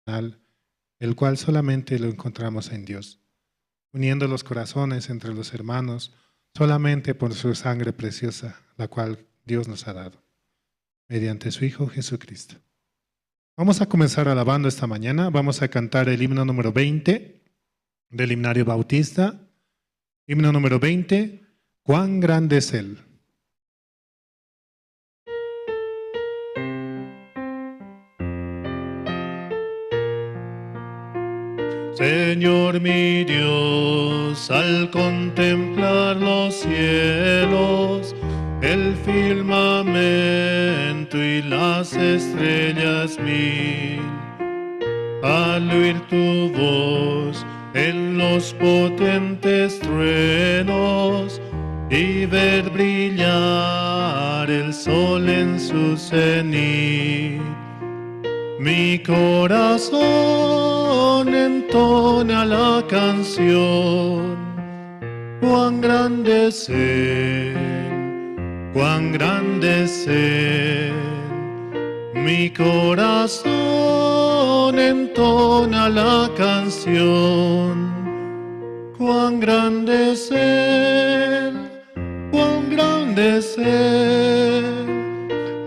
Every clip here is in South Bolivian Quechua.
El cual solamente lo encontramos en Dios, uniendo los corazones entre los hermanos solamente por su sangre preciosa, la cual Dios nos ha dado, mediante su Hijo Jesucristo. Vamos a comenzar alabando esta mañana. Vamos a cantar el himno número 20 del himnario bautista. Himno número 20, ¿cuán grande es Él? Señor mi Dios, al contemplar los cielos, el firmamento y las estrellas mil, al oír tu voz en los potentes truenos y ver brillar el sol en su cenit, mi corazón entona la canción, cuán grande es Él, cuán grande es Él. Mi corazón entona la canción, cuán grande es Él, cuán grande es Él.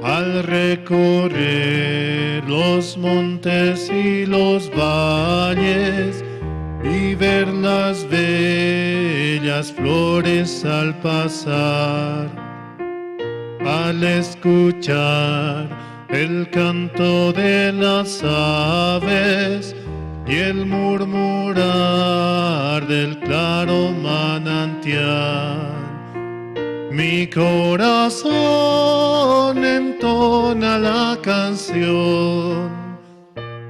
Al recorrer los montes y los valles y ver las bellas flores al pasar, al escuchar el canto de las aves y el murmurar del claro manantial, mi corazón entona la canción,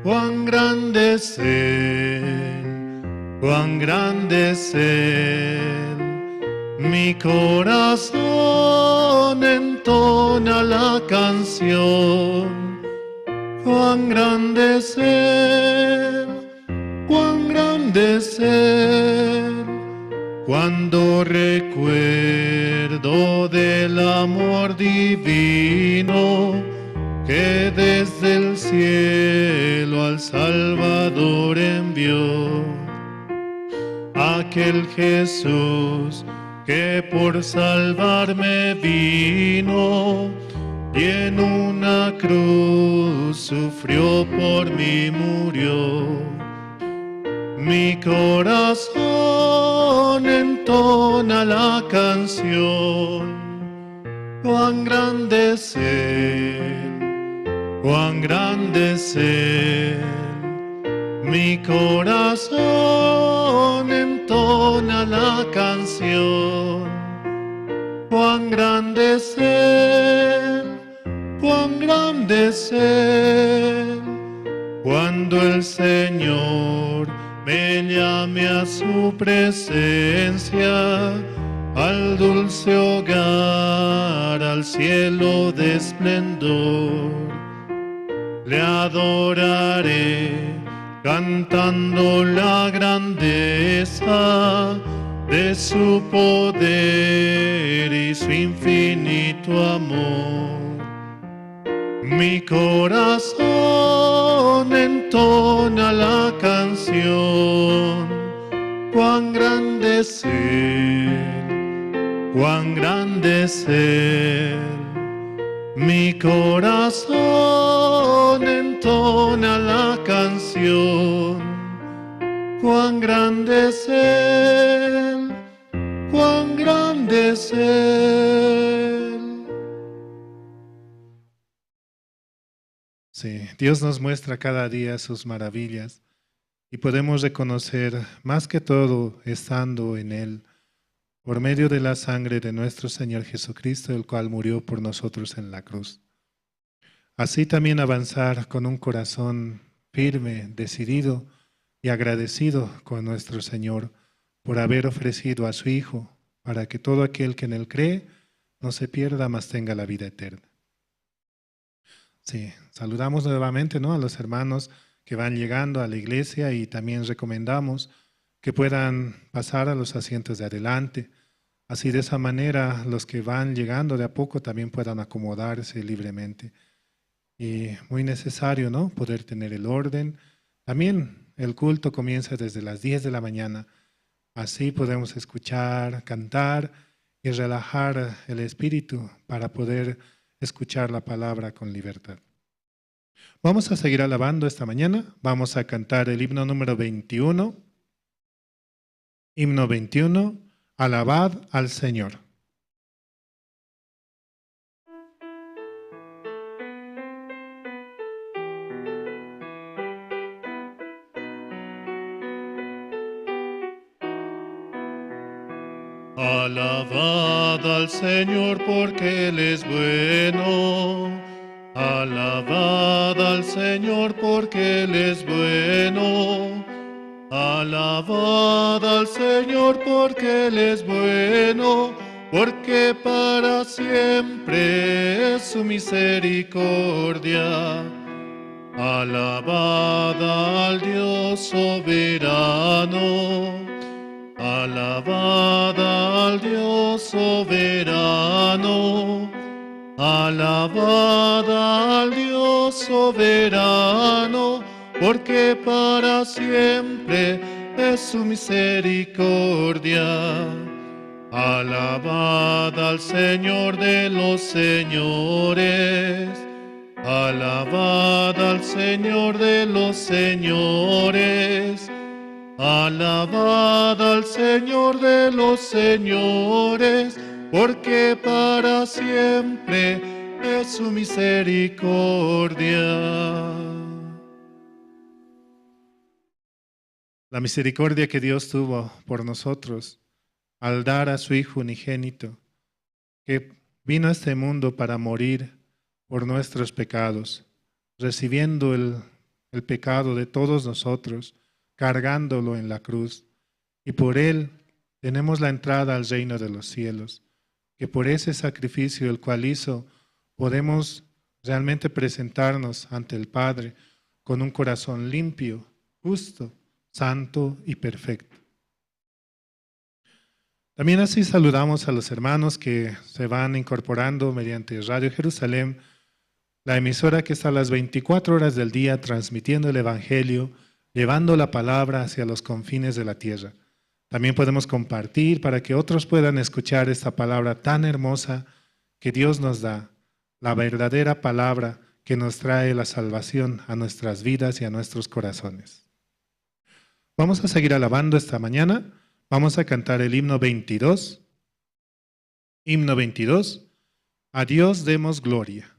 cuán grande es Él, cuán grande es Él. Mi corazón entona la canción, cuán grande es Él, cuán grande es Él. Cuando recuerdo del amor divino que desde el cielo al Salvador envió, aquel Jesús que por salvarme vino y en una cruz sufrió por mí murió. Mi corazón entona la canción, cuán grande es Él, cuán grande es Él. Mi corazón entona la canción, cuán grande es Él, cuán grande es Él. Cuando el Señor me llame a su presencia, al dulce hogar, al cielo de esplendor, le adoraré cantando la grandeza de su poder y su infinito amor. Mi corazón entona la canción, cuán grande es Él, cuán grande es Él. Mi corazón entona la canción, cuán grande es Él, cuán grande es Él. Sí, Dios nos muestra cada día sus maravillas y podemos reconocer más que todo estando en Él, por medio de la sangre de nuestro Señor Jesucristo, el cual murió por nosotros en la cruz. Así también avanzar con un corazón firme, decidido y agradecido con nuestro Señor por haber ofrecido a su Hijo, para que todo aquel que en Él cree no se pierda, mas tenga la vida eterna. Sí, saludamos nuevamente, ¿no?, a los hermanos que van llegando a la iglesia y también recomendamos que puedan pasar a los asientos de adelante. Así de esa manera los que van llegando de a poco también puedan acomodarse libremente. Y muy necesario, ¿no?, poder tener el orden. También el culto comienza desde las 10 de la mañana. Así podemos escuchar, cantar y relajar el espíritu para poder escuchar la palabra con libertad. Vamos a seguir alabando esta mañana. Vamos a cantar el himno número 21. Himno 21, alabad al Señor. Alabad al Señor porque Él es bueno. Alabad al Señor porque Él es bueno. Alabad al Señor porque Él es bueno, porque para siempre es su misericordia. Alabad al Dios soberano. Alabad al Dios soberano. Alabad al Dios soberano, porque para siempre es su misericordia. Alabad al Señor de los señores. Alabad al Señor de los señores. Alabad al Señor de los señores, porque para siempre es su misericordia. La misericordia que Dios tuvo por nosotros al dar a su Hijo unigénito, que vino a este mundo para morir por nuestros pecados, recibiendo el pecado de todos nosotros, cargándolo en la cruz. Y por él tenemos la entrada al reino de los cielos, que por ese sacrificio el cual hizo, podemos realmente presentarnos ante el Padre con un corazón limpio, justo, santo y perfecto. También así saludamos a los hermanos que se van incorporando mediante Radio Jerusalén, la emisora que está a las 24 horas del día transmitiendo el Evangelio, llevando la palabra hacia los confines de la tierra. También podemos compartir para que otros puedan escuchar esta palabra tan hermosa que Dios nos da, la verdadera palabra que nos trae la salvación a nuestras vidas y a nuestros corazones. Vamos a seguir alabando esta mañana. Vamos a cantar el himno 22. Himno 22. A Dios demos gloria.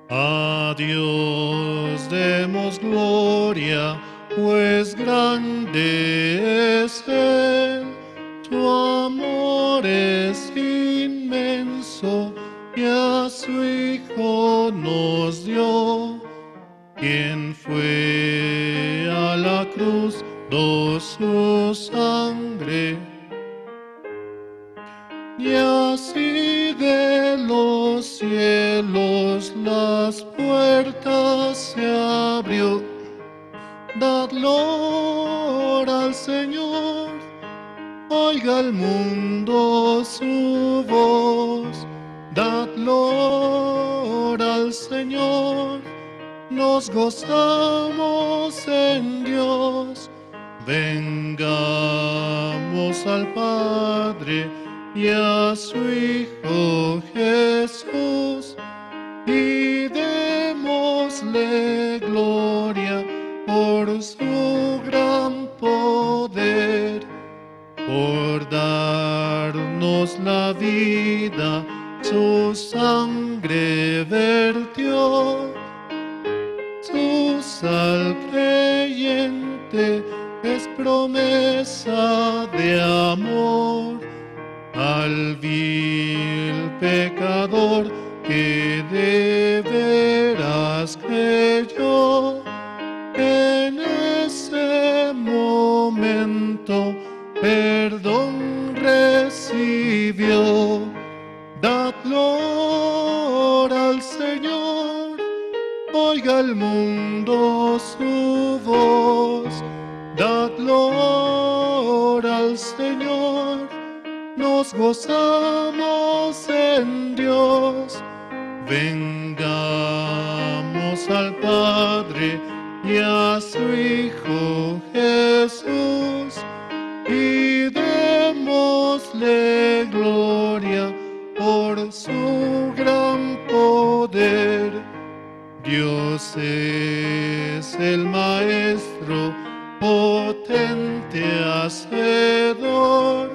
A Dios demos gloria, pues grande es Él. Su amor es inmenso y a su Hijo nos dio, quien fue a la cruz, dio su sangre. Y así de los cielos las puertas se abrió. Dad gloria al Señor, oiga el mundo su voz. Dad gloria al Señor, nos gozamos en Dios. Vengamos al Padre y a su Hijo Jesús, y démosle gloria por su gran poder, por darnos la vida, su sangre vertió. Jesús al creyente es promesa de amor, al vil pecador que de veras creyó. En ese momento perdón recibió. Dad gloria al Señor, oiga el mundo su voz. Dad gloria al Señor, nos gozamos en Dios. Vengamos al Padre y a su Hijo Jesús, y démosle gloria por su gran poder. Dios es el Maestro, potente hacedor,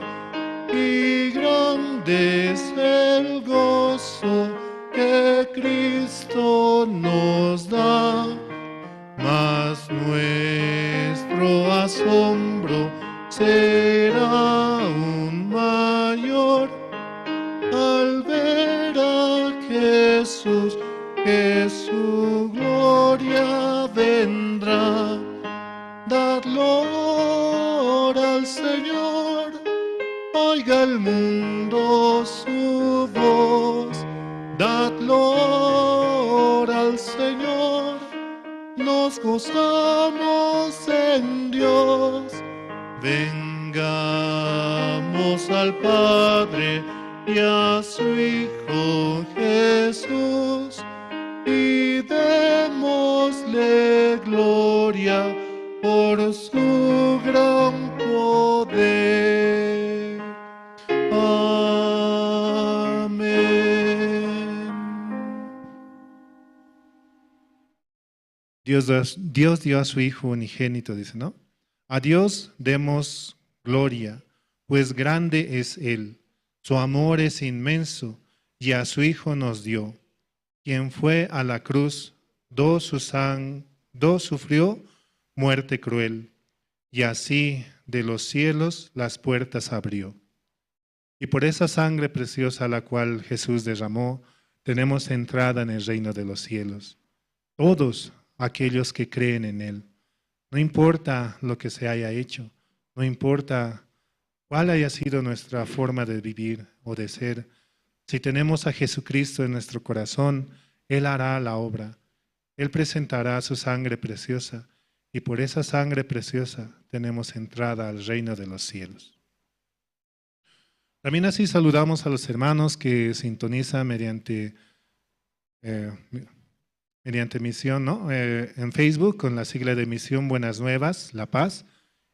y grande es el gozo que Cristo nos da. Mas nuestro asombro será aún mayor al ver a Jesús, que su gloria vendrá. Dad loor al Señor, oiga el mundo su voz. Dad loor al Señor, nos gozamos en Dios. Vengamos al Padre y a su Hijo Jesús, y démosle gloria por su gran poder. Amén. Dios dio a su Hijo unigénito, dice, ¿no? A Dios demos gloria, pues grande es Él. Su amor es inmenso, y a su Hijo nos dio. Quien fue a la cruz, sufrió muerte cruel, y así de los cielos las puertas abrió. Y por esa sangre preciosa la cual Jesús derramó, tenemos entrada en el reino de los cielos. Todos aquellos que creen en Él. No importa lo que se haya hecho, no importa cuál haya sido nuestra forma de vivir o de ser, si tenemos a Jesucristo en nuestro corazón, Él hará la obra. Él presentará su sangre preciosa, y por esa sangre preciosa tenemos entrada al reino de los cielos. También así saludamos a los hermanos que sintonizan mediante misión, ¿no? En Facebook con la sigla de Misión Buenas Nuevas, La Paz.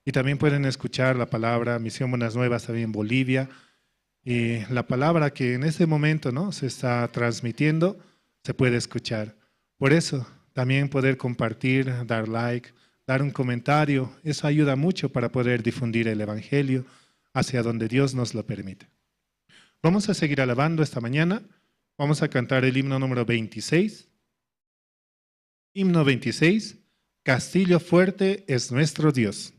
Y también pueden escuchar la palabra Misión Buenas Nuevas también en Bolivia. Y la palabra que en este momento, ¿no?, se está transmitiendo, se puede escuchar. Por eso, también poder compartir, dar like, dar un comentario, eso ayuda mucho para poder difundir el Evangelio hacia donde Dios nos lo permite. Vamos a seguir alabando esta mañana. Vamos a cantar el himno número 26. Himno 26, Castillo fuerte es nuestro Dios.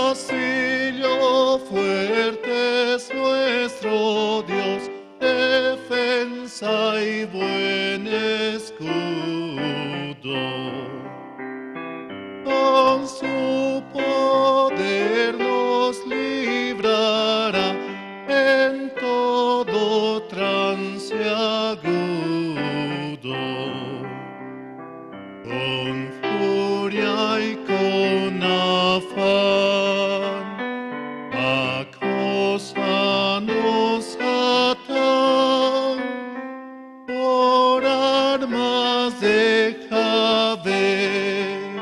Castillo fuerte es nuestro Dios, defensa y buen escudo. Con su poder nos librará en todo trance agudo. Con furia y con afán acósanos Satán, por armas deja ver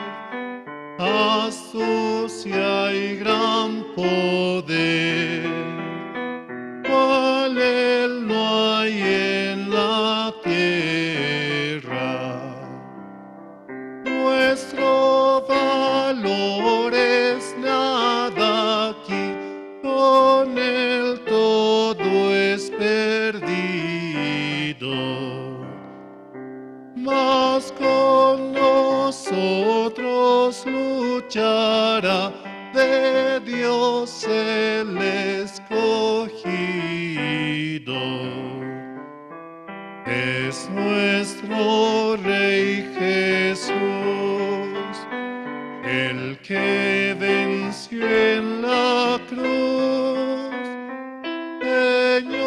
astucia y gran poder, cual él no hay en la tierra. Nuestro valor es nada aquí, con él todo es perdido. Mas con nosotros luchará de Dios el escogido. Es nuestro Rey Jesús, el que venció en la cruz. Señor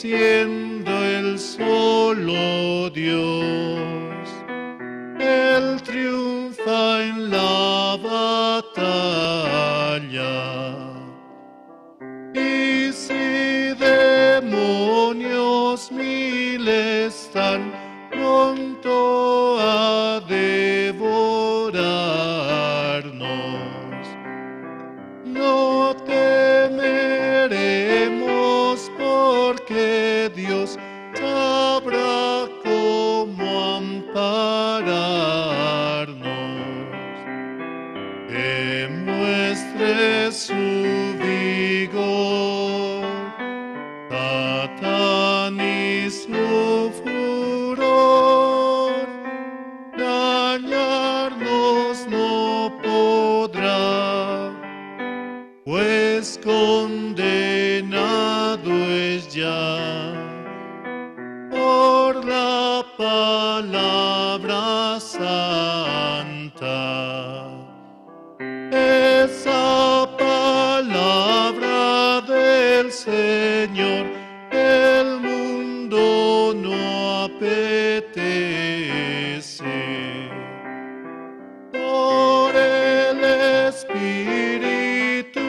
Siendo el solo Dios, Él triunfa en la batalla. Y si demonios mil están pronto a devorarnos, no temeremos porque Dios sabrá cómo ampararnos. Que muestre su vigor, Satán y su furor, dañarnos no podrá, pues condenado es ya por la palabra santa. Esa palabra del Señor el mundo no apetece. Por el Espíritu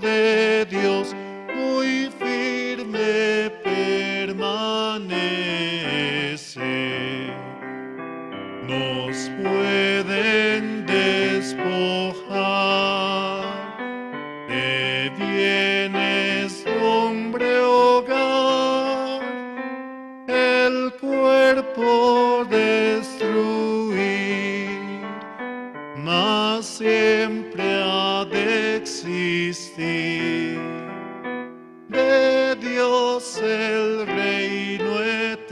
de Dios muy firme permanece. Nos pueden despojar de bienes, hombre, hogar, el cuerpo destruir, mas siempre ha de existir de Dios el reino eterno.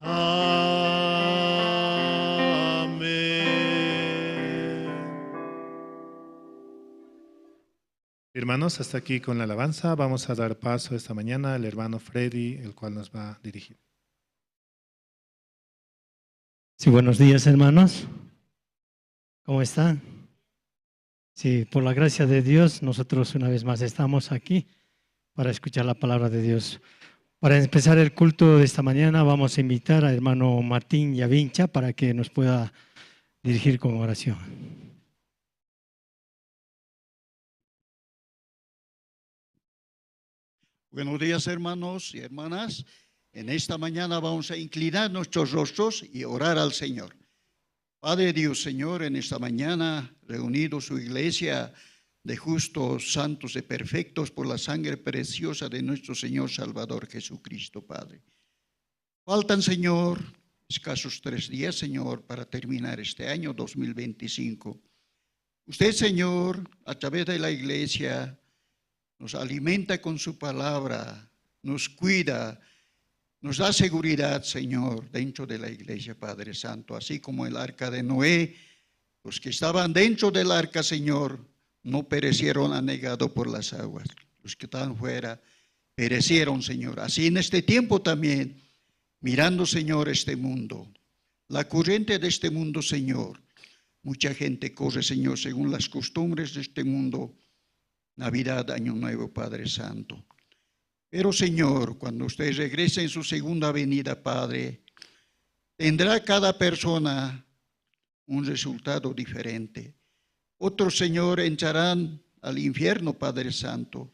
Amén. Hermanos, hasta aquí con la alabanza. Vamos a dar paso esta mañana al hermano Freddy, el cual nos va a dirigir. Sí, buenos días, hermanos. ¿Cómo están? Sí, por la gracia de Dios, nosotros una vez más estamos aquí para escuchar la palabra de Dios. Para empezar el culto de esta mañana, vamos a invitar al hermano Martín Yavincha para que nos pueda dirigir con oración. Buenos días, hermanos y hermanas. En esta mañana vamos a inclinar nuestros rostros y orar al Señor. Padre Dios, Señor, en esta mañana reunido su iglesia de justos, santos y perfectos por la sangre preciosa de nuestro Señor Salvador Jesucristo, Padre. Faltan, Señor, escasos 3 días, Señor, para terminar este año 2025. Usted, Señor, a través de la iglesia, nos alimenta con su palabra, nos cuida, nos da seguridad, Señor, dentro de la iglesia, Padre Santo, así como el arca de Noé, los que estaban dentro del arca, Señor, no perecieron anegados por las aguas. Los que estaban fuera perecieron, Señor. Así en este tiempo también, mirando, Señor, este mundo, la corriente de este mundo, Señor, mucha gente corre, Señor, según las costumbres de este mundo, Navidad, Año Nuevo, Padre Santo. Pero, Señor, cuando usted regrese en su segunda venida, Padre, tendrá cada persona un resultado diferente. Otros, Señor, entrarán al infierno, Padre Santo,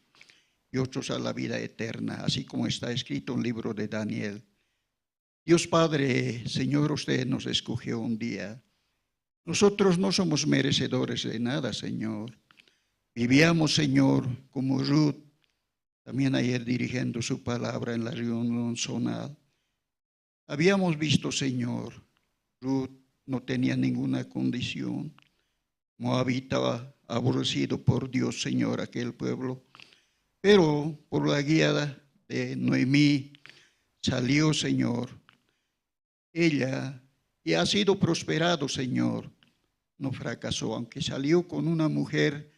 y otros a la vida eterna, así como está escrito en el libro de Daniel. Dios Padre, Señor, usted nos escogió un día. Nosotros no somos merecedores de nada, Señor. Vivíamos, Señor, como Ruth, también ayer dirigiendo su palabra en la reunión zonal. Habíamos visto, Señor, Ruth no tenía ninguna condición. Moabita, aborrecido por Dios, Señor, aquel pueblo. Pero por la guía de Noemí salió, Señor, ella, y ha sido prosperado, Señor. No fracasó, aunque salió con una mujer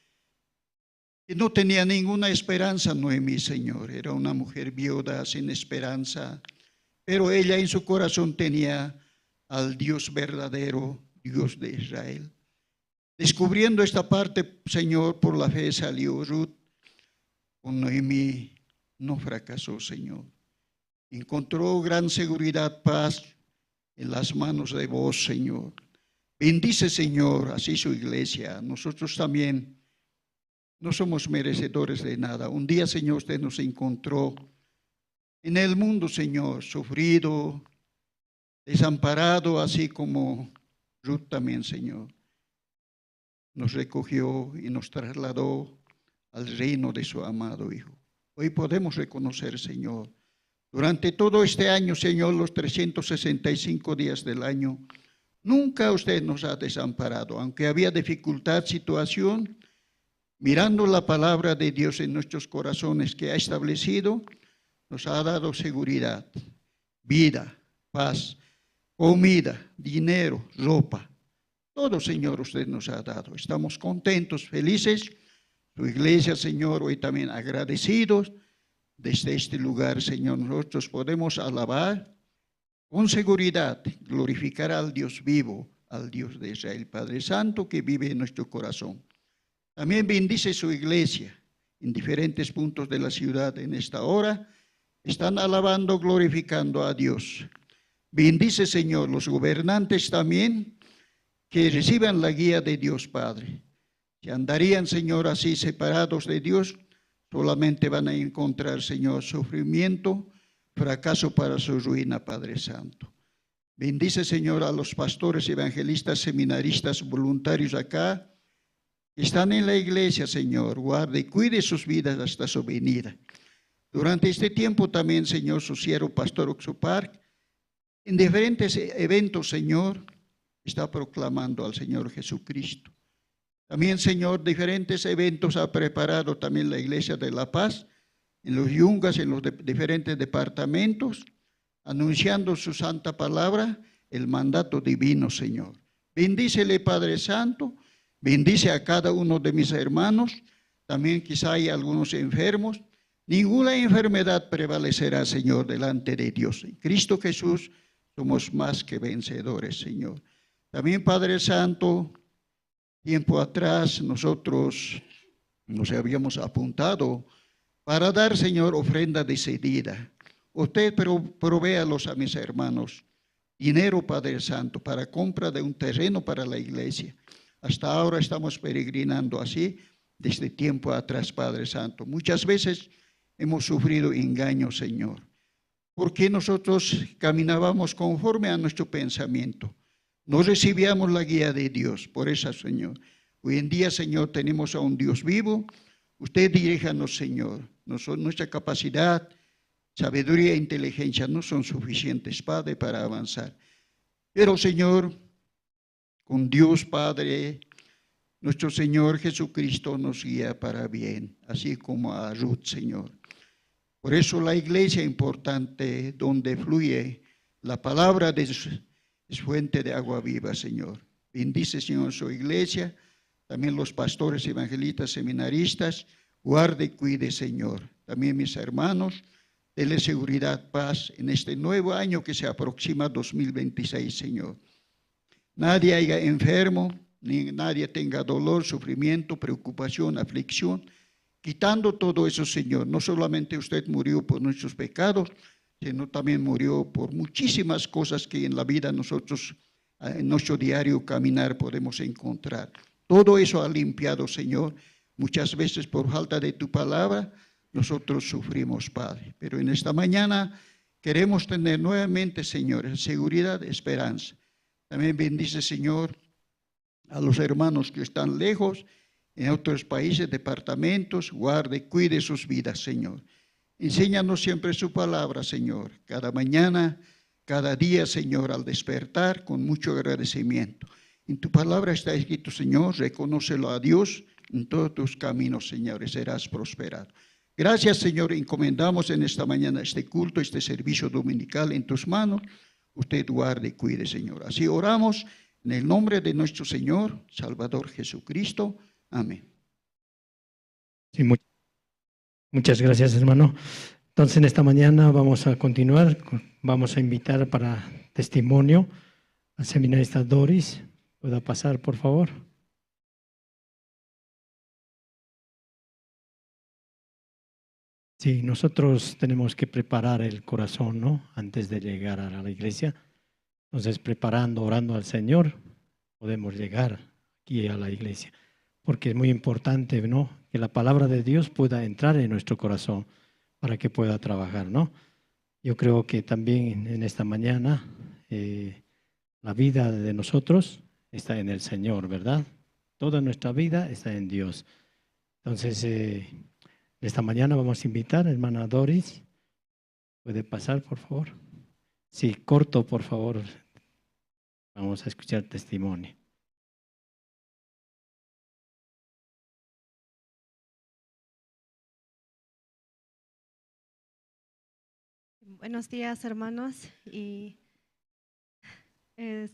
que no tenía ninguna esperanza, Noemí, Señor. Era una mujer viuda, sin esperanza, pero ella en su corazón tenía al Dios verdadero, Dios de Israel. Descubriendo esta parte, Señor, por la fe salió Ruth. Con Noemí no fracasó, Señor. Encontró gran seguridad, paz en las manos de vos, Señor. Bendice, Señor, así su iglesia. Nosotros también no somos merecedores de nada. Un día, Señor, usted nos encontró en el mundo, Señor, sufrido, desamparado, así como Ruth también, Señor. Nos recogió y nos trasladó al reino de su amado Hijo. Hoy podemos reconocer, Señor, durante todo este año, Señor, los 365 días del año, nunca usted nos ha desamparado, aunque había dificultad, situación, mirando la palabra de Dios en nuestros corazones que ha establecido, nos ha dado seguridad, vida, paz, comida, dinero, ropa. Todo, Señor, usted nos ha dado. Estamos contentos, felices. Su iglesia, Señor, hoy también agradecidos. Desde este lugar, Señor, nosotros podemos alabar con seguridad, glorificar al Dios vivo, al Dios de Israel, Padre Santo, que vive en nuestro corazón. También bendice su iglesia en diferentes puntos de la ciudad en esta hora. Están alabando, glorificando a Dios. Bendice, Señor, los gobernantes también, que reciban la guía de Dios Padre. Si andarían, Señor, así separados de Dios, solamente van a encontrar, Señor, sufrimiento, fracaso para su ruina, Padre Santo. Bendice, Señor, a los pastores, evangelistas, seminaristas, voluntarios acá, que están en la iglesia, Señor. Guarde y cuide sus vidas hasta su venida. Durante este tiempo también, Señor, su siervo, Pastor Oxopark, en diferentes eventos, Señor, está proclamando al Señor Jesucristo. También, Señor, diferentes eventos ha preparado también la Iglesia de la Paz, en los yungas, en los diferentes departamentos, anunciando su santa palabra, el mandato divino, Señor. Bendícele, Padre Santo, bendice a cada uno de mis hermanos, también quizá hay algunos enfermos. Ninguna enfermedad prevalecerá, Señor, delante de Dios. En Cristo Jesús somos más que vencedores, Señor. También, Padre Santo, tiempo atrás nosotros nos habíamos apuntado para dar, Señor, ofrenda decidida. Usted provéalos a mis hermanos, dinero, Padre Santo, para compra de un terreno para la iglesia. Hasta ahora estamos peregrinando así, desde tiempo atrás, Padre Santo. Muchas veces hemos sufrido engaño, Señor, porque nosotros caminábamos conforme a nuestro pensamiento. No recibíamos la guía de Dios, por eso, Señor. Hoy en día, Señor, tenemos a un Dios vivo. Usted diríjanos, Señor. Nuestra capacidad, sabiduría e inteligencia no son suficientes, Padre, para avanzar. Pero, Señor, con Dios Padre, nuestro Señor Jesucristo nos guía para bien, así como a Ruth, Señor. Por eso la iglesia importante, donde fluye la palabra de Dios, es fuente de agua viva, Señor. Bendice, Señor, su iglesia, también los pastores, evangelistas, seminaristas. Guarde y cuide, Señor. También mis hermanos, dele seguridad, paz en este nuevo año que se aproxima, 2026, Señor. Nadie haya enfermo, ni nadie tenga dolor, sufrimiento, preocupación, aflicción. Quitando todo eso, Señor, no solamente usted murió por nuestros pecados, sino también murió por muchísimas cosas que en la vida nosotros, en nuestro diario caminar, podemos encontrar. Todo eso ha limpiado, Señor. Muchas veces por falta de tu palabra, nosotros sufrimos, Padre. Pero en esta mañana queremos tener nuevamente, Señor, seguridad, esperanza. También bendice, Señor, a los hermanos que están lejos, en otros países, departamentos. Guarde, cuide sus vidas, Señor. Enséñanos siempre su palabra, Señor, cada mañana, cada día, Señor, al despertar, con mucho agradecimiento. En tu palabra está escrito, Señor, reconócelo a Dios en todos tus caminos, Señor, y serás prosperado. Gracias, Señor, encomendamos en esta mañana este culto, este servicio dominical en tus manos. Usted guarde y cuide, Señor. Así oramos en el nombre de nuestro Señor, Salvador Jesucristo. Amén. Sí, muchas gracias, hermano. Entonces, en esta mañana vamos a continuar. Vamos a invitar para testimonio al seminarista Doris. ¿Pueda pasar, por favor? Sí, nosotros tenemos que preparar el corazón, ¿no? Antes de llegar a la iglesia. Entonces, preparando, orando al Señor, podemos llegar aquí a la iglesia. Porque es muy importante, ¿no? Que la palabra de Dios pueda entrar en nuestro corazón para que pueda trabajar, ¿no? Yo creo que también en esta mañana la vida de nosotros está en el Señor, ¿verdad? Toda nuestra vida está en Dios. Entonces, esta mañana vamos a invitar a hermana Doris. ¿Puede pasar, por favor? Sí, corto, por favor. Vamos a escuchar testimonio. Buenos días, hermanos. Y es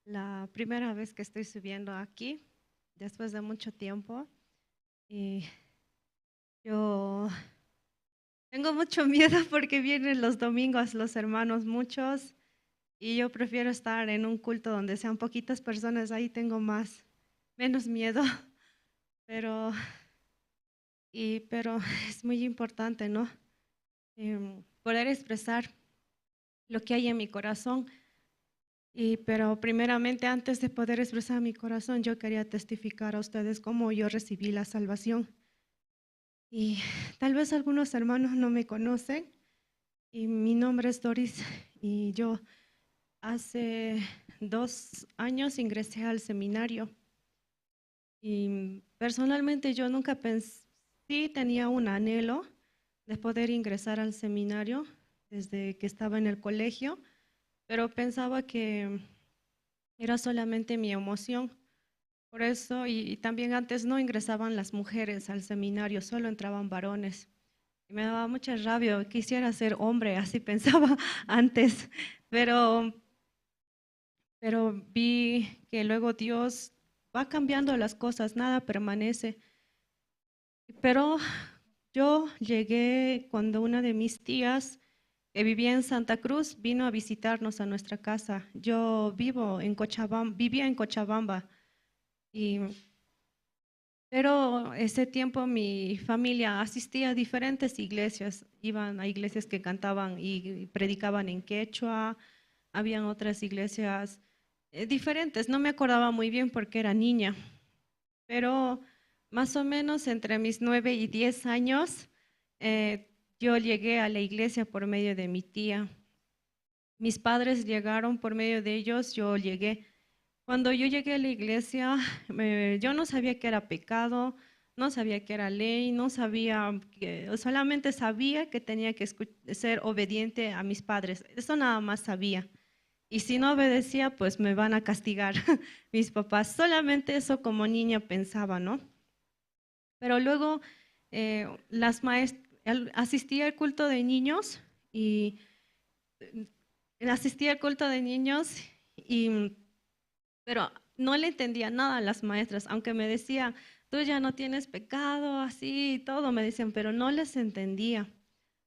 la primera vez que estoy subiendo aquí, después de mucho tiempo. Y yo tengo mucho miedo porque vienen los domingos los hermanos muchos y yo prefiero estar en un culto donde sean poquitas personas, ahí tengo menos miedo, pero es muy importante, ¿no? Poder expresar lo que hay en mi corazón. Pero primeramente, antes de poder expresar mi corazón, yo quería testificar a ustedes cómo yo recibí la salvación. Y tal vez algunos hermanos no me conocen, y mi nombre es Doris, y yo hace 2 años ingresé al seminario. Y personalmente yo nunca pensé, sí tenía un anhelo de poder ingresar al seminario desde que estaba en el colegio, pero pensaba que era solamente mi emoción. Por eso, y también antes no ingresaban las mujeres al seminario, solo entraban varones. Y me daba mucha rabia, quisiera ser hombre, así pensaba antes. Pero vi que luego Dios va cambiando las cosas, nada permanece. Pero yo llegué cuando una de mis tías que vivía en Santa Cruz vino a visitarnos a nuestra casa. Yo vivo en Cochabamba, vivía en Cochabamba. Pero ese tiempo mi familia asistía a diferentes iglesias, iban a iglesias que cantaban y predicaban en quechua, habían otras iglesias diferentes, no me acordaba muy bien porque era niña, pero más o menos entre mis 9 y 10 años yo llegué a la iglesia por medio de mi tía. Mis padres llegaron por medio de ellos, yo llegué. Cuando yo llegué a la iglesia, yo no sabía que era pecado, no sabía que era ley, no sabía, solamente sabía que tenía que ser obediente a mis padres, eso nada más sabía. Y si no obedecía, pues me van a castigar mis papás. Solamente eso como niña pensaba, ¿no? Pero luego asistía al culto de niños y pero no le entendía nada a las maestras, aunque me decían, tú ya no tienes pecado, así y todo, me decían, pero no les entendía.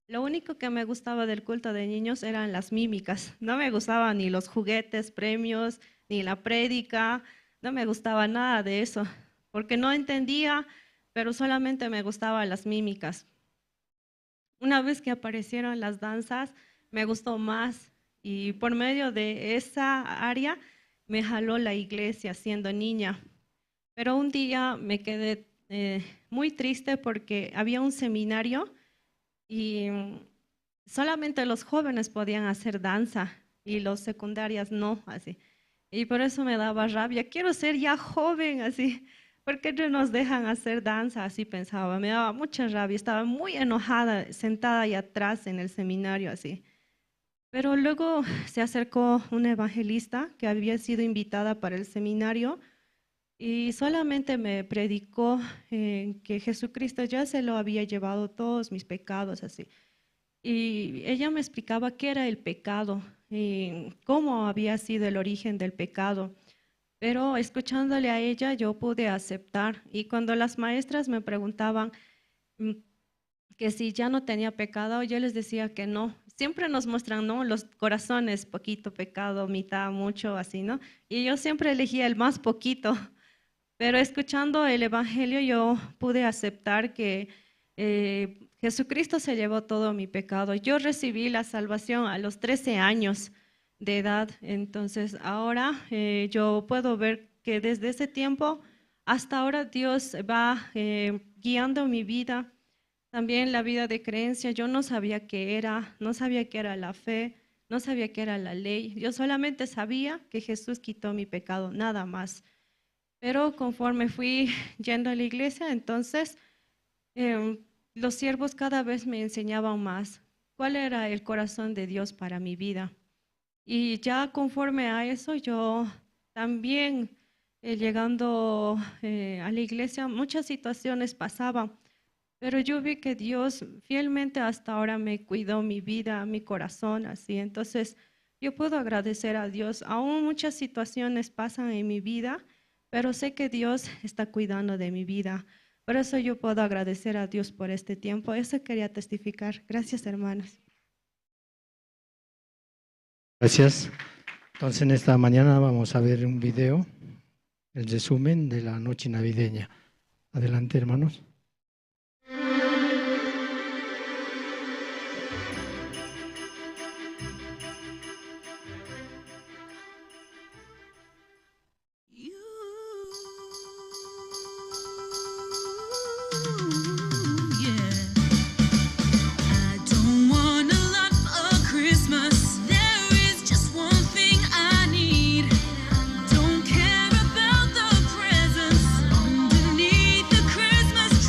Lo único que me gustaba del culto de niños eran las mímicas. No me gustaban ni los juguetes, premios, ni la prédica, no me gustaba nada de eso, porque no entendía, pero solamente me gustaban las mímicas. Una vez que aparecieron las danzas, me gustó más y por medio de esa área me jaló la iglesia siendo niña. Pero un día me quedé muy triste porque había un seminario y solamente los jóvenes podían hacer danza y los secundarias no, así. Y por eso me daba rabia, quiero ser ya joven, así. ¿Por qué no nos dejan hacer danza? Así pensaba, me daba mucha rabia, estaba muy enojada, sentada ahí atrás en el seminario, así. Pero luego se acercó una evangelista que había sido invitada para el seminario y solamente me predicó que Jesucristo ya se lo había llevado todos mis pecados, así. Y ella me explicaba qué era el pecado y cómo había sido el origen del pecado. Pero escuchándole a ella yo pude aceptar. Y cuando las maestras me preguntaban que si ya no tenía pecado, yo les decía que no. Siempre nos muestran, ¿no?, los corazones, poquito pecado, mitad, mucho, así, ¿no? Y yo siempre elegía el más poquito. Pero escuchando el evangelio yo pude aceptar que Jesucristo se llevó todo mi pecado. Yo recibí la salvación a los 13 años de edad. Entonces ahora yo puedo ver que desde ese tiempo hasta ahora Dios va guiando mi vida. También la vida de creencia, yo no sabía qué era, no sabía qué era la fe, no sabía qué era la ley. Yo solamente sabía que Jesús quitó mi pecado, nada más. Pero conforme fui yendo a la iglesia, entonces los siervos cada vez me enseñaban más cuál era el corazón de Dios para mi vida. Y ya conforme a eso, yo también llegando a la iglesia, muchas situaciones pasaban. Pero yo vi que Dios fielmente hasta ahora me cuidó mi vida, mi corazón, así. Entonces, yo puedo agradecer a Dios. Aún muchas situaciones pasan en mi vida, pero sé que Dios está cuidando de mi vida. Por eso yo puedo agradecer a Dios por este tiempo. Eso quería testificar. Gracias, hermanos. Gracias. Entonces, en esta mañana vamos a ver un video, el resumen de la noche navideña. Adelante, hermanos. Don't care about the presents underneath the Christmas tree.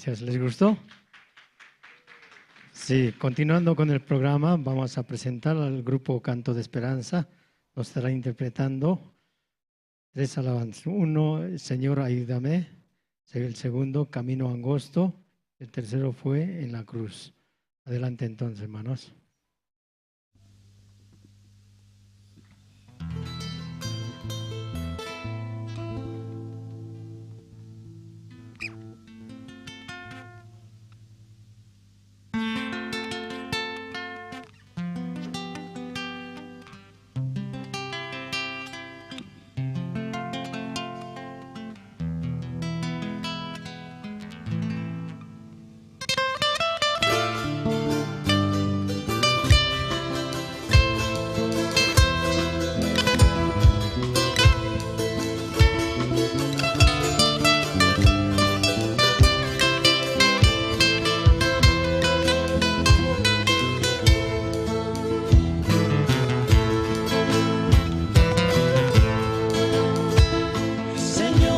Gracias. ¿Les gustó? Sí, continuando con el programa, vamos a presentar al grupo Canto de Esperanza. Nos estará interpretando tres alabanzas. Uno, Señor, ayúdame. El segundo, Camino Angosto. El tercero fue En la Cruz. Adelante entonces, hermanos. Señor.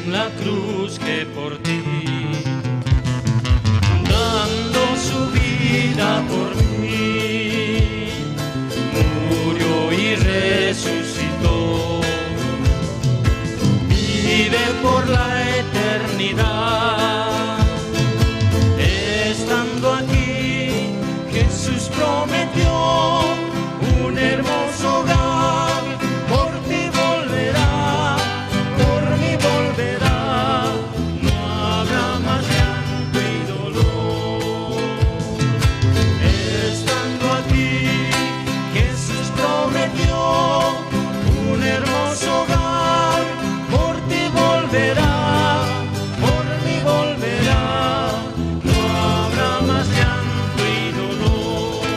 en la cruz que por ti, dando su vida por mí, murió y resucitó, vive por la eternidad. Estando aquí, Jesús prometió un hermoso hogar, por ti volverá, por mí volverá, no habrá más llanto y dolor. Estando aquí, Jesús prometió un hermoso hogar, por ti volverá, por mí volverá, no habrá más llanto y dolor.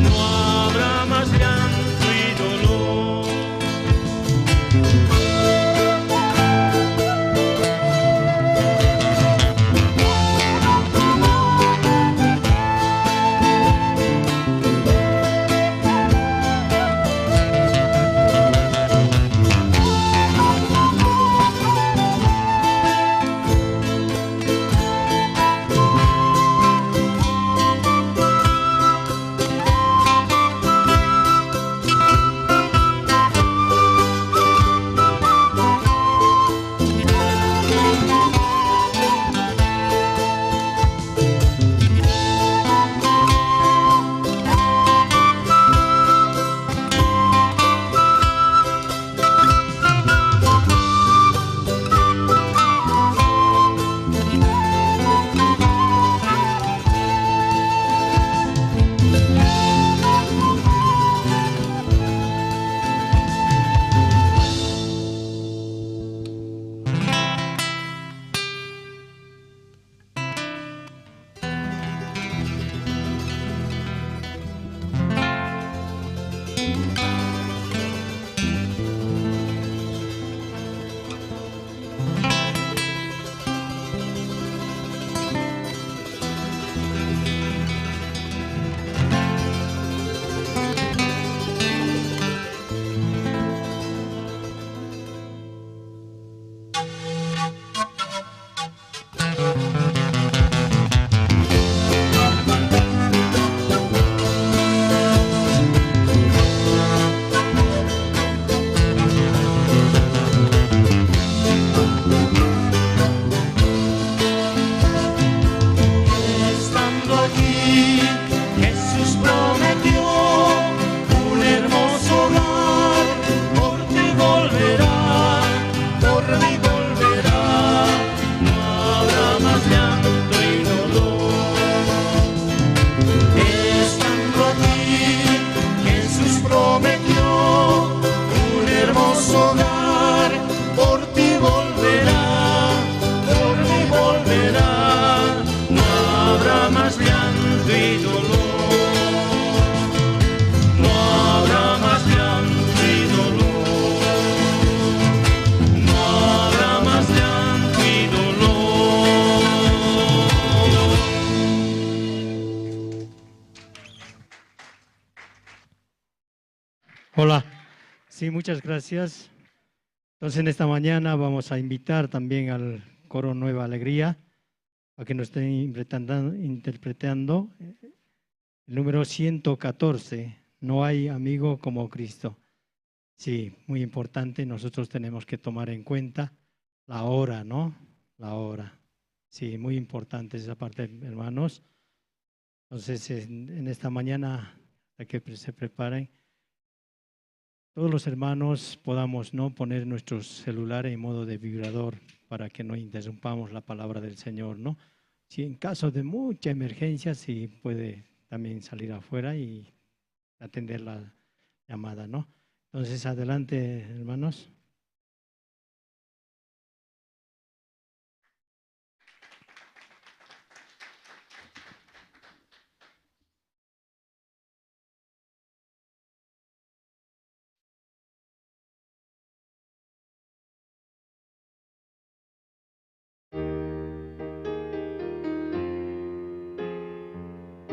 No habrá más llanto y dolor. Estando aquí, Jesús prometió un hermoso hogar, por ti volverá, por mí volverá, no habrá más llanto y dolor. Estando aquí, Jesús prometió un hermoso hogar, por ti volverá, por mí volverá, no habrá más llanto y dolor. No habrá más llanto y dolor. No habrá más llanto y dolor. Hola, sí, muchas gracias. Entonces en esta mañana vamos a invitar también al coro Nueva Alegría a que nos estén interpretando el número 114, No hay amigo como Cristo. Sí, muy importante, nosotros tenemos que tomar en cuenta la hora, ¿no? La hora. Sí, muy importante esa parte, hermanos. Entonces, en esta mañana, a que se preparen, todos los hermanos podamos, ¿no?, poner nuestros celulares en modo de vibrador para que no interrumpamos la palabra del Señor, ¿no? Si en caso de mucha emergencia, sí puede también salir afuera y atender la llamada, ¿no? Entonces, adelante, hermanos. Ay, amigo como Cristo.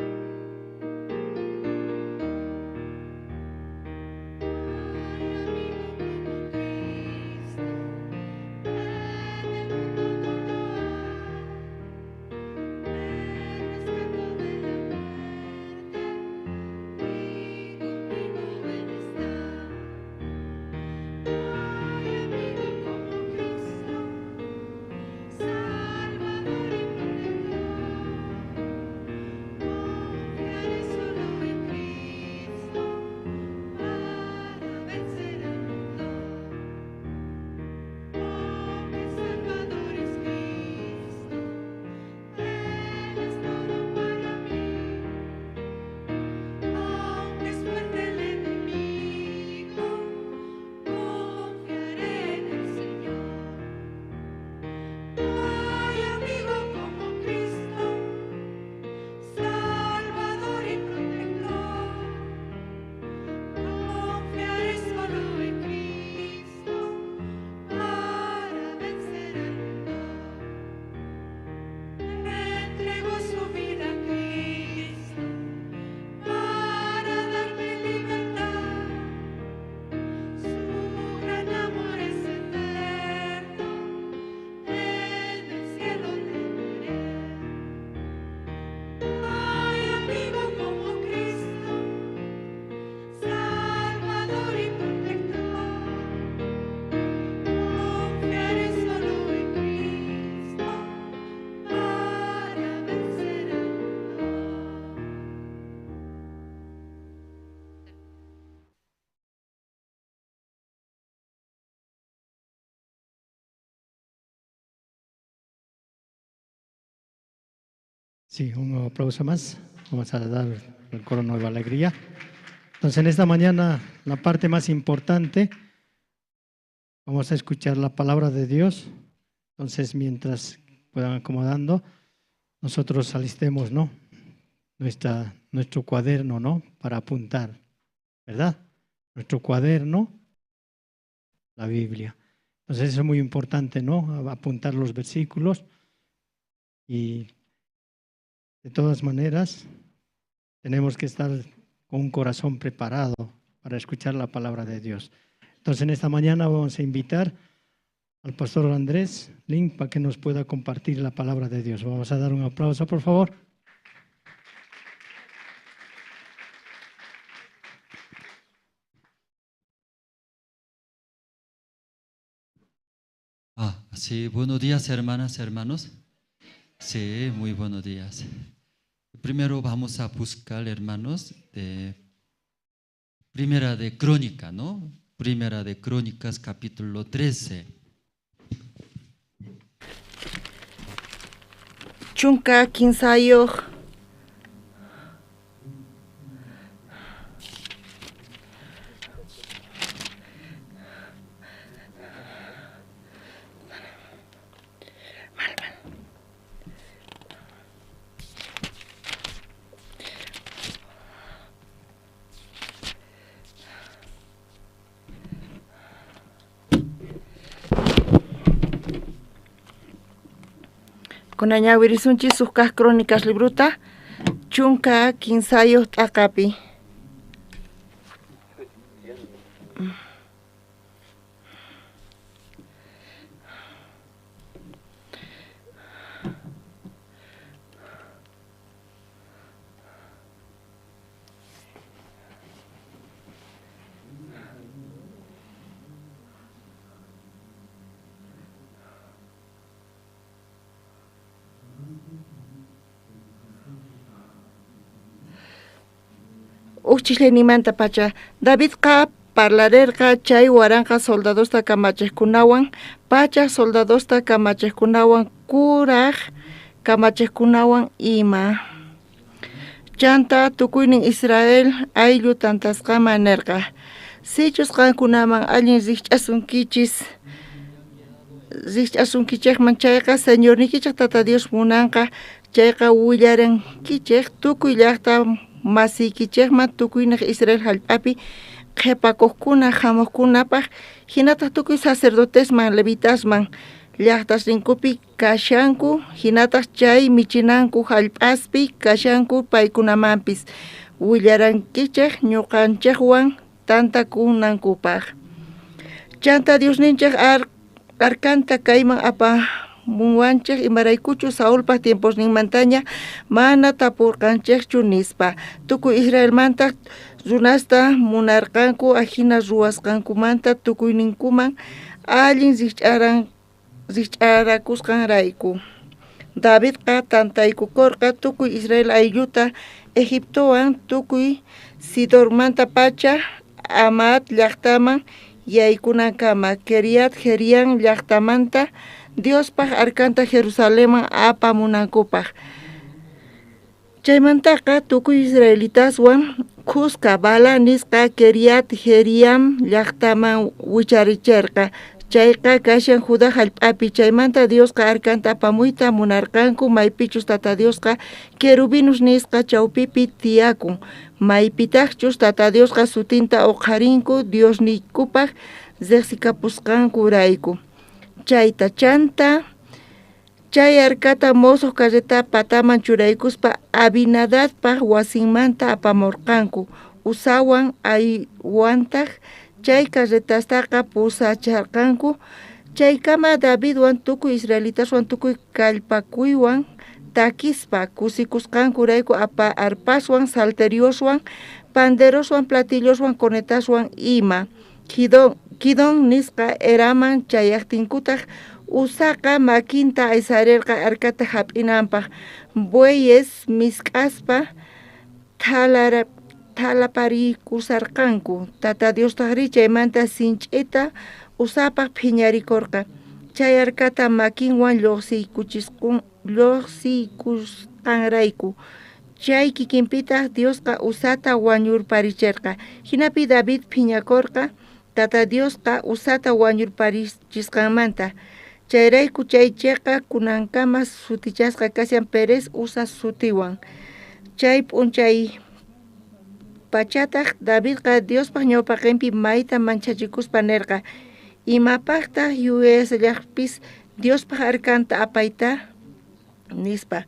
Sí, un aplauso más. Vamos a dar el coro Nueva Alegría. Entonces, en esta mañana, la parte más importante, vamos a escuchar la palabra de Dios. Entonces, mientras puedan acomodando, nosotros alistemos, ¿no? Nuestro cuaderno, ¿no? Para apuntar, ¿verdad? Nuestro cuaderno, la Biblia. Entonces, eso es muy importante, ¿no? Apuntar los versículos y de todas maneras tenemos que estar con un corazón preparado para escuchar la palabra de Dios. Entonces, en esta mañana vamos a invitar al pastor Andrés Link para que nos pueda compartir la palabra de Dios. Vamos a dar un aplauso, por favor. Sí, buenos días, hermanas, hermanos. Sí, muy buenos días. Primero vamos a buscar, hermanos, de Primera de Crónica, ¿no? Primera de Crónicas, capítulo 13. Chunka kinsayoj. Kunañawirisunchis suj Crónicas libruta, chunka kinsayoj t'aqapi. Uchislenimanta pacha Davidqa parlarerqa chay waranqa soldadosta kamachejkunawan, pacha soldadosta kamachejkunawan, kuraj kamachejkunawan ima. Chanta tukuynin Israel ayllu tantasqaman nerqa. Sichus qankunaman allin rikch'asunkichejman chayqa Señornikichej Tata Dios munanqa chayqa willarankichej tukuy llaqta masiykichejman tukuynej Israel jallp'api qhepakuqkuna hamuqkunapaq hinataq tukuy sacerdotesman levitasman llaqtasninkupi kashanku hinataq chay michinanku jallp'aspi kashanku paykunamanpis willarankichej ñuqanchejwan tantakunankupaq. Chanta Diosninchej arkanta kayman apamuwanchej imaraykuchu Saulpaj tiemposninmantaña mana tapurqanchejchu nispa. Tukuy Israelmanta runasta munarqanku ajina ruwasqankumanta tukuyninkuman allin rikch'arakusqanrayku. Davidqa tantaykukorqa tukuy Israel aylluta Egiptowan tukuy Sidormanta pacha Amat llaqtaman yaykunankama Keriat Jerián llaqtamanta Diospaj arkanta Jerusalemman apamunankupaj. Chaymantaqa tukuy israelitaswan khuska Bala nisqa Keriat Jeriam llaqtaman wicharicherqa. Chayqa kashan Judá jallp'api. Chaymanta Diosqa arkanta apamuyta munarqanku maypichus Tata Diosqa querubinus nisqa chawpipi tiyakun. Maypitaqchus Tata Diosqa sutinta uqharinku Diosniykupaj riqsikapusqankurayku. Chayta chanta chay arkata mosoq carreta pataman churaykuspa Abinadabpaj wasinmanta apamurqanku. Usawan aywantaq chay carretastaqa pusacharqanku. Chaykama Davidwan tukuy israelitaswan tukuy kallpakuywan takispa kusikusqankurayku arpaswan, salterioswan, panderoswan, platilloswan, cornetaswan ima. Kidón nisqa eraman chayaqtinkutaq Usaqa makinta aysarirqa arkata hap'inanpaq. Bueyes misk'aspa thalaparikusarqanku. Tata Diostajrí chaymanta sinch'ita Usapaj phiñarikorqa. Chay arkata makinwan lluqsiykusqanrayku. Ruwasqanrayku. Chay kikinpitaj Diosqa Uzata wañurparicherqa. Jinapi David phiñakorqa Tata Diosqa Uzata wañurparichisqanmanta. Chayrayku chay cheqa kunankama sutichasqa kashan Pérez Uza sutiwan. Chay p'unchay pachataj Davidqa Diospaj ñawpaqenpi mayta manchachikuspa nerqa: Imapajtaj yuyasallajpis Diospaj arcanta apayta? Nispa.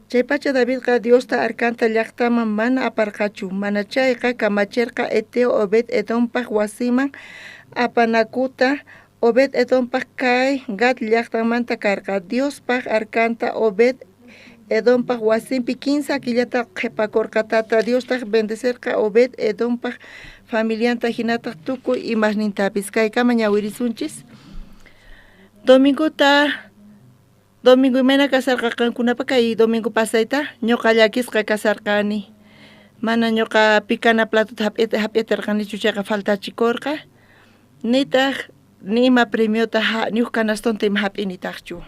Chaypacha Davidqa Diosta arcanta llajtaman mana aparqachu, manachayqa kamacherqa heteo Obed Edompaj wasiman apanakuta. Obed Edompaj kay Gat llajtanmanta karqa. Diospaj arcanta Obed Edompaj wasinpi kinsa killata qhepakorqa. Tata Diostaj bendicerqa Obed Edompaj familianta jinataj tukuy imasnintapis. Kaykama ñawirisunchis. Domingota Domingo imayna kasarqa qankunapa kay domingo pasayta ñuqa llakisqa kasarqani. Mana ñuqa picana platota hap'itarqanichu chayqa faltachikurqa. Nitaq ni ima premiota ni huk canastonta ima hap'initaqchu.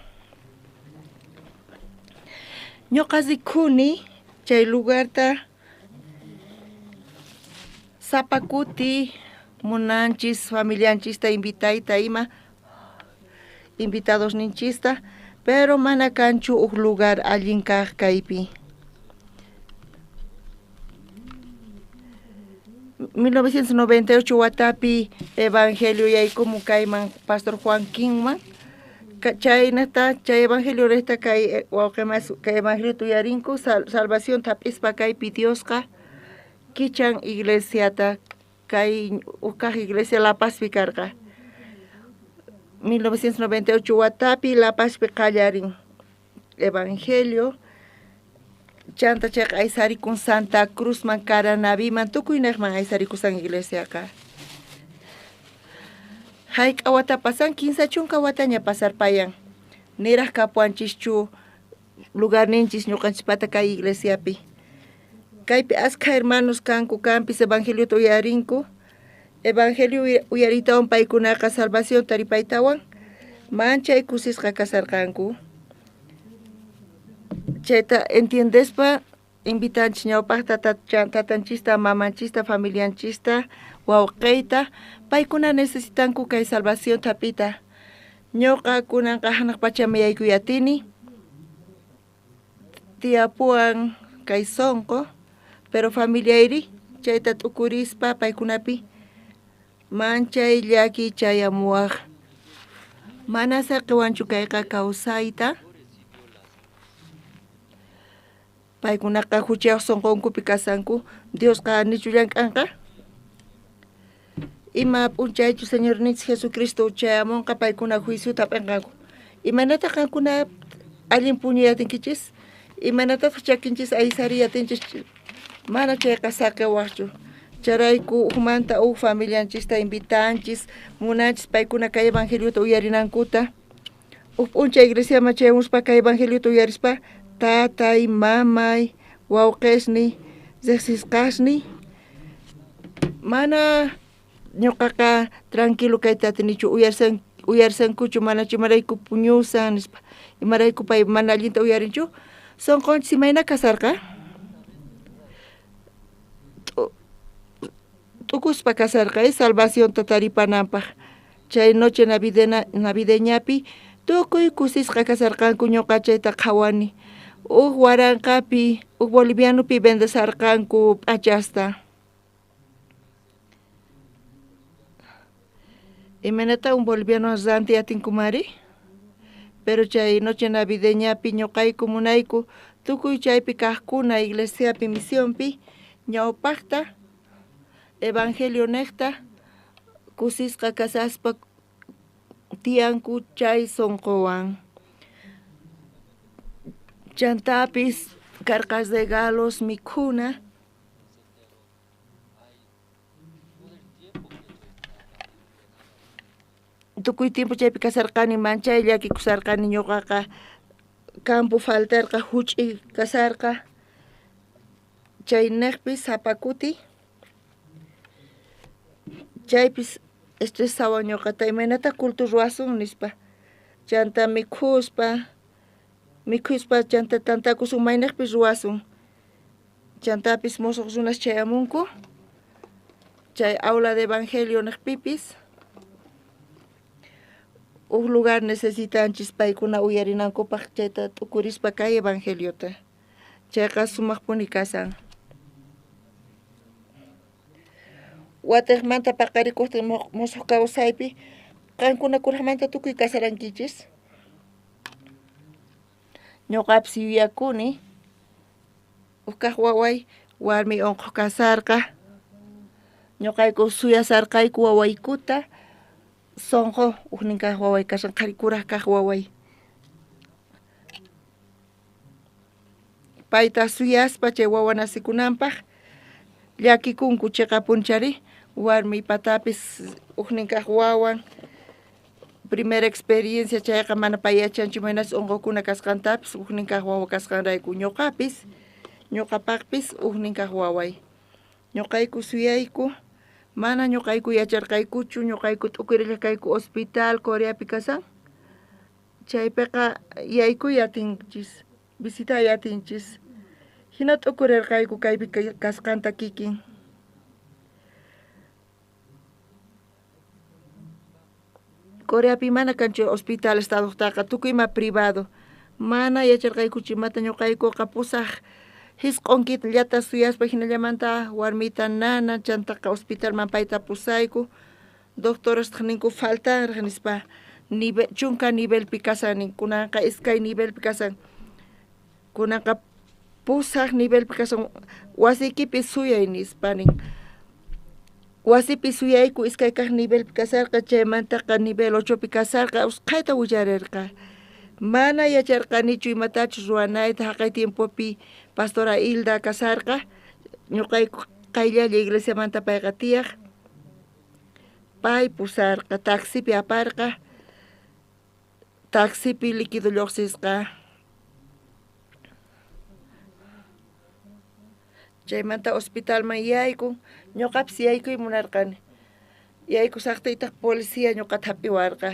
Ñuqa rikuni chay lugarta sapa kuti munanchis familianchista invitayta ima invitados ninchista, pero mana kanchu huk lugar allin kaq kaypi. 1998 watapi evangelio yaykumun kayman Pastor Juan Kingman. Chaynata chay evangelio rejta kay wawqimas kay evangelio uyarinku salvación hap'ispa kaypi Diosqa kichan iglesiata kay huk kaq iglesia La Pazpi karqa. 1998 watapi La Pazpi qallarin evangelio. Chanta chayqa aysarikun Santa Cruzman, Caranaviman, tukuynejman aysarikusan iglesiaqa. Hayk'a wata pasan, 30 wataña pasarpayan. Niraj kapuanchischu lugarninchis ñuqanchispata kay iglesiapi. Kaypi askha hermanos kanku kanpis evangeliota uyarinku. Evangelio uyaritawan paykunaqa salvación taripaytawan manchay kusisqa kasarqanku. Chayta entiendespa invitanchis ñawpaqta tatanchista, mamanchista, familianchista, wawqiyta, paykuna necesitanku kay salvación hap'ita. Ñuqa kunanqa hanaq pachaman yaykuy atini. Tiyapuwan kay sunqu, pero familiayri chayta t'ukurispa paykunapi manchay llaki chayamuwaq. Mana saqiwanchu kayqa kawsayta. Paykunaqa huchayuq sunqunkupi kasanku. Diosqa nichu llank'anqa? Ima p'unchaychu Señorninchik Jesucristo chayamunqa paykuna juiciota hap'inqanku. Imaynataq qankuna allin puñuy atinkichis? Imaynatataq chakinchis aysariy atinchis? Mana chayqa saqiwaqchu. Chayrayku hukmanta huk familianchista invitanchis, munanchis paykuna kay evangeliota uyarinankuta. Huk p'unchay iglesiaman chayamuspa kay evangeliota uyarispa tatay, mamay, wawqisniy, riqsisqasniy, mana ñuqaqa tranquilo kayta atinichu uyarsankuchu manachu imarayku puñusan nispa, imarayku pay mana allinta uyarinchu. Sunqunchis imayna kasarqa? T'ukuspa kasarqa salvacionta taripananpaq. Chay noche navideñapi tukuy kusisqa kasarqanku ñuqa chayta qhawani. Huk waranqapi, huk bolivianopi vendesarqanku p'achasta. Imaynata un boliviano ranti atinkumari? Pero chay noche navideñapi ñuqayku munayku tukuy chaypi kaqkuna iglesiapi misionpi ñawpaqta evangelio niqta kusisqa kasaspa tiyanku chay sunquwan. Chantapis karqa regalos mikhuna. Tukuy tiempo chaypi kasarqani manchay llakikusarqani ñuqaqa campo faltarqa huch'i kasarqa. Chayniqpi sapa kuti chaypis estresawan ñuqata imaynata culto ruwasun nispa. Chanta mikhuspa Mikhuspa chanta tantakusun maynejpi ruwasun. Chantapis mosuq runas chayamunku. Chay aula de evangelio nejpipis. Uj lugar necesitanchis paykuna uyarinankupaq chayta t'ukurispa kay evangeliota. Chayqa sumaqpuni kasan. Watejmanta paqarikuqtin musuq kawsaypi qankuna kurajmanta tukuy kasarankichis. Ñuqapis yuyakuni uj kaq waway warmi unquq kasarqa. Ñuqayku suyasarqayku wawaykuta sunqu ujnin kaq waway kasan qhari kuraj kaq waway. Payta suyaspa chay wawa nasikunanpaq llakikunku chiqapunchari warmi patapis ujnin kaq wawan. Primera experiencia chayqa mana pay yachanchu imaynachus unqukuna kasqantapis ujnin kaq wawa kasqanrayku ñuqapis ñuqapaqpis ujnin kaq waway. Ñuqayku suyayku mana ñuqayku yacharqaykuchu ñuqayku t'ukurillaq kayku hospital Coreapi kasan chaypiqa yaykuy atinchis visitay atinchis hina t'ukurirqayku kaypi kasqanta kikin. Coreapi mana kanchu hospital estadoqtaqa tukuy ima privado mana yacharqaykuchu imata ñuqaykuqa pusaq jisq'on killata suyaspa hinallamanta warmita nana chantaqa hospitalman payta pusayku doctorestaq ninku faltanraq nispa nivel chunka nivelpi kasan nin kunanqa iskay nivelpi kasan kunanqa pusaq nivelpi kasan wasiykipi suyay nispa nin wasipi suyayku iskay kaq nivelpi kasarqa chaymantaqa nivel 8pi kasarqa usqhayta willarirqa mana yacharqanichu imatachus ruwanayta haqay tiempopi pastora Hilda kasarqa ñuqayku qayllalla iglesiamanta payqa tiyaq pay pusarqa taxipi aparqa taxipi líquido lluqsisqa chaymanta hospitalman yaykun ñuqapis yaykuy munarqani yaykusaqtiytaq policía ñuqata hap'iwarqa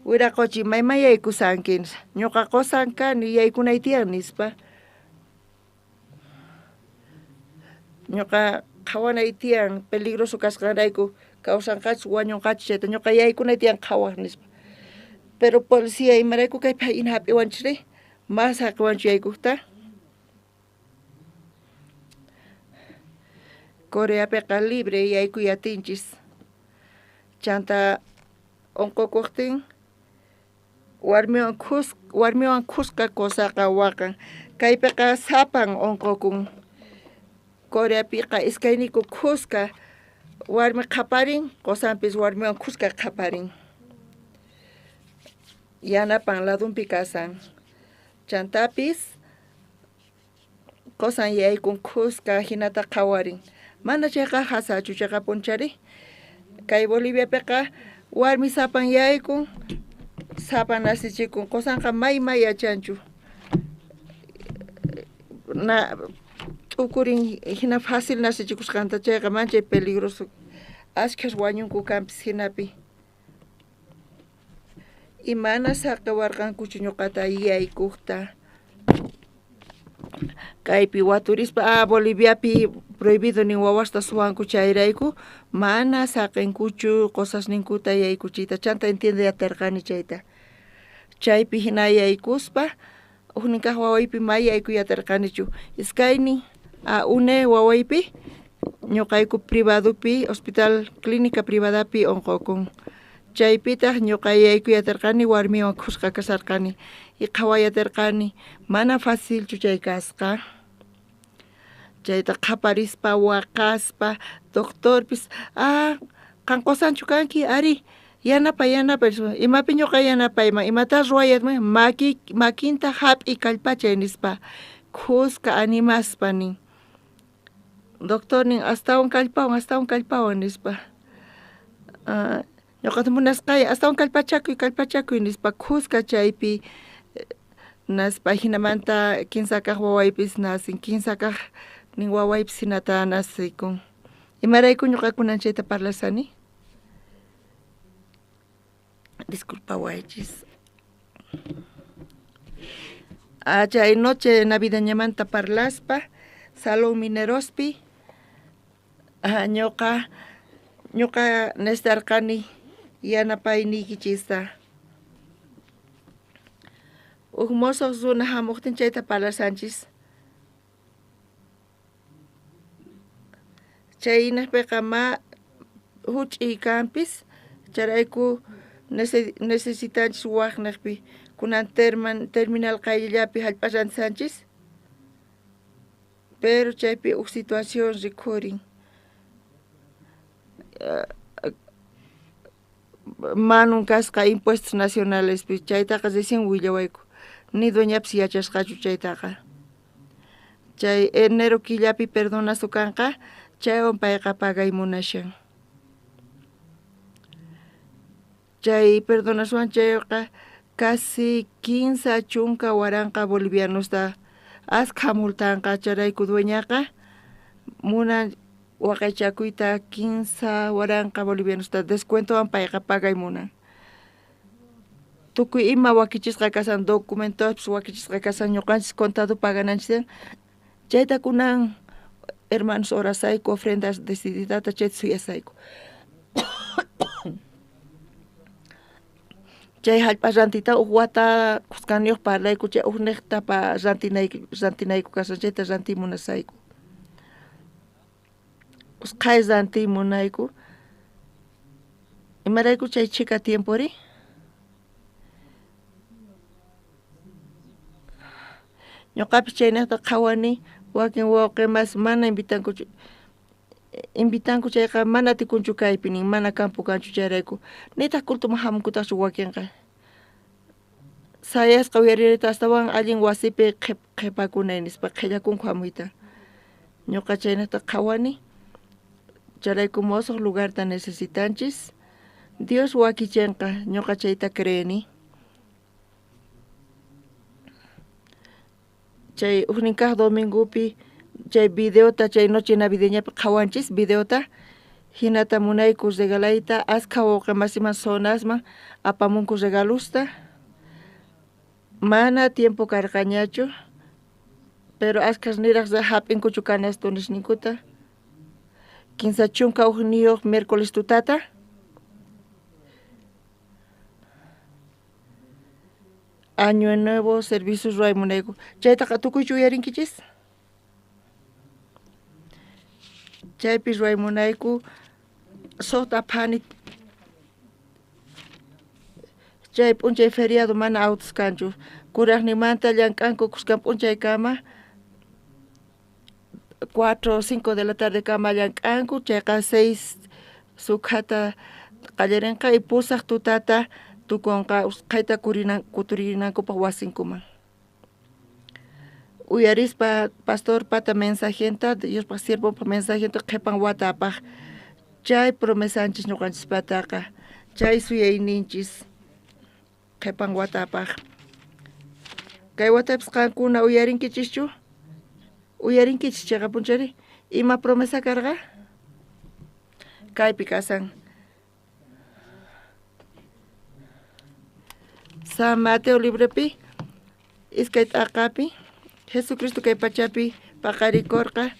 wiraquchi mayman yaykusanki ñuqa qusan kani yaykunay tiyan nispa ñuqa qhawanay tiyan peligroso kasqanrayku kawsanqachus wañunqachus chayta ñuqa yaykunay tiyan qhawaq nispa pero policía imarayku kaypi hina hap'iwanchis mas haqiwanchu yaykuqta Coreapiqa libre yaykuy atinchis chanta unqukuqtin warmiwan khuska qusaqa waqan kaypiqa sapan unqukun Coreapiqa iskayniyku khuska warmi qhaparin qusanpis warmiwan khuska qhaparin yanapan ladunpi kasan chantapis qusan yaykun khuska hinata qhawarin mana chayqa jasachu chiqapunchari kay Boliviapiqa warmi sapan yaykun sapan nasichikun qusanqa mayma yachanchu na t'ukurin hina fácil nasichikusqanta chayqa manchay peligroso ashkhas wañunku kanpis hinapi y mana saqiwarqankuchu ñuqata yaykuqta kaypi waturispa Boliviapi prohibido nin wawasta suwanku chayrayku mana saqinkuchu qusasninkuta yaykuchiyta chanta entiende atirqani chayta chaypi hina yaykuspa ujnin kaq wawaypi may yaykuy atirqanichu iskaynin une wawaypi ñuqayku privadopi hospital clínica privadapi unqukun chaypitaq ñuqa yaykuy atirqani warmiwan khuska kasarqani y qhaway atirqani mana facilchu chay kasqa chayta qhaparispa waqaspa doctorpis qan qusanchu kanki ari yanapay yanapay imapi ñuqa yanapayman imata ruwayatman makinta hap'iy kallpachay nispa khuska animaspa nin doctor nin astawan kallpawan nispa ñuqata munasqay astawan kallpachakuy kallpachakuy nispa khuska chaypi naspa hinamanta kinsa kaq wawaypis nasin kinsa kaq nin wawaypis hinata nasikun imarayku ñuqa kunan chayta parlasani disculpawaychis Chay noche navideñamanta parlaspa Salón Minerospi ñuqa necesitarqani yanapayniykichista. Uj mosoj runa hamuqtin chayta parlashanchis. Chay hinaqpiqa ma huch'iy kanpis chayrayku necesitanchis waqniqpi kunan terminal qayllapi hallp'a rantisanchis, pero chaypi uj situación rikhurin. Manun kasqa impuestos nacionalespi chaytaqa recién willawayku ni dueñapis yachasqachu chaytaqa. Chay enero killapi perdonazo kanqa chaywan payqa pagay munashan. Chay perdonasuwan chayqa casi 30,000 bolivianosta askha multanqa chayrayku dueñaqa munan waqaychakuyta 15,000 bolivianosta descuentowan payqa pagay munan. Tukuy ima wakichisqa kasan documentospis wakichisqa kasan ñuqanchis contado pagananchis chayta kunan hermanos orasayku ofrendas decididata chayta suyasayku. Chay hallp'a rantita uj wata kuskaniyuq parlayku chay ujniqta pa rantinayku kasan chayta rantiy munasayku. Usqhay rantiy munayku. Imarayku chay chhika tiempori? Ñuqapis chaynaqta qhawani wakin wawqimas mana invitankuchu. Invitanku chayqa mana atikunchu kaypi nin mana campo kanchu chayrayku nitaq cultoman hamunkutaqchu wakinqa. Sayasqa uyarirayta astawan allin wasipi qhipakunay nispa qhillakunku hamuyta. Ñuqa chaynaqta qhawani chayrayku mosoq lugarta necesitanchis. Dios wakichinqa ñuqa chayta creeni. Chay ujnin kaq domingopi chay videota chay noche navideñapi qhawanchis videota hinata munayku regalayta askha wawqimasiman zonasman apamunku regalusta. Mana tiempo karqañachu pero askhas niraq hap'inkuchu canastonesninkuta. 31 miércoles tutata Año Nuevo servicios ruay munayku. Chaytaqa tukuychu uyarinkichis? Chaypi ruay munayku suqta phani chay p'unchay feriado mana autos kanchu. Kuraqninmanta llank'anku kuskan p'unchaykama 4 o 5 de la tarde kama llank'anku chayqa 6 sukhata qallarinqa y pusaq tutata tukunqa usqhayta kuturinankupaq wasinkuman. Uyarispa pastor pata mensajenta Diospaq siervopaq mensajenta qhipan watapaq chay promesanchis ñuqanchispataqa chay suyayninchis qhipan watapaq. Kay watapis qankuna uyarinkichishchu? Uyarinkichis chayqa punchari ima promesa karqa? Kaypi kasan. San Mateo libropi iskay t'aqapi Jesucristo kay pachapi paqarikurqa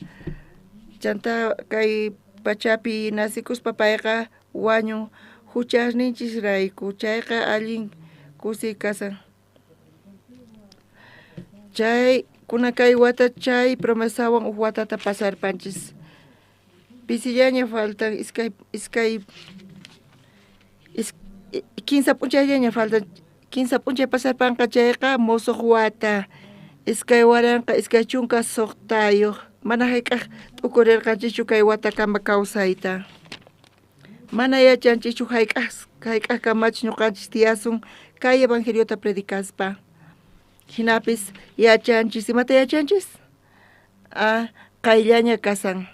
chanta kay pachapi nasikuspa payqa wañun huchasninchisrayku chayqa allin kusiy kasan. Chay kuna kay wata chay promesawan uj watata pasarpanchis. Pisillaña faltan iskay 15 p'unchayllaña faltan 15 p'unchay pasarpanqa chayqa mosoq wata 2026 mana hayk'aq t'ukurirqanchischu kay watakama kawsayta. Mana yachanchischu hayk'aqkamachus ñuqanchis tiyasun kay evangeliota predicaspa. Hinapis yachanchis imata yachanchis? Qayllaña kasan.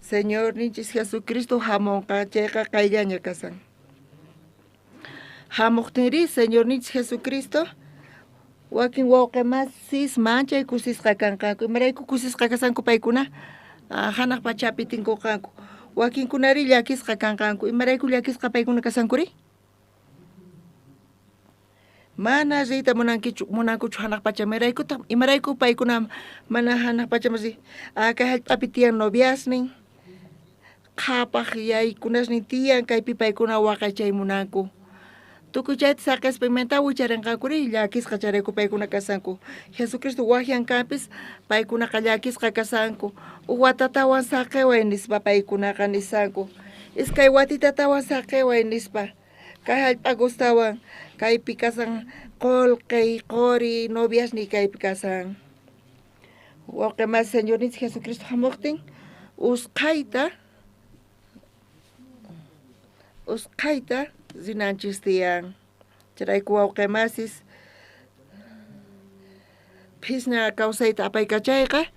Señorninchis Jesucristo hamunqa chayqa qayllaña kasan. Hamuqtinri Señorninchis Jesucristo wakin wawqimasis manchay kusisqa kanqanku. Imarayku kusisqa kasanku paykuna? Hanaq pachapi tinkuqanku. Wakinkunari llakisqa kanqanku. Imarayku llakisqa paykuna kasankuri? Mana riyta munankichu munankuchu hanaq pachaman imaraykutaq imarayku paykuna mana hanaq pachaman riy kay hallp'api tiyan noviasnin qhapaj yaykunasnin tiyan kaypi paykuna waqaychay munanku. Tukuy chayta saqespa imanta wicharenqankuri llakisqa chayrayku paykuna kashanku. Jesucristo wajyan kanpis paykunaqa llakisqa kashanku. Uj watatawan saqeway nispa paykunaqa nishanku. Iskay watitatawan saqeway nispa. Kay hallp'a gustawan kaypi kasan qolqey, qori, noviasniy kaypi kasan. Wawqe masi Señorninchik Jesucristo hamuqtin usqhayta usqhayta rinanchis tiyan. Chayrayku wawqe masis phisña kawsayta apaykachayqa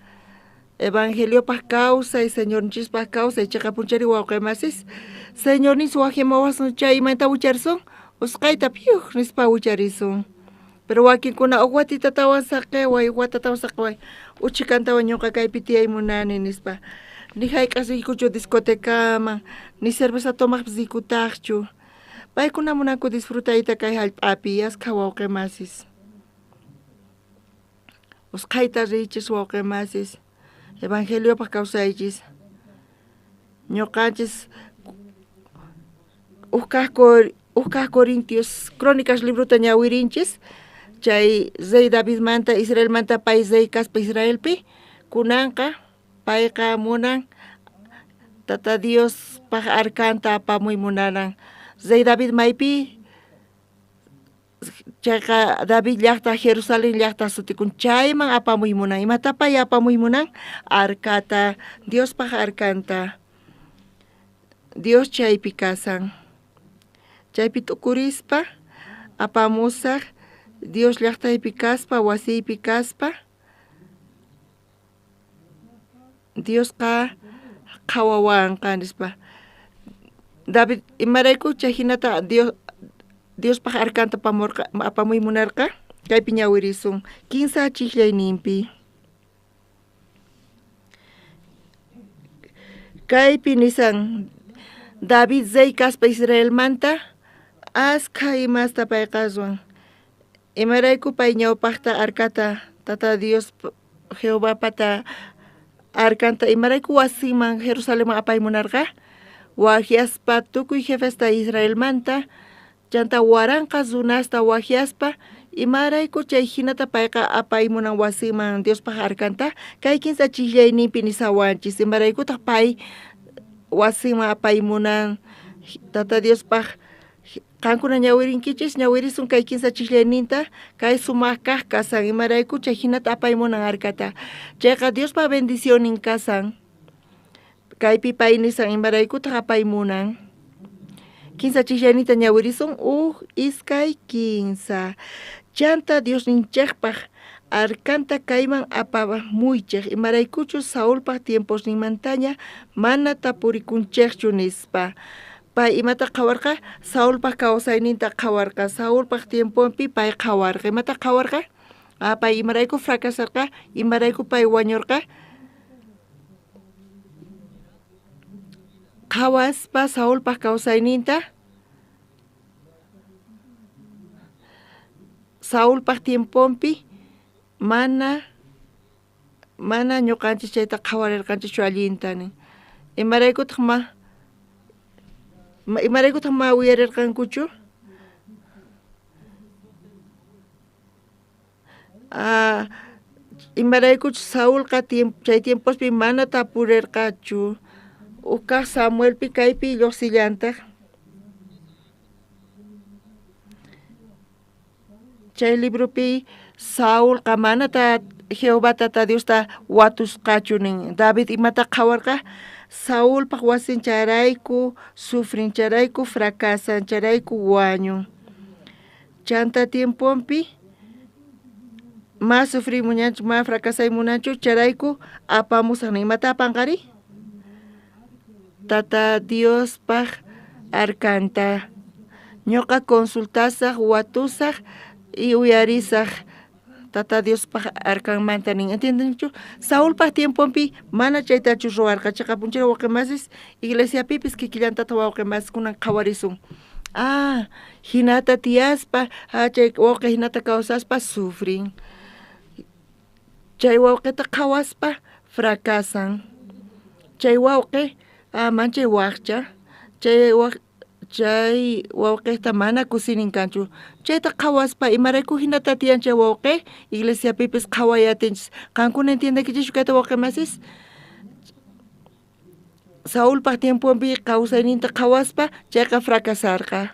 Evangeliopaj kawsay, Señorninchispaj kawsay, cheqapunchari wawqe masis. Señorninchis wajyamawasun chay imanta wicharisun, usqhayta phiuj nispa wicharisun. Pero wakinkuna uj watitatawan saqeway, uj watatawan saqeway, uchhikantawan ñuqa kaypi tiyay munani nispa. Ni jayk'aq riykuchu discotecaman, ni cerveza tomaqpis riykutajchu. Paykuna munanku disfrutayta kay hallp'api, askha wawqe masis. Usqhayta riychis wawqe masis, Evangeliopaj kawsaychis. Ñuqanchis uj kaj Corintios Crónicas librota ñawirinchis, chay rey Davidmanta, Israelmanta pay rey kaspa Israelpi, kunanqa payqa munan Tata Diospaj arkanta apamuy munaran. Rey David maypi chayqa David llajta Jerusalén llajta sutikun chayman apamuy munan. Imata pay apamuy munan? Arkata, Diospaj arkanta. Dios chaypi kasan. Chaypi t'ukurispa apamusaj Dios llajtaypi kaspa, wasiypi kaspa. Diosqa qhawawanqa nispa. David imarayku chay hinata Dios Diospaj arkanta apamurqa apamuy munarqa kaypi ñawirisun kinsa chijllayninpi. Kaypi nisan David rey kaspa Israelmanta askha imasta payqa ruwan. Imarayku pay ñawpajta arkata Tata Dios Jehovapata arkanta imarayku wasinman Jerusalenman apay munarqa? Wajyaspa tukuy jefesta Israelmanta chanta waranqa runasta wajyaspa imarayku chay jinata payqa apay munan wasinman Diospaj arkanta? Kay kinsa chijllayninpi nisawanchis imaraykutaq pay wasinman apay munan Tata Diospaj qankuna ñawirinkichis ñawirisun kay kinsa chijllayninta kay sumaq kaj kasan imarayku chay jinata apay munan arkata chayqa Diospa bendicionnin kasan kaypi pay nisan imaraykutaq apay munan kinsa chijllayninta ñawirisun uj iskay kinsa chanta Diosninchejpaj arkanta kayman apamuychej imaraykuchus Saulpaj tiemposninmantaña mana tapurikunchejchu nispa. Pay imata qhawarqa? Saulpaj kawsayninta qhawarqa. Saulpaj tiemponpi pay qhawarqa. Imata qhawarqa? Pay imarayku fracasarqa? Imarayku pay wañurqa? Qhawaspa Saulpaj kawsayninta Saulpaj tiemponpi mana mana ñuqanchis chayta qhawarirqanchischu allinta nin. Imaraykutaq ma imaraykutaq ma uyarirqankuchu? Imaraykuchus Saulqa chay tiempospi mana tapurirqachu. Uj kaj Samuelpi kaypi lluqsillantaq. Chay libropi Saulqa mana Jehová Tata Diosta watusqachu nin. David imata qhawarqa? Saulpaj wasin chayrayku, sufrin chayrayku, fracasan chayrayku wañun. Chanta tiemponpi ma sufriy munanchu, ma fracasay munanchu, chayrayku apamusaj nin. Imata apanqari? Tata Diospaj arkanta. Ñuqa consultasaj, watusaj y uyarisaj Tata Diospaj arkanmanta nin. ¿Entiendenchu? Saulpaj tiemponpi mana chaytachu ruwarqa. Chayqa punchayqa wawqi masis iglesiapipis kikillantataq wawqi masikunan qhawarisun. Hinata tiyaspa, chay wawqi hinata kawsaspa sufrin. Chay wawqita qhawaspa fracasan. Chay wawqi manchay waqcha, chay wawqita mana kusinin kanchu. Chayta qhawaspa imarayku hinata tiyan chay wawqi iglesiapipis qhawayatinchis. Qankuna entiendenkichischu kayta wawqi masis? Saulpaj tiemponpi kawsayninta qhawaspa chayqa fracasarqa.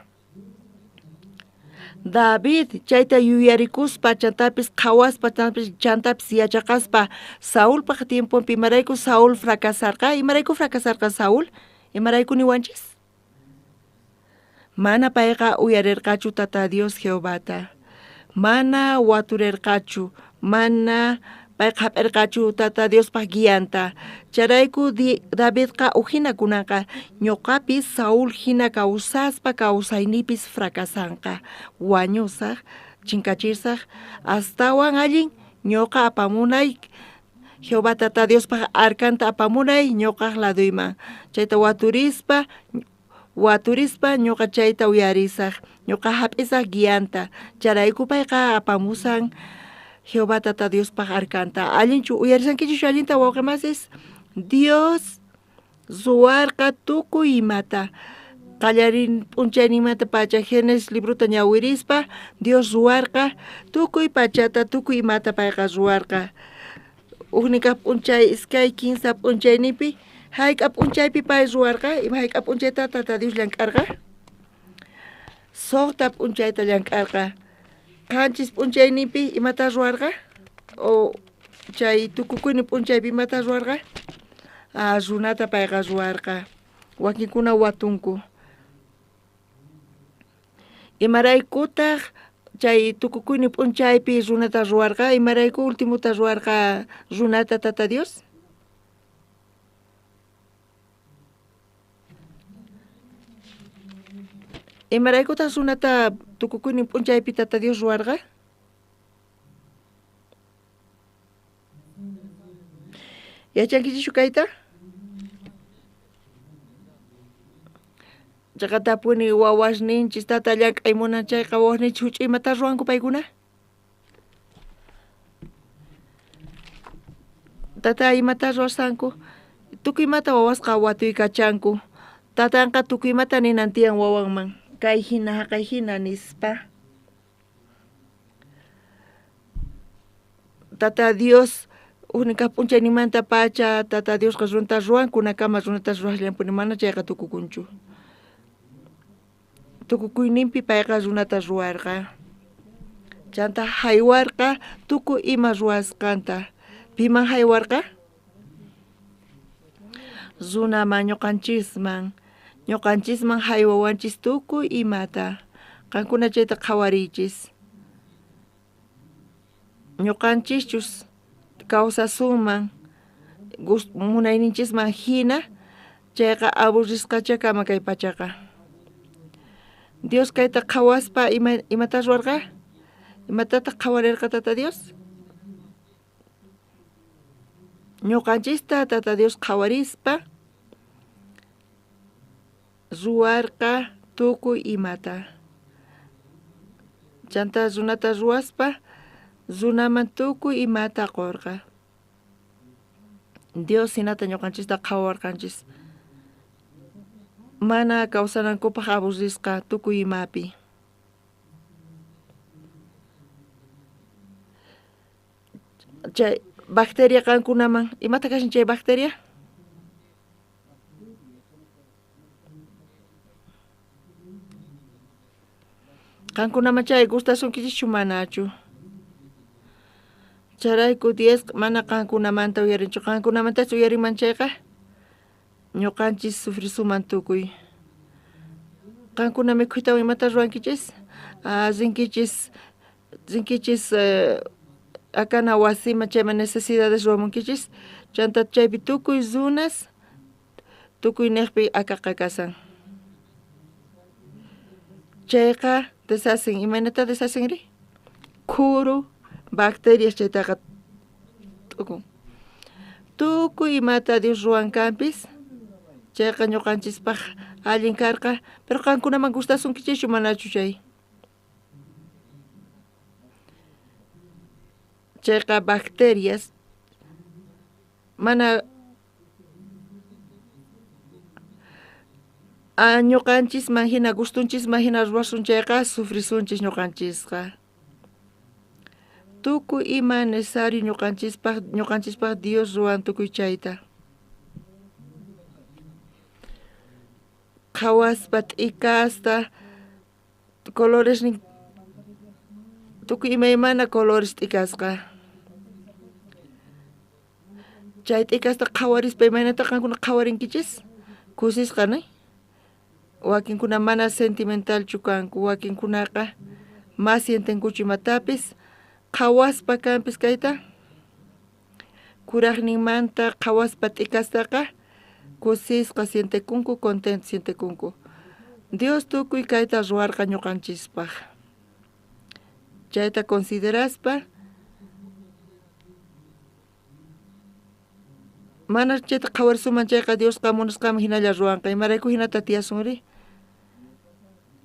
David chayta yuyarikuspa chantapis qhawaspa chantapis yachaqaspa Saulpaj tiemponpi imarayku Saúl fracasarqa? Imarayku fracasarqa Saúl? Imarayku niwanchis? Mana payqa uyarirqachu Tata Dios Jehovata. Mana waturirqachu, mana payqa hap'irqachu Tata Diospaj guianta. Chayrayku Davidqa ujina kunanqa ñuqapis Saúl hina kawsaspa kawsaynipis fracasanqa. Wañusaj, chinkachisaj, astawan allin ñuqa apamunay Jehová Tata Diospaj arkanta apamunay ñuqaj laduyman. Chayta waturispa ñuqa chayta uyarisaj, ñuqa hap'isaj guianta. Chayrayku payqa apamusan Jehová Tata Diospaj arkanta. Allinchu uyarisankichis allinta wawqi masis? Dios ruwarqa tukuy imata. Qallarin p'unchaynimanta pacha Génesis librota ñawirispa Dios ruwarqa tukuy pachata tukuy imata payqa ruwarqa. Ujnikaq p'unchay iskay kinsa p'unchaynipi hayk'a p'unchaypi pay ruwarqa? Ima hayk'a p'unchayta Tata Dios llank'arqa? Suqta p'unchayta llank'arqa. Qanchis p'unchayninpi imata ruwarqa? O chay tukukuynin p'unchaypi imata ruwarqa? Runata payqa ruwarqa. Wakinkuna watunku. Imaraykutaq chay tukukuynin p'unchaypi runata ruwarqa? Imarayku ultimuta ruwarqa runata Tata Dios? Imaraykutaq runata tukukuynin p'unchaypi Tata Dios ruwarqa? Yachankichischu kayta? Chaqa tapuni wawasninchis tata llank'ay munan chayqa wawasninchis huch'uy imata ruwanku paykuna? Tata imata ruwasanku? Tukuy imata wawasqa watuykachanku. Tatanqa tukuy imata ninan tiyan wawanman. Kay hina haqay hina nispa. Tata Dios ujnikaq p'unchaynimanta pacha Tata Diosqa runata ruwan kunakama runata ruwasllanpuni mana chayqa tukukunchu. Tukukuyninpi payqa runata ruwarqa. Chanta haywarqa tukuy ima ruwasqanta. Piman haywarqa? Runaman ñuqanchisman. Ñuqanchisman haywawanchis tukuy imata. Qankuna chayta qhawariychis. Ñuqanchischus kawsasunman munayninchisman hina chayqa aburrisqacha kama kay pachaqa. Dios kayta qhawaspa imata ruwarqa? Imatataq qhawarirqa Tata Dios? Ñuqanchista Tata Dios qhawarispa ruwarqa tukuy imata. Chanta runata ruwaspa runaman tukuy imata qurqa. Dios hinata ñuqanchista qhawarqanchis. Mana kawsanankupaq aburrisqa tukuy imapi. Chay bacteria qankunaman imata kashan chay bacteria? Qankunaman chay gustasunkichischu manachu? Chayrayku Dios mana qankunamanta uyarinchu. Qankunamantachu uyarinman chayqa ñuqanchis sufrisuman tukuy. Qankuna mikhuytawan imata ruwankichis? Rinkichis akana wasiman chayman necesidades ruwamunkichis. Chanta chaypi tukuy runas tukuy niqpi akaqa kasan. Chayqa deshacen. Imaynata deshacenri? Khuru bacterias chaytaqa t'ukun. Tukuy imata Dios ruwan kanpis chayqa ñuqanchispaj Allin karqa, pero qankunaman gustasunkichikchu manachu chay? Chayqa bacterias mana ñuqanchisman hina gustunchisman hina ruwasun chayqa sufrisunchis ñuqanchisqa. Tukuy ima necesario ñuqanchispaq Dios ruwan tukuy chayta. Qhawaspa t'ikasta colores tukuy imaymana colores t'ikasqa. Chay t'ikasta qhawarispa imaynata qankuna qhawarinkichis? Kusisqa, ne? Wakinkuna mana sentimentalchu kanku, wakinkunaqa mas sientenkuchu imatapis. Qhawaspa kanpis kayta kuraqninmanta qhawaspa t'ikastaqa kusisqa sientekunku, contento sientekunku. Dios tukuy kayta ruwarqa ñuqanchispaq. Chayta consideraspa mana chayta qhawarisuman chayqa Diosqa munasqanman hinalla ruwanqa. Imarayku hinata tiyasunri?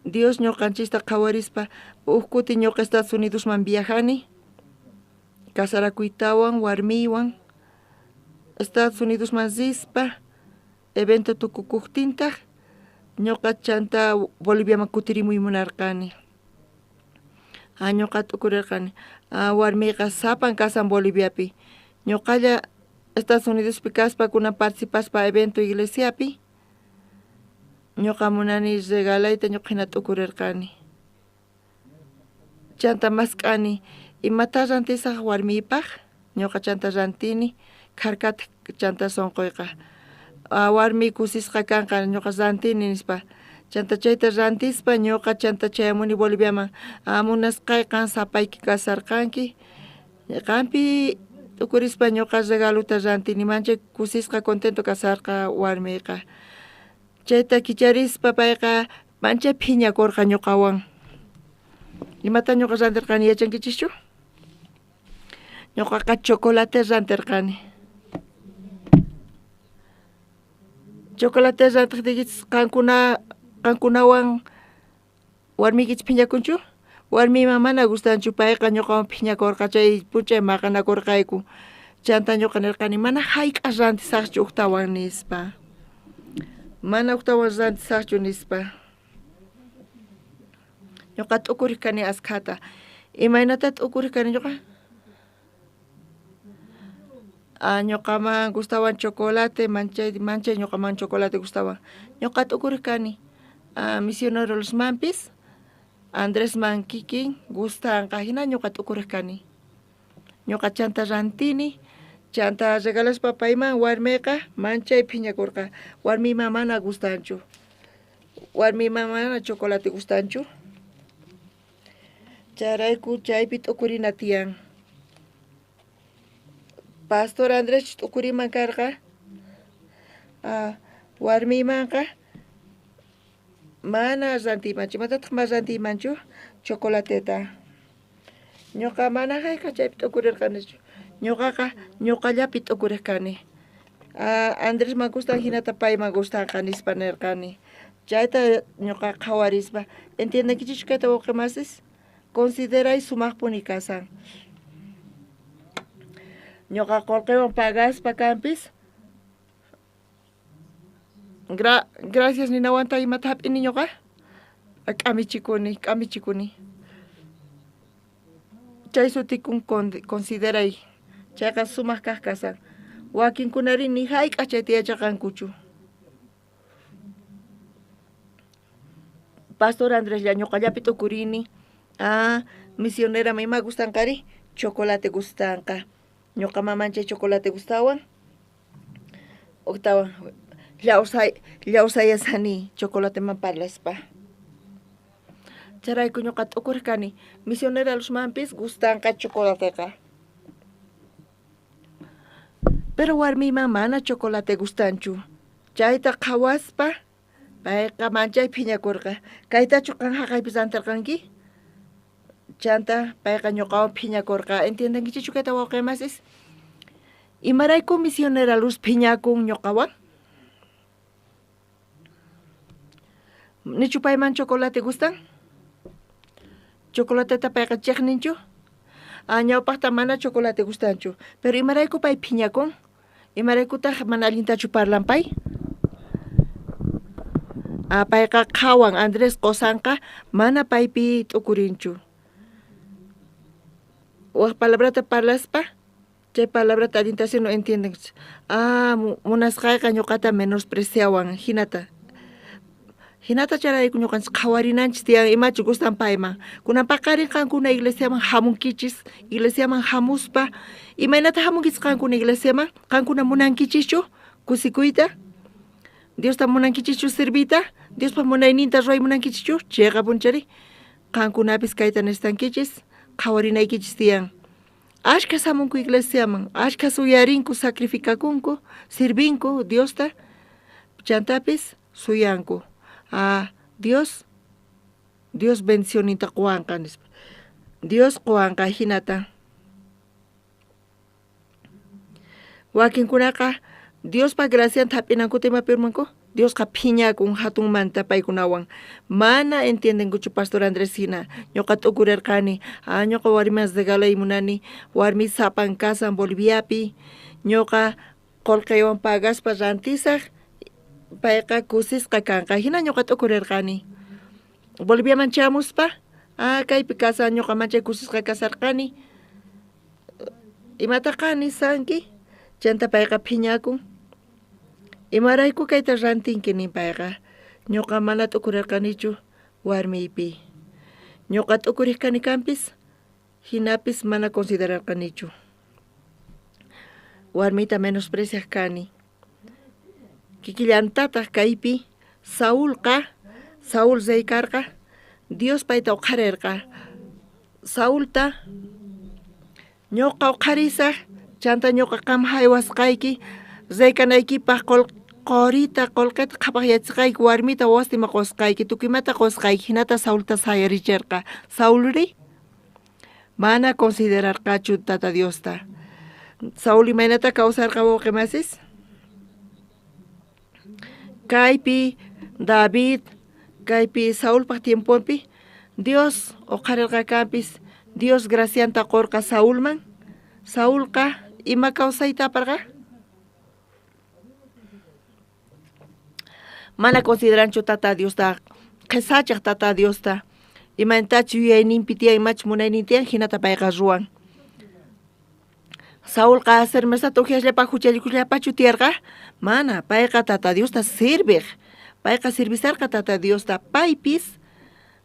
Dios ñuqanchista qhawarispa huk kuti ñuqa Estados Unidosman viajani casarakuytawan warmiywan Estados Unidosman rispa evento tukukuqtintaq ñuqa chanta Boliviaman kutirimuy munarqani. Ñuqa t'ukurirqani warmiyqa sapan kasan Boliviapi ñuqalla Estados Unidospi kaspa kunan participaspa evento iglesiapi ñuqa munani regalayta ñuqa hina t'ukurirqani. Chanta mask'ani imata rantisaq warmiypaq ñuqa chanta rantini kharkata chanta sunquyqa warmiy kusisqa kanqa ñuqa rantini nispa. Chanta chayta rantispa ñuqa chanta chayamuni Boliviaman munasqay qan sapayki kasarqanki qanpi t'ukurispa ñuqa regaluta rantini manchay kusisqa contento kasarqa warmiyqa. Chayta kicharispa payqa manchay phiñakurqa ñuqawan. Imata ñuqa rantirqani yachankichischu? Ñuqaqa chocolate rantirqani. Chocolate rantiqtiykichis qankunawan warmiykichis phiñakunchu? Warmiyman mana gustanchu payqa ñuqawan phiñakurqa chay p'unchay maqanakurqayku. Chanta ñuqa nirqani mana hayk'aq rantisaqchu uktawan nispa. Mana uktawan rantisaqchu nispa. Ñuqa t'ukuriq kani askhata. Imaynata t'ukuriq kani ñuqa? Ñuqaman gustawan chocolate, manchay ñuqaman chocolate gustawan. Ñuqa t'ukuriq kani misionerosmanpis Andresman kikin gustanqa hina ñuqa t'ukuriq kani. Ñuqa chanta rantini, chanta regalaspa payman warmiyqa manchay phiñakurqa. Warmiyman mana gustanchu. Warmiyman mana chocolate gustanchu. Chayrayku chaypi t'ukurina tiyan. Pastor Andrés t'ukuriman karqa warmiymanqa mana rantiymanchu. Imatataq mana rantiymanchu? Chocolateta. Ñuqa mana hayk'aq chaypi t'ukurirqanichu. Ñuqaqa ñuqallapi t'ukuriq kani. Andresman gustan hinata payman gustanqa nispa nirqani. Chayta ñuqa qhawarispa. ¿Entiendenkichischu kayta wawqi masis? Consideray sumaqpuni kasan. Ñuqa qullqiwan pagaspa kanpis gracias ninawanta imata hap'ini ñuqa k'amichikuni. Chay sutikun consideray chayqa sumaq kaq kasan. Wakinkunari ni hayk'aq chayta yachaqankuchu. Pastor Andreslla ñuqallapi t'ukurini. Misionera ima gustanqari? Chocolate gustanqa. Ñuqa maman chay chocolate gustawan. Uktawan llawsayasani chocolateman parlaspa. Chayrayku ñuqa t'ukuriq kani misionera Luzmanpis gustanqa chocolateqa. Pero warmiyman mana chocolate gustanchu. Chayta qhawaspa payqa manchay phiñakurqa. Kaytachu qan haqaypi rantirqanki? Chanta payqa ñuqawan phiñakurqa. ¿Entiendenkichikchu kayta wawqi masis? Imarayku misionera Luz phiñakun ñuqawan? Nichu payman chocolate gustan? Chocolateta payqa chiqninchu? Ah, ñawpaqta mana chocolate gustanchu. Pero imarayku pay phiñakun? Imaraykutaq mana allintachu parlan pay? Ah, payqa qhawan Andrés qosanqa mana paypi t'ukurinchu. Waj palabrata parlaspa chay palabrata allinta no entienden. Ah, munasqayqa ñuqata menospreciawan hinata. Hinata chayrayku ñuqanchis qhawarinanchis tiyan imachu gustan payman. Kunan paqarin qankuna iglesiaman hamunkichis, iglesiaman hamuspa, imaynata hamunkichis qankuna iglesiaman? Qankuna munankichischu kusikuyta? Diosta munankichischu serviyta? Diospa munayninta ruway munankichischu? Chiqapunchari. Qankunapis kayta necesitankichis, qhawarinaykichis tiyan. Ashkhas hamunku iglesiaman, ashkhas uyarinku, sacrificakunku, sirvinku Diosta, chantapis suyanku. Ah, Dios, Dios bendicionninta quwanqa nispa. Dios quwanqa hinata. Wakinkunaqa Diospa gracianta hap'inankuta imapi urmanku? Diosqa phiñakun hatunmanta paykunawan. Mana entiendenkuchu Pastor Andrés hina. Ñuqa t'ukurerqani, ah, ñuqa warmiman regalay munani, warmi sapan kasan Boliviapi, ñuqa qolqeywan pagaspa rantisaj, payqa kusisqa kanqa. Hina ñuqa t'ukurerqani. Boliviaman chamuspa, ah, kaypi kasan ñuqa manchay kusisqa kasarqani. Imataqa nisanki? Chanta payqa phiñakun. Imarayku kayta rantinki nin payqa. Ñuqa mana t'ukurerqanichu warmiypi. Ñuqa t'ukuriq kani kanpis, hinapis mana considerarqanichu. Warmiyta menospreciaq kani. Kikillantataq kaypi Saulqa, Saul rey karqa, Dios payta uqharirqa. Saulta ñuqa uqharisaj, chanta ñuqa qam haywasqayki, rey kanaykipaq qorita, qolqeta qhapaqyachisqayki, warmita wawasta ima qusqayki, tukuy imata qusqayki, hinata Saulta sayaricherqa. Saulri mana considerarqachu Tata Diosta. Saul imaynata kawsarqa wawqi masis? Kaypi David, kaypi Saulpaj tiemponpi Dios uqharirqa kanpis, Dios gracianta qurqa Saulman. Saulqa ima kawsayta aparqa? Mana consideranchu Tata Diosta, qhisachaj Tata Diosta. Imaynatachu yuyayninpi tiyan, imachu munaynin tiyan, hinata payqa ruwan. Saulqa cervezata ukyasllapaj huchallikushllapachu tiyarqa? Mana, payqa Tata Diosta sirviq. Payqa sirvisarqa Tata Diosta. Paypis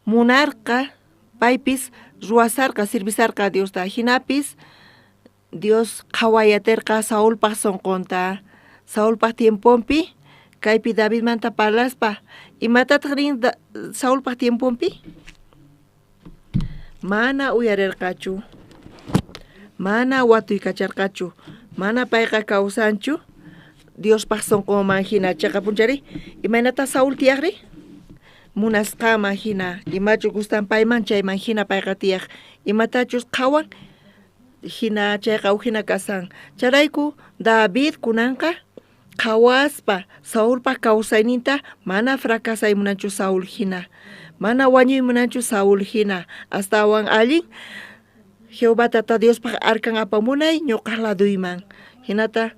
munarqa, paypis ruwasarqa, sirvisarqa Diosta. Hinapis Dios qhawayaterqa Saulpaj sonqonta. Saulpaj tiemponpi, kaypi Davidmanta parlaspa, imatataq rin Saulpaj tiemponpi? Mana uyarerqachu, mana watuykacharqachu, mana payqa kawsanchu Diospaj sonqonman hina. Chiqapunchari, imaynata Saul tiyaqri? Munasqanman hina, imachu gustan payman chayman hina payqa tiyaq. Imatachus qhawan hina chayqa uj hina kasan. Chayrayku David kunanqa qhawaspa Saulpaj kawsayninta mana fracasay munanchu Saul hina, mana wañuy munanchu Saul hina, astawan allin Jehová Tata Diospaj arkan apamunay ñuqaj laduyman. Hinata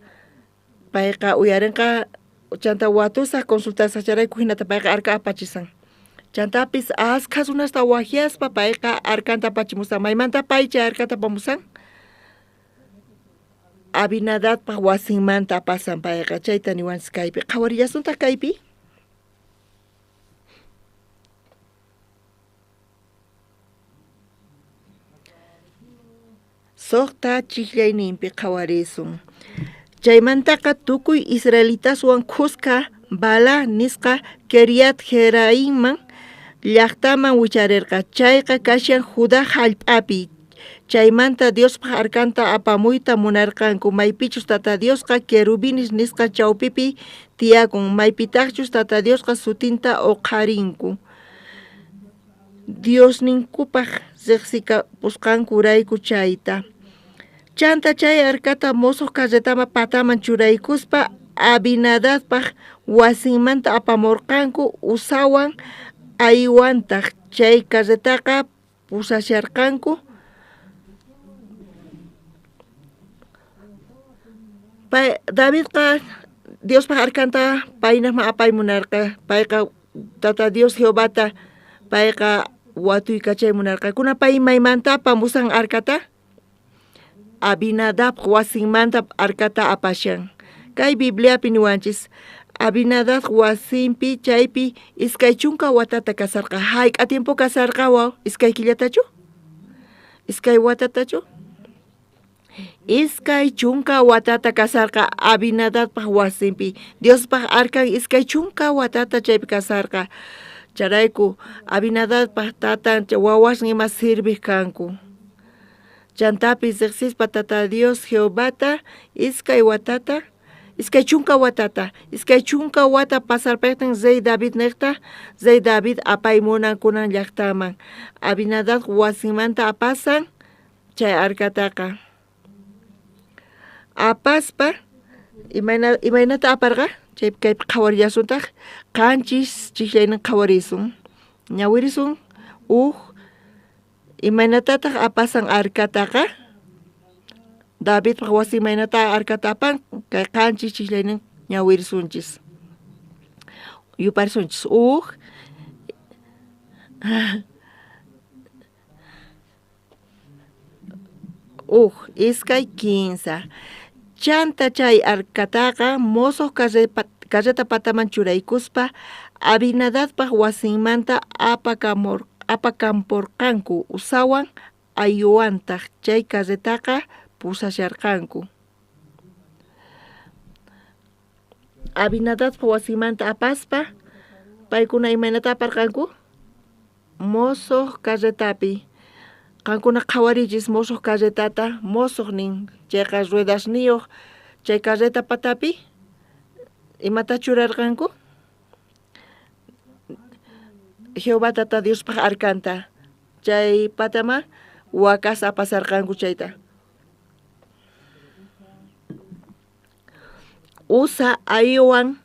payqa uyarinqa chanta watusaj consultasaj chayrayku hinata payqa arka apachisan. Chantapis askha runasta wajyaspa payqa arkanta apachimusan. Maymanta pay chay arkata apamusan? Abinadadpaj wasinmanta apasan payqa. Chayta niwanchis kaypi. Qhawarillasuntaq kaypi. Suqta chijllayninpi qhawarisun. Chaymantaqa tukuy israelitaswan khuska Baalá nisqa Queriat Jearaimman llajtaman wicharerqa. Chayqa kashan Judá jallp'api. Chaymanta Diospaj arcanta apamuyta munarqanku, maypichus Tata Diosqa querubinis nisqa chawpipi tiyakun, maypitajchus Tata Diosqa sutinta oqharinku. Diosninkupaj rejsikapusqankurayku chayta. Chanta chay arcata mosoj carretama pataman churaykuspa Abinadadpaj wasinmanta apamorqanku Uzawan Ahiyowantaj. Chay carretaqa pusasharqanku. Pay, Davidqa Diospaj arcanta paynajman apay munarqa. Payqa Tata Dios Jehovata payqa watuykachay munarqa. Kuna pay maymanta apamusan arcata? Abinadab wasinmanta arcata apashan. Kay Bibliapi niwanchis Abinadab wasinpi chaypi 20 watata kasarqa. Hayk'a tiempo kasarqa waw? Iskay killatachu? Iskay watatachu? 20 watata kasarqa Abinadabpaj wasinpi. Diospaj arcan 20 watata chaypi kasarqa. Chayrayku Abinadabpaj tatan wawasnin ima sirvej kanku. Chantapis rejsispa Tata Dios Jehovata 2 watata, 20 watata, 20 wata pasarpajtin rey David nejta, rey David apay munan kunan llajtaman. Abinadab wasinmanta apasan chay arcataqa. Apaspa, imaynata aparqa? Chay kaypi qhawarillasuntaj, 7 chijllaynin qhawarisun. Ñawirisun uj imaynatataj apasan arcataqa? Davidpaj wasin imaynata arcata apan? Kay 7 chijllaynin ñawirisunchis. Yuparisunchis uj uj iskay 15. Chanta chay arcataqa mosoj carreta pataman churaykuspa Abinadabpaj wasinmanta apakamporqanku Uzawan Ahiyowantaj chay carretaqa pusasharqanku. Abinadabpaj wasinmanta apaspa paykuna imaynata aparqanku? Mosoj carretapi. Qankuna qhawarichis mosoj carretata, mosoj nin chayqa ruedasniyoj chay carreta patapi imata churarqanku? Jehová Tata Diospaj arcanta. Chay pataman wakas apasarqanku chayta. Uza Ahiyowan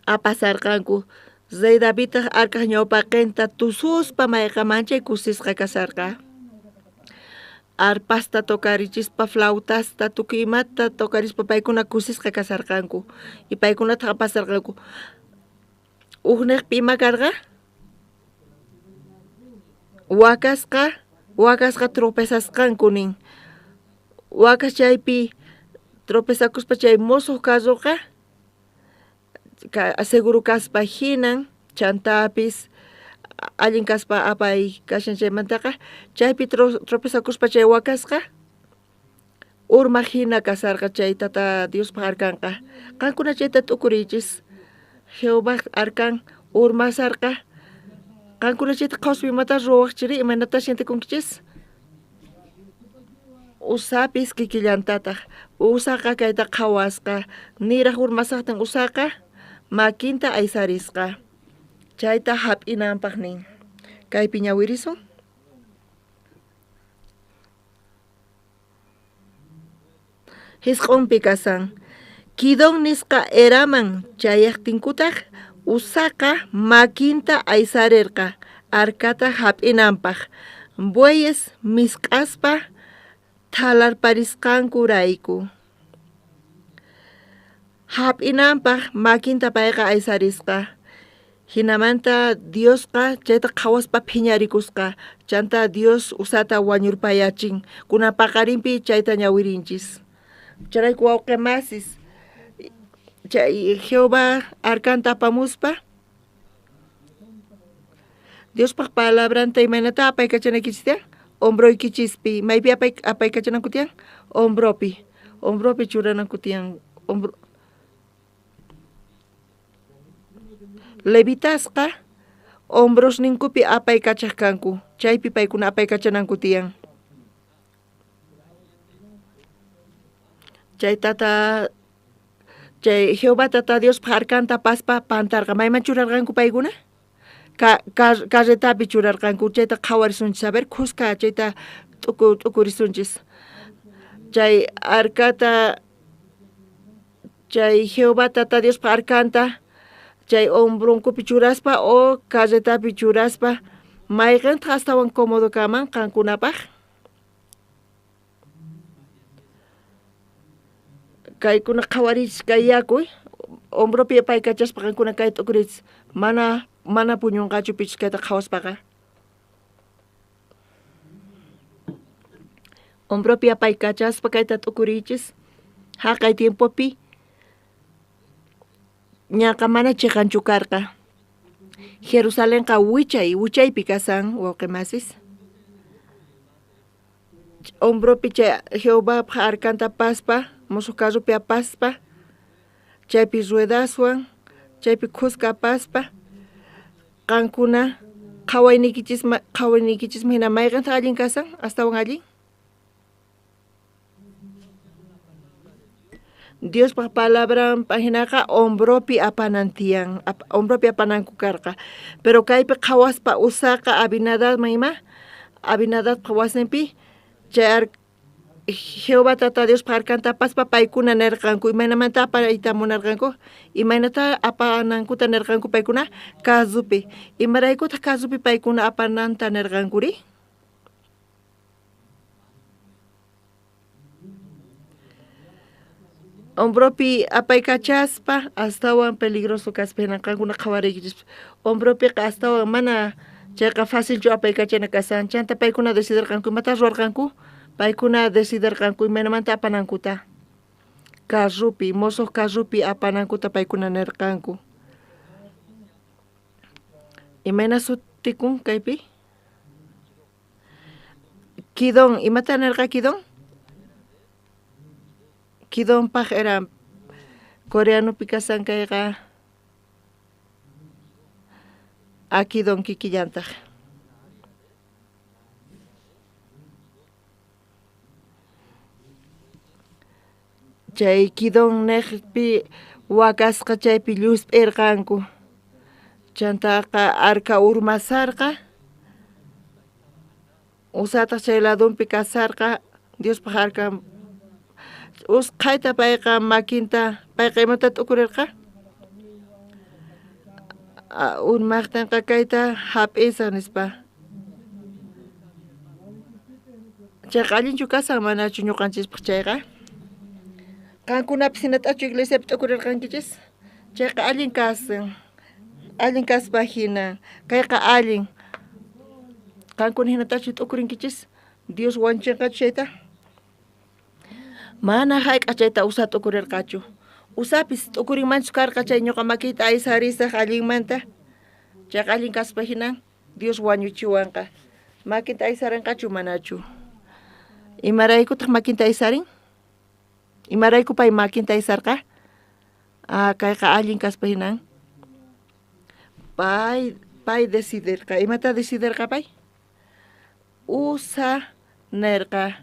apasarqanku. Rey Davidtaj arcaj ñawpaqenta tususpa mayqa manchay kusisqa kasarqa. Arpasta tocarichispa, flautasta, tukuy imata tocarispa paykuna kusisqa kasarqanku. Y paykunataj apasarqanku. Ujnejpi ima karqa? Wakasqa tropezasqanku nin. Wakas chaypi tropezakuspa chay mosoj carroqa seguro kaspa hinan chantapis allin kaspa apay kashan chaymantaqa chaypi tropezakuspa chay wakasqa urmaj hina kasarqa chay Tata Diospaj arcanqa. Qankuna chayta t'ukuriychis. Jehová arcan urmasarqa. Qankuna chayta qhawaspa imata ruwajchiri, imaynata sientekunkichis? Uzapis kikillantataj. Uzaqa kayta qhawasqa. Niraj urmasajtin Uzaqa makinta aysarisqa. Chayta hap'inanpaj nin. Kaypi ñawirisun. Jisq'onpi kasan. Kidón nisqa eraman chayajtinkutaj Uzaqa makinta aysarirqa arcata hap'inanpaj. Bueyes misq'aspa thalarparisqankurayku. Hap'inanpaj makinta payqa aysarisqa. Hinamanta Diosqa chayta qhawaspa phiñarikusqa. Chanta Dios Uzata wañurpayachin. Kunan paqarinpi chayta ñawirinchis. Chayrayku wawqi masis chay Jehová arcanta apamuspa Diospaj palabranta imaynata apaykachanaykichis tiyan? Hombroykichispi. Maypi apaykachananku tiyan? Hombropi. Hombropi churananku tiyan. Levitasqa hombrosninkupi apaykachaj kanku. Chaypi paykuna apaykachananku tiyan. Chay tata chay Jehová Tata Diospaj arcanta apaspa pantarqa. Mayman churarqanku paykuna? Carretapi churarqanku. Chayta qhawarisunchis. A ver, khuska chayta t'ukurisunchis. Chay arcata chay Jehová Tata Diospaj arcanta Chay hombronkupi churaspa o carretapi churaspa, mayqintaq astawan cómodo kanman qankunapaq? Kaykuna qhawarichis kay yaku, hombropi apaykachaspa qankuna kay t'ukurichis, mana puñunqachu pichus kayta qhawaspaqa. Hombropi apaykachaspa kayta t'ukurichis, haqay tiempopi ñaqa mana chiqanchu karqa. Jerusalenqa wichaypi kasan, wawqimasis. Hombropi chay Jehovapaq arcanta apaspa, musuq carropi apaspa, chaypi ruedaswan, chaypi khuska apaspa, qankuna qhawayniykichisman hina mayqintaq allin kasan, astawan allin? Diospaq palabranpaq hinaqa hombropi apanan tiyan, hombropi apananku karqa. Pero kaypi qhawaspa Uzaqa Abinadadman ima, Abinadadpa wasinpi chay Jehová Tata Diospaq arcanta apaspa paykuna nerqanku, imaynamanta apayta munarqanku, imaynata apanankuta nerqanku paykuna carropi. Imaraykutaq carropi paykuna apananta nerqankuri? Hombropi apaykachaspa astawan peligroso kaspa hina qankuna qhawariykichis. Hombropiqa astawan mana chayqa facilchu apaykachana kasan. Chanta paykuna decidirqanku, imata ruwarqanku? Paykuna decidirqanku imaynamanta apanankuta. Carropi, mosoq carropi apanankuta paykuna nerqanku. Imayna sutikun kaypi? Kidón, imata nerqa Kidón? Kidonpaq era coreanopi kasan kayqa Akidon kikillantaq. Chay Kidón neqpi wakasqa chaypi llusp'irqanku. Chantaqa arca urmasarqa. Usataq chay ladunpi kasarqa Diospaq arca. Usqhayta payqa makinta, payqa imata t'ukurirqa? Urmaqtinqa kayta hap'isaq nispa. Chayqa allinchu kasan manachu ñuqanchispaq chayqa? Qankunapis hinatachu iglesiapi t'ukurirqankichis? Chayqa allin kasan, allin kaspa hina, kayqa allin. Qankuna hinatachu t'ukurinkichis? Dios wañuchinqachu chayta? Mana hayk'aq chayta Uza t'ukurirqachu. Uzapis t'ukurinmanchu karqa chay ñuqa makiyta aysarisaq allinmanta. Chayqa allin kaspa hina Dios wañuchiwanqa. Makinta aysarinqachu manachu? Imaraykutaq makinta aysarin? Imarayku pay makinta aysarqa? Kayqa allin kaspa hinan. Pay decidirqa. Imata decidirqa pay? Uza nerqa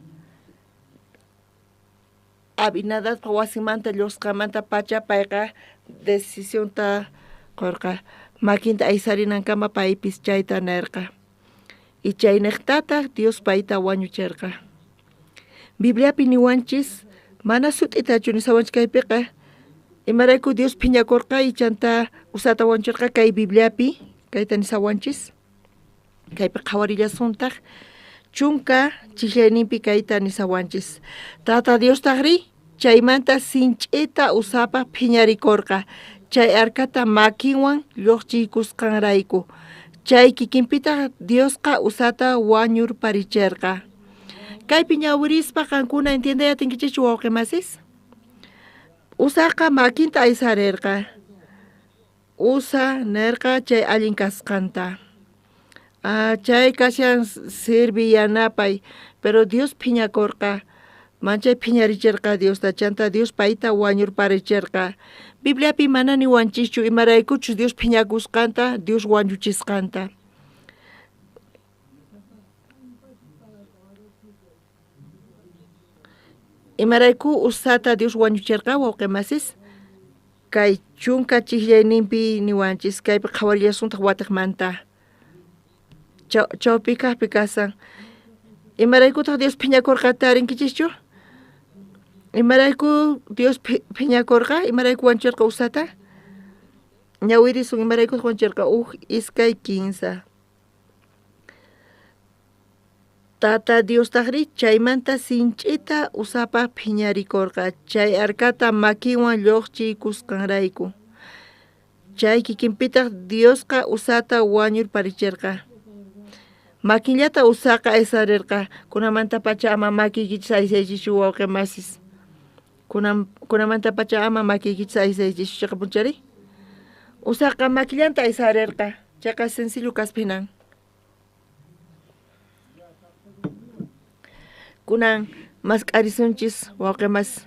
Abinadadpa wasinmanta llusqamanta pacha payqa decisionta qorqa. Makinta aywarinankama paypis chayta nerqa. Y chayniqtataq Dios payta wañucherqa. Bibliapi niwanchis mana sut'itachu nisawanchis kaypiqa. Imarayku Dios phiñakurqa y chanta Uzata wañucherqa kay Bibliapi kayta nisawanchis. Kaypi qhawarillasuntaq chunka chijllayninpi kayta nisawanchis. Tata Diostajri chaymanta sinch'ita Uzapaq phiñarikurqa chay arcata makinwan lluqchiykusqanrayku. Chay kikinpitaq Diosqa Uzata wañurparicherqa. Kaypi ñawirispa qankuna entiendey atinkichischu wawqimasis? Uzaqa makinta aysarirqa. Uza nerqa chay allin kasqanta. Chay kashan sirvi yanapay, pero Dios phiñakurqa. Manchay phiñaricherqa Diosta, chanta Dios payta wañurparicherqa. Bibliapi mana niwanchischu imaraykuchus Dios phiñakusqanta, Dios wañuchisqanta. Imarayku Uzata Dios wañucherqa wawqimasis? Kay chunka chijllayninpi niwanchis, kaypi qhawarillasuntaq watiqmanta. Chawpi kaqpi kasan. Imaraykutaq Dios phiñakurqa tarinkichischu? Imarayku Dios phiñakurqa? Imarayku wañucherqa Uzata? Ñawirisun imaraykutaq wañucherqa uj, iskay, kinsa. Tata Diostajrí chaymanta sinch'ita Uzapaj phiñarikorqa, chay arcata makinwan llojchiykusqanrayku. Chay kikinpitaj Diosqa Uzata wañurparicherqa. Makinllata Uzaqa aysarerqa. Kunamantapacha ama makiykichis aysaychischu, wawqe masis. Kunamantapacha ama makiykichis aysaychischu, cheqapunchari. Uzaqa makillanta aysarerqa. Chayqa sencillo kaspa hinan. Kunan mask'arisunchis, wawqe masis.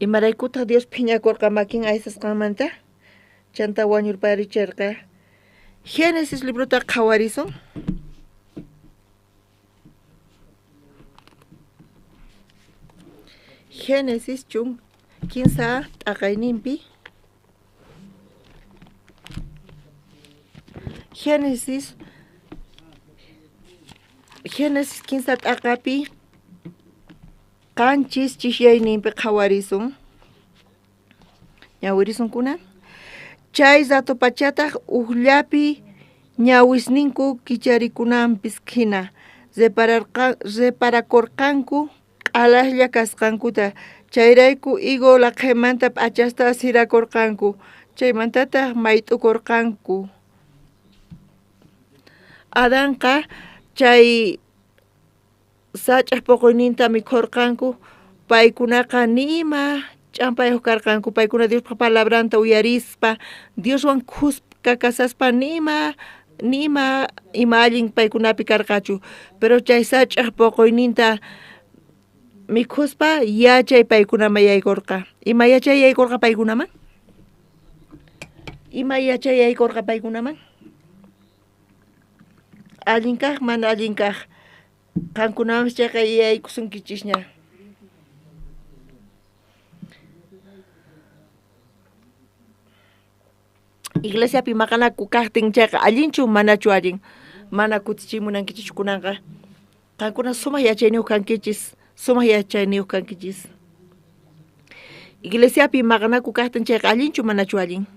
Imaraykutaj Dios phiñakorqa makin aysasqanmanta? Chantá wañurparicherqa. Génesis librota qhawarisun. Génesis chun kinsa t'aqayninpi. Génesis Génesis kinsa t'aqapi qanchis chishyayninpi qhawarisun. Ñawirisunkuna. Chay ratopachataj ujllapi ñawisninku kicharikunanpis jina reparakorqanku q'alaslla kasqankuta. Chayrayku higo laqhemanta p'achasta sirakorqanku, chaymantataj mayt'ukorqanku. Adanqa chay sach'aj poqoyninta mikhorqanku, paykunaqa ni ima ch'ampayoj karqanku, paykuna Diospa palabranta uyarispa, Dioswan khuska kashaspa ni ima ni ima ima allin paykunapi karqachu. Pero chay sach'aj poqoyninta mikhuspa yachay paykunaman yaykorqa. Ima yachay yaykorqa paykunaman? Ima yachay yaykorqa paykunaman? Allin kaj, mana allin kaj. Qankunamanpis chayqa yaykusunkichisña. Iglesiapi maqanaku kajtin chayqa allinchu manachu allin? Mana kutichiy munankichischu kunanqa. Qankuna sumaj yachayniyoj kankichis, sumaj yachayniyoj kankichis. Iglesiapi maqanaku kajtin chayqa allinchu manachu allin?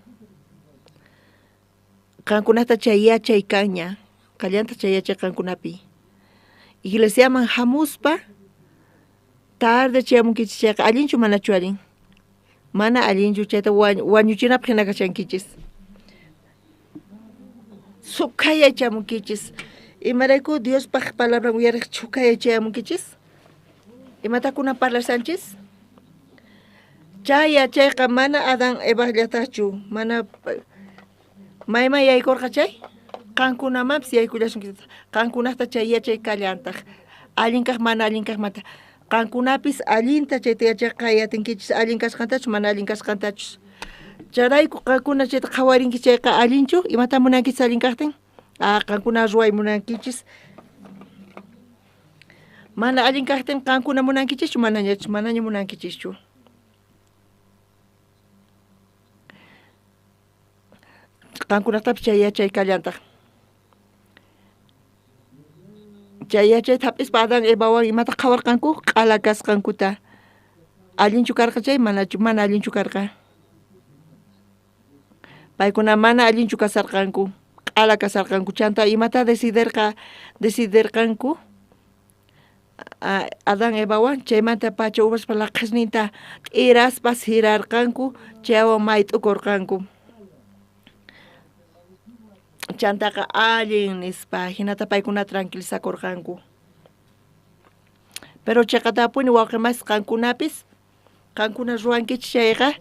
Qankunata chay yachay kanña, kallantaq chay yachay qankunapi. Iglesiaman hamuspa tarde chayamunkichis chayqa allinchu manachu allin? Mana allinchu, chayta wañuchinapaq hina kashankichis. Sukhaya chamunkichis. Imarayku Diospaq palabran uyariq chhukhaya chayamunkichis? Imata kunan parlashanchis? Chay yachayqa mana Adán Evajllatachu, mana mayman yaykurqa chay? Qankunamanpis yaykullasunkichis. Qankunajta chay yachay kallantaq. Allin kaq mana allin kaqmanta. Qankunapis allinta chayta yachayqa yatinkichis allin kasqantachus mana allin kasqantachus. Chayrayku qankuna chayta qhawarinkichis chayqa allinchu? Imata munankichis allin kaqtin? Ah, qankuna ruway munankichis. Mana allin kaqtin qankuna munankichischu manañachu manaña munankichischu. Qankunajtapis chay yachay kallantaq. Chay yachayta hap'ispa Adán Evawan imata qhawarqanku? Q'ala kasqankuta. Allinchu karqa chay? Manachu mana allinchu karqa. Paykuna mana allinchu kasarqanku, q'ala kasarqanku. Chantá imata deciderqa deciderqanku? Adán Evawan chaymanta pacha uvaspa laqhasninta t'iraspa sirarqanku, chaywan mayt'ukorqanku. Chantaqa allin nispa, jinata paykuna tranquilizakorqanku. Pero cheqatapuni wawqe masis qankunapis, qankuna ruwankichis chayqa,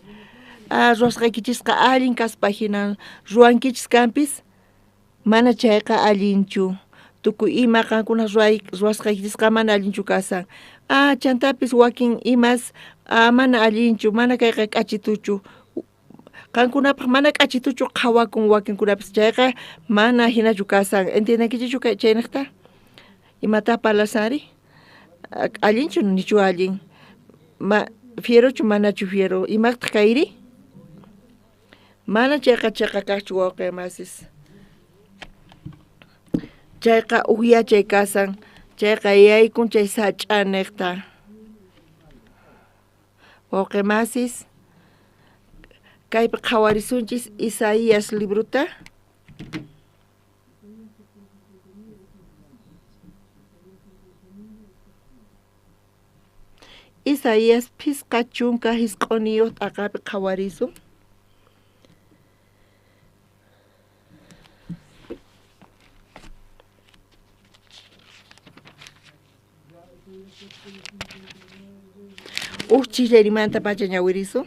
ruwasqaykichisqa allin kaspa jina ruwankichis kanpis, mana chayqa allinchu. Tukuy ima qankuna ruwasqaykichisqa mana allinchu kashan. Ah, chantapis wakin imas mana allinchu, mana kayqa k'achituchu. Qankunapaj mana k'achituchu qhawakun wakinkunapis chayqa mana jinachu kashan. Entiendenkichischu chaynejta? Imatá parlashanri? Allinchu nichu allin? Ma, fierochu manachu fiero? Imajtaj kayri? Mana chayqa cheqa kajchu wawqe masis. Chayqa uj yachay kashan, chayqa yaykun chay sach'anejta. Wawqe masis, Kaypi qhawarisunchis Isaías librota. Isaías 59 t'aqapi qhawarisun. Uj chisllarimanta pacha ñawirisun.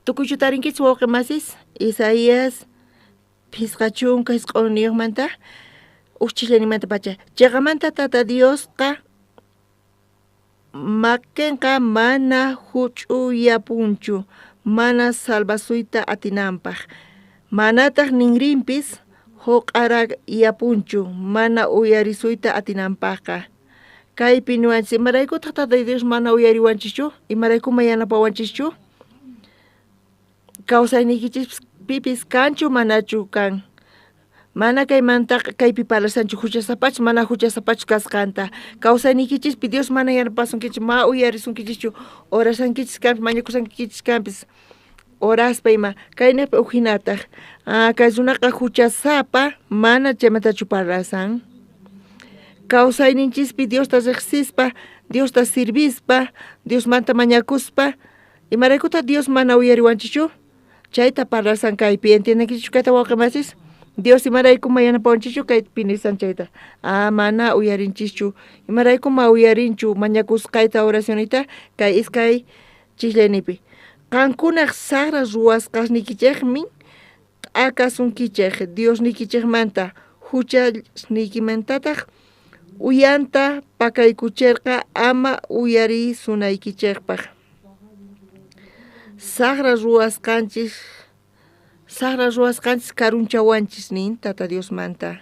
Tukuychu tarinkichis wawqi masis? Isaías 59manta uj chisllarimanta pacha. Cheqamanta Tata Diosqa makinqa mana huch'uyapunchu, mana salvasuyta atinanpaq. Manataq ninrinpis huq'arayapunchu, mana uyarisuyta atinanpaqqa. Kaypi niwanchis, imaraykutaq Tata Dios mana uyariwanchischu? Imaraykuma yanapawanchischu? Kawsayniykichispis pipis kanchu manachu kan? Mana kaymantaqa kaypi parlasanchu huchasapachu mana huchasapachu kasqanta. Kawsayniykichispi Dios mana yanapasunkichu, ma uyarisunkinchischu, orasankichis kanpis, mañakusankichis kanpis, oraspa ima. Kayneqpi uj hinataq, kay runaqa huchasapa, mana chaymantachu parlasan. Kawsayninchispi Diosta riqsispa, Diosta sirvispa, Diosmanta mañakuspa, imaraykutaq Dios mana uyariwanchischu? Chayta parlasan kaypi, entiendenkichu kayta wawqi masis? Dios imaraykuma yanapawanchischu kaypi nisan chayta. Mana uyarinchischu. Imaraykuma uyarinchu mañakusqayta oracionita kay iskay chisllaynipi. Qankunaq saqra ruwasqasniykichikmi t'akasunkichik Diosniykichikmanta, huchasniykimantataq uyanta pakaykucherqa ama uyarisunaykichikpaq. Saqra ruwasqanchis karunchawanchis nin Tata Diosmanta.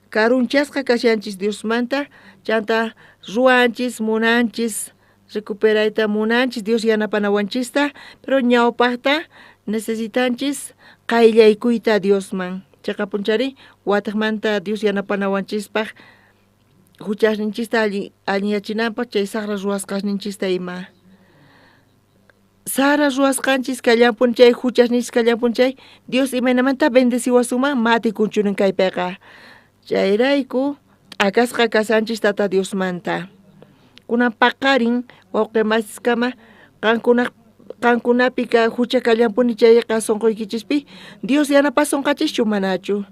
Karunchasqa kashanchis Diosmanta, chanta ruwanchis, munanchis, recuperayta munanchis Dios yanapanawanchista, pero ñawpaqta necesitanchis qayllaykuyta Diosman. Chaqapunchari wataqmanta Dios yanapanawanchispaq huchasninchista allinyachinanpaq chay saqra ruwasqasninchista ima. Saqra ruwasqanchis kallampun chay, huchasninchis kallampun chay, Dios imaynamanta bendeciwasunman matikunchunin kaypiqa. Chayrayku t'akasqa kasanchis Tata Diosmanta. Kunan paqarin wawqi masiskama qankunapi hucha kallampuni chayqa sunquykichispi, Dios yanapasunqachischu manachu?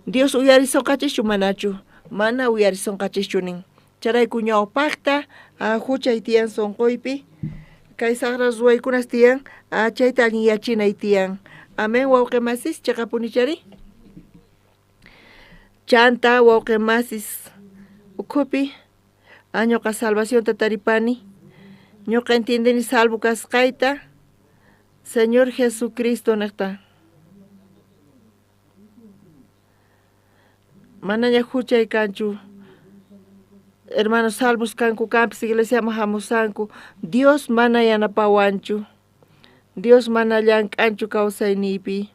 Dios uyarisunqachischu manachu? Mana uyarisunqachischu nin. Chayrayku ñawpaqta huchay tiyan sunquypi, kay saqra ruwaykunas tiyan, chayta allinyachinay tiyan. Amén wawqi masis, chaqapuni chari. Chanta wawqi masis ukhupi ñuqa salvacionta taripani. Ñuqa entiendeni salvo kasqayta Señor Jesucristo niqta. Manaña huchay kanchu. Hermanos salvos kanku kanpis iglesiaman hamusanku. Dios mana yanapawanchu. Dios mana llank'anchu kawsayniypi.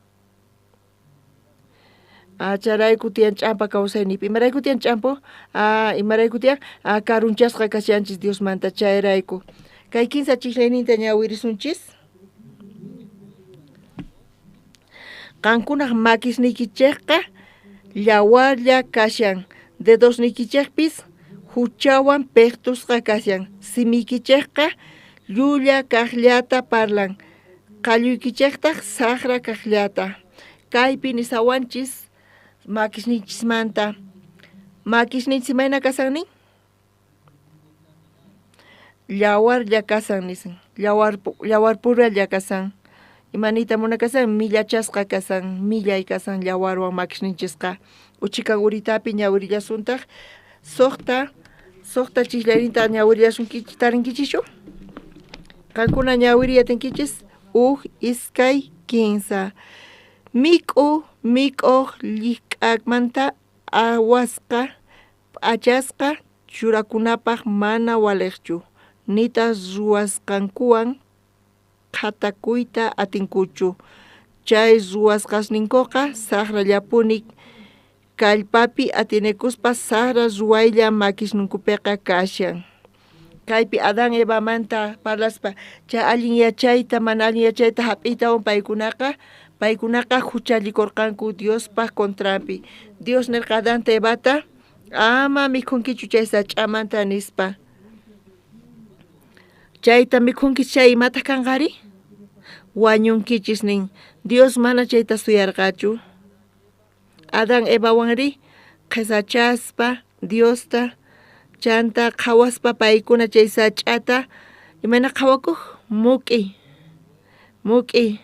Chayrayku tiyan ch'ampa kawsayniypi. Imarayku tiyan ch'ampu? Imarayku tiyan? Karunchasqa kashanchis Diosmanta chayrayku. Kay kinsa chislayninta ñawirisunchis. Qankunaq makisniykichikqa llawarlla kashan, dedosniykichikpis huchawan piqtusqa kashan, simiykichikqa llulla kaqllata parlan, qalluykichiktaq saqra kaqllata. Kaypi nisawanchis makisninchismanta. Makisninchis imayna kasan nin? Llawarlla kasan nisan, llawarpuralla kasan. Imaniyta munakasan? Millachasqa kasan, millay kasan llawarwan makisninchisqa. Uchikan uritapi ñawirillasuntaq suqta chisllarinta ñawirillasunkichis tarinkichischu? Qankuna ñawiriy atinkichis uj, iskay, kinsa. Mik'u mik'uq llik'amanta awasqa p'achasqa churakunapaq mana waliqchu, nitaq ruwasqankuwan qhatakuyta atinkuchu. Chay ruwasqasninkuqa saqrallapuni kallpapi atinikuspa saqra ruwaylla makisninkupiqa kashan. Kaypi Adán Evamanta parlaspa chay allin yachayta mana allin yachayta hap'iytawan paykunaqa huchallikurqanku Diospaj contranpi. Dios nirqa Adanta Evata ama mikhunkichu chay sach'amanta nispa. Chayta mikhunki chay imataq kanqari? Wañunkichis nin. Dios mana chayta suyarqachu. Adán Evawanri qhesachaspa Diosta chanta qhawaspa paykuna chay sach'ata imayna qhawakuq muk'i muk'i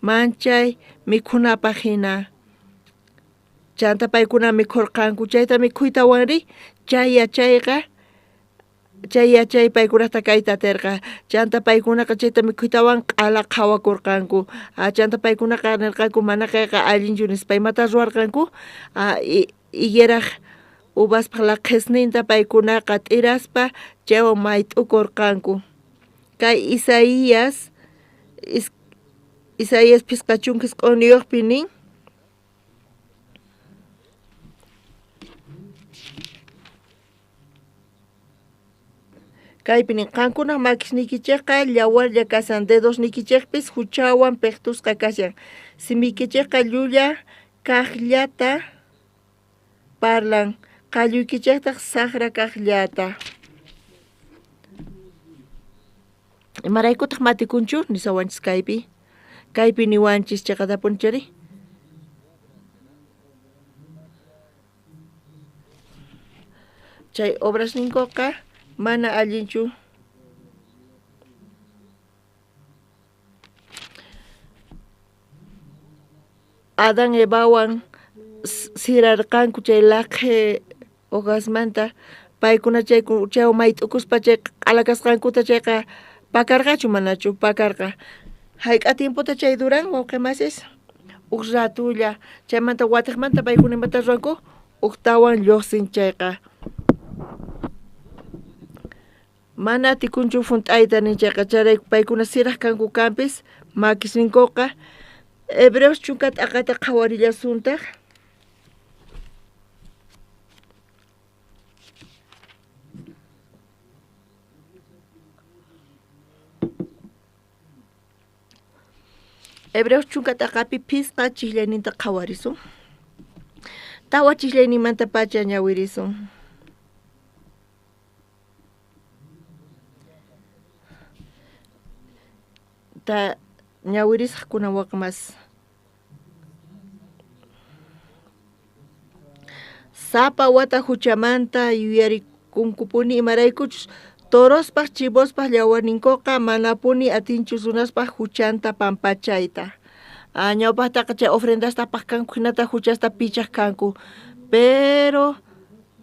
manchay mikhunapaq hina. Chanta paykuna mikhurqanku chayta mikhuytawanri chay yachayqa chay yachay paykunata kayta atirqa. Chanta paykunaqa chayta mikhuytawan q'ala qhawakurqanku. Chanta paykunaqa nirqanku mana kayqa allinchu nispa. Imata ruwarqanku? Higueraj uvaspaj laqhisninta paykunaqa t'iraspa chaywan mayt'ukurqanku. Kay Isaías Isaías 59 nin Kaypi nin qankunaj makisniykichejqa llawarlla kashan, dedosniykichejpis huchawan piqtusqa kashan. Simiykichejqa llulla kajllata parlan, qalluykichejtaj sajra kajllata. Imaraykutaq matikunchu nisawanchis kaypi? Kaypi niwanchis chaqatapuni chari. Chay obrasninkuqa mana allinchu. Adán Evawan sirarqanku chay laqhe hojasmanta paykuna chaywan mayt'ukuspa chay q'ala kasqankuta chayqa pakarqachu manachu pakarqa. Hayk'a tiempota chay duran wawqi masis? Uj ratulla chaymanta watiqmanta paykuna imata ruwanku ujtawan lluqsin chayqa. Mana atikunchu junt'ayta nin chayqa chayrayku paykuna siraj kanku kanpis makisninkuqa. Hebreos 10 t'aqata qhawarillasuntaq. Hebreos 10 t'aqapi phisqa chijllayninta qhawarisun. 4 chijllayninmantapacha ñawirisun. Ta ñawirisaqkuna waqmas. Sapa wata huchamanta yuyarikunkupuni imaraykuchus torospaj chivospaj llawarninkuqa manapuni atinchu runaspaj huchanta pampachayta. Ñawpaqtaqa chay ofrendasta apaq kanku hinata huchasta pichaq kanku, pero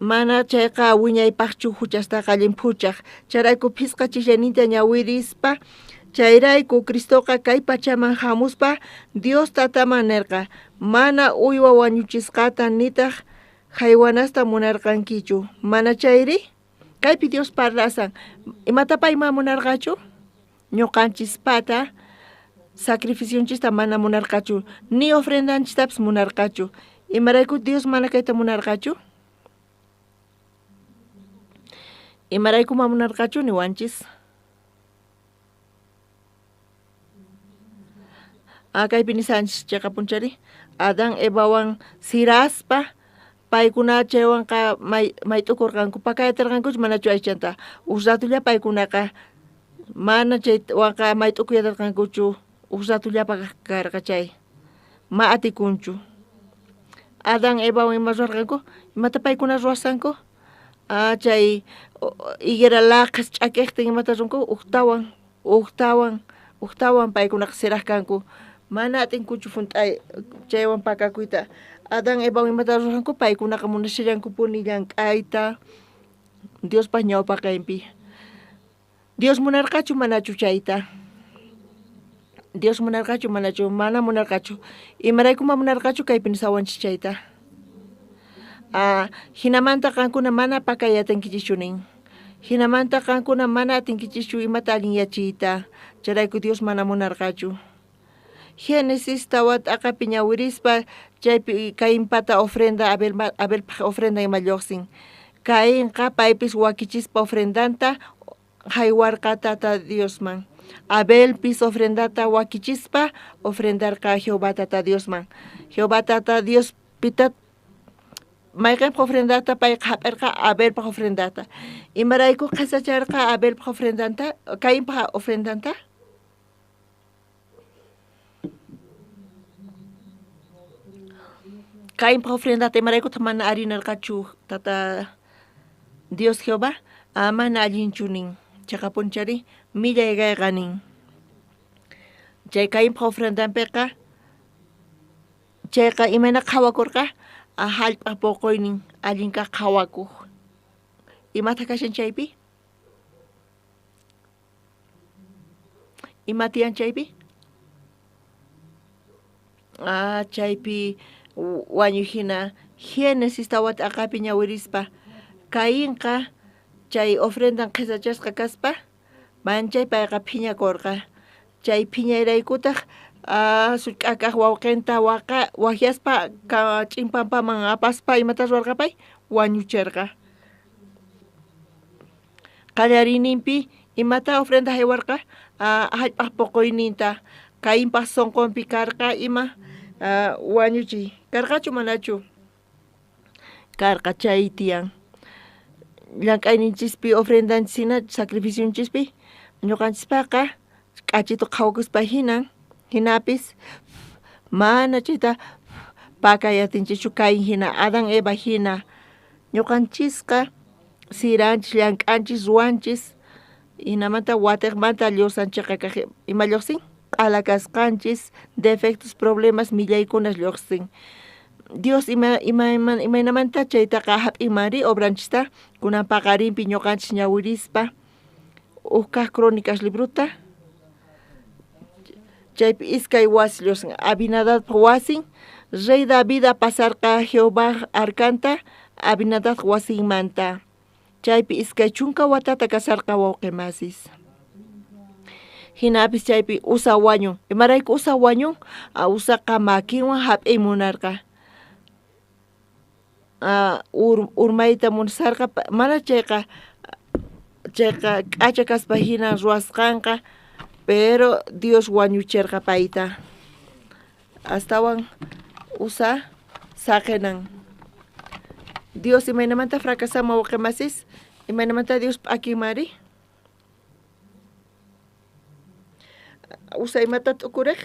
mana chayqa wiñaypaqchu huchastaqa llimphuchaq. Chayrayku phisqa chijllayninta ñawirispa chayrayku Cristoqa kay pachaman hamuspa Dios tataman nirqa mana uywa wañuchisqata nitaq haywanasta munarqankichu. Mana chayri? Kaypi Dios parlasan. Imata payma munarqachu? Ñuqanchispata sacrificionchista mana munarqachu, ni ofrendanchistapis munarqachu. Imarayku Dios mana kayta munarqachu? Imarayku ma munarqachu niwanchis? Kaypi nisanchis chayqapunchari Adán Evawan siraspa paykuna chaywanqa mayt'ukurqanku pakayatirqankuchu manachu aychanta uj ratulla paykunaqa mana chaywanqa mayt'ukuyatirqankuchu uj ratullapaq karqa chay ma atikunchu. Adán Evawan ima ruwarqanku imata paykuna ruwasqanku chay higuera laqhas ch'akiqtin imata ruwanku ujtawan ujtawan ujtawan paykunaqa siraj kanku mana atinkuchu junt'ay chaywan pakakuyta. Adán Evawan imata ruwarqanku paykunaqa munashallankupuni llank'ayta Diospaj ñawpaqinpi. Dios munarqachu manachu chayta? Dios munarqachu manachu? Mana munarqachu. Imarayku ma munarqachu kaypi nisawanchis chayta? Hinamanta qankuna mana pakay atinkichischu nin. Hinamanta qankuna mana atinkichischu imata allinyachiyta. Chayrayku Dios mana munarqachu. Génesis 4 t'aqapi ñawirispa chaypi Cainpata ofrenda Abelpaj ofrenda ima lluqsin. Cainqa paypis wakichispa ofrendanta Jaywarqa Tata Diosman. Abelpis ofrendata wakichispa ofrendarqa Jehová Tata Diosman. Jehová Tata Dios pita mayqinpaq ofrendata payqa hap'irqa Abelpaq ofrendata. Imarayku qhasacharqa Abelpaq ofrendanta, Cainpaq ofrendanta? Cainpaq ofrendata imaraykutaq mana arinarqachu Tata Dios Jehová? Mana allinchu nin. Chaqapunchari millay kayqa nin. Chay Cainpaq ofrendanpiqa chayqa imayna qhawakurqa? Hallp'aq puquynin allin kaq qhawakuq. Imataq kashan chaypi? Ima tiyan chaypi? Chaypi wañuy hina Génesis tawa t'aqapi ñawirispa Cainqa chay ofrendan qhisachasqa kaspa manchay payqa phiñakurqa. Chay phiñayraykutaq sullk'akaq wawqinta waqyaspa ch'in pampaman apaspa imata ruwarqa pay? Wañucherqa. Qallariyninpi imata ofrenda haywarqa? Hallp'aq puquyninta Cainpaq sunqunpi karqa ima wañuchiy. Karqachu manachu? Karqa chay tiyan. Llank'ayninchispi ofrendanchis hina sacrificionchispi ñuqanchispaqa k'achitu qhawakuspa hinan hinapis mana chayta pakay atinchischu Caín hina Adán Eva hina ñuqanchisqa siranchis llank'anchis ruwanchis hinamanta watiqmanta lluqsanchikqa kaq ima lluqsin q'ala kasqanchis defectos problemas millaykunas lluqsin. Dios imaynamanta chaytaqa hap'inmanri obranchista kunan paqarinpi ñuqanchis ñawirispa huk kaq Crónicas librota chaypi iskay wasi lluqsin Abinadadpa wasin rey David apasarqa Jehová arcanta Abinadad wasinmanta chaypi 20 watata kasarqa wawqimasis. Hinapis chaypi Usa wañun. Imarayku Usa wañun? Usaqa makinwan hap'iy munarqa. Urmayta munasarqa mana chayqa k'acha kaspa hina ruwasqanqa pero Dios wañucherqa payta. Astawan Usa saqinan. Dios imaynamanta fracasama wawqimasis? Imaynamanta Dios p'akinmari? Usa imata t'ukurej?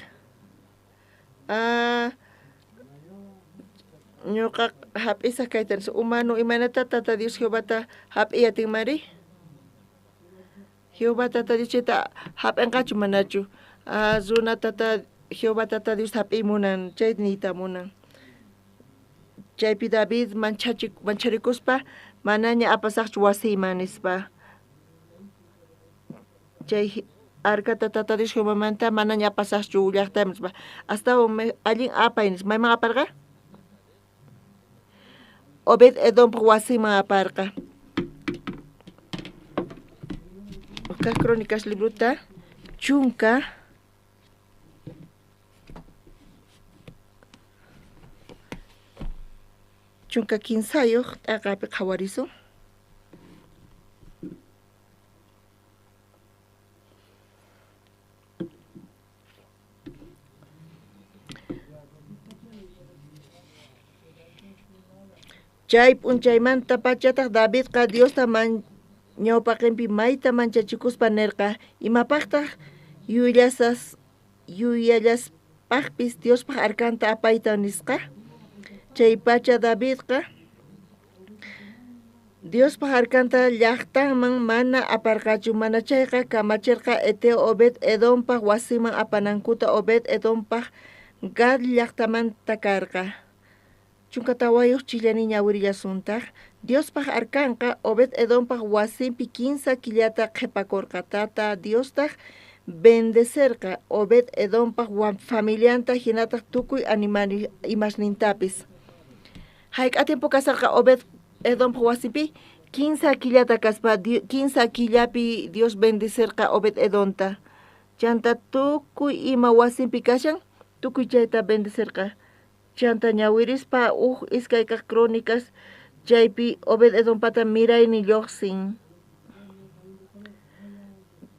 Ñuqa hap'isaq kayta nispa humano imaynata Tata Dios Jehovata hap'iy atinmari? Jehová Tata Dios chayta hap'inqachu manachu? Runa Tata Jehová Tata Dios hap'iy munan chay niyta munan. Chaypi David mancharikuspa manaña apasaqchu wasiyman nispa. Chay arcata Tata Dios Jehovamanta manaña apasaqchu llaqtayman nispa. Astawan allin apay nispa. Mayman aparqa? Obed Edompa wasiman aparqa. Kaq Crónicas librota 10 15 t'aqapi qhawarisun. Chay p'unchaymanta pachataq Davidqa Diosta ñawpaqinpi mayta manchachikuspa nerqa imapaqtaq yuyallaspaqpis Diospaq arcanta apayta nisqa. Chay pacha Davidqa Diospaq arcanta llaqtanman mana aparqachu mana chayqa kamachirqa Eteo Obed Edompaq wasiman apanankuta Obed Edompaq Gad llaqtamanta karqa. 14 chillani ñawirillasuntaq Diospaq arkanqa Obed Edompaq wasinpi 15 killata qhipakurqa. Tata Diostaq bendecerqa Obed Edompaq familianta hinataq tukuy imasnintapis. Hayk'a tiempo kasarqa Obed Edompaq wasinpi? 15 killata kaspa 15 killapi Dios bendecerqa Obed Edonta. Chanta tukuy ima wasinpi kashan tukuy chayta bendecerqa. Chanta ñawirispa uj iskay kaq Crónicas chaypi Obed Edompata miraynin lluqsin.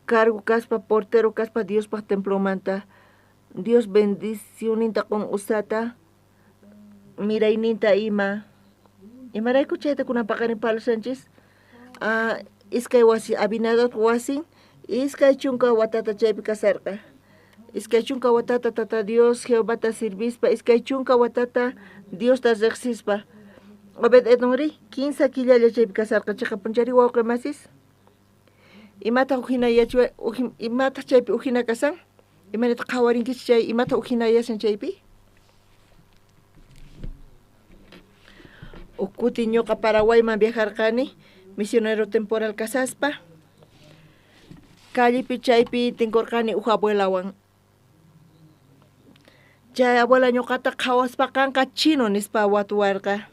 cargo kaspa portero kaspa Diospaj templomanta. Dios bendicioninta qun Uzata, mirayninta ima. Imarayku chayta kunan paqarin parlashanchis? Iskay wasi Abinadab wasin 20 watata chaypi kasarqa. 20 watata Tata Dios Jehovata sirvispa, 20 watata Diosta riqsispa. Obed Edomri 15 killalla chaypi kasarqa. Chiqapunchari wawqi masis? Imataq ujina yachuwa, imataq chaypi ujina kasan? Imaynataq qhawarinkichik chay imataq ujina yachan chaypi? Uj kuti ñuqa Paraguayman viajarqani misionero temporal kasaspa. Callepi chaypi tinkurqani uj abuelawan. Chay abuela ñuqata qhawaspa qanqa chino nispa watuwarqa.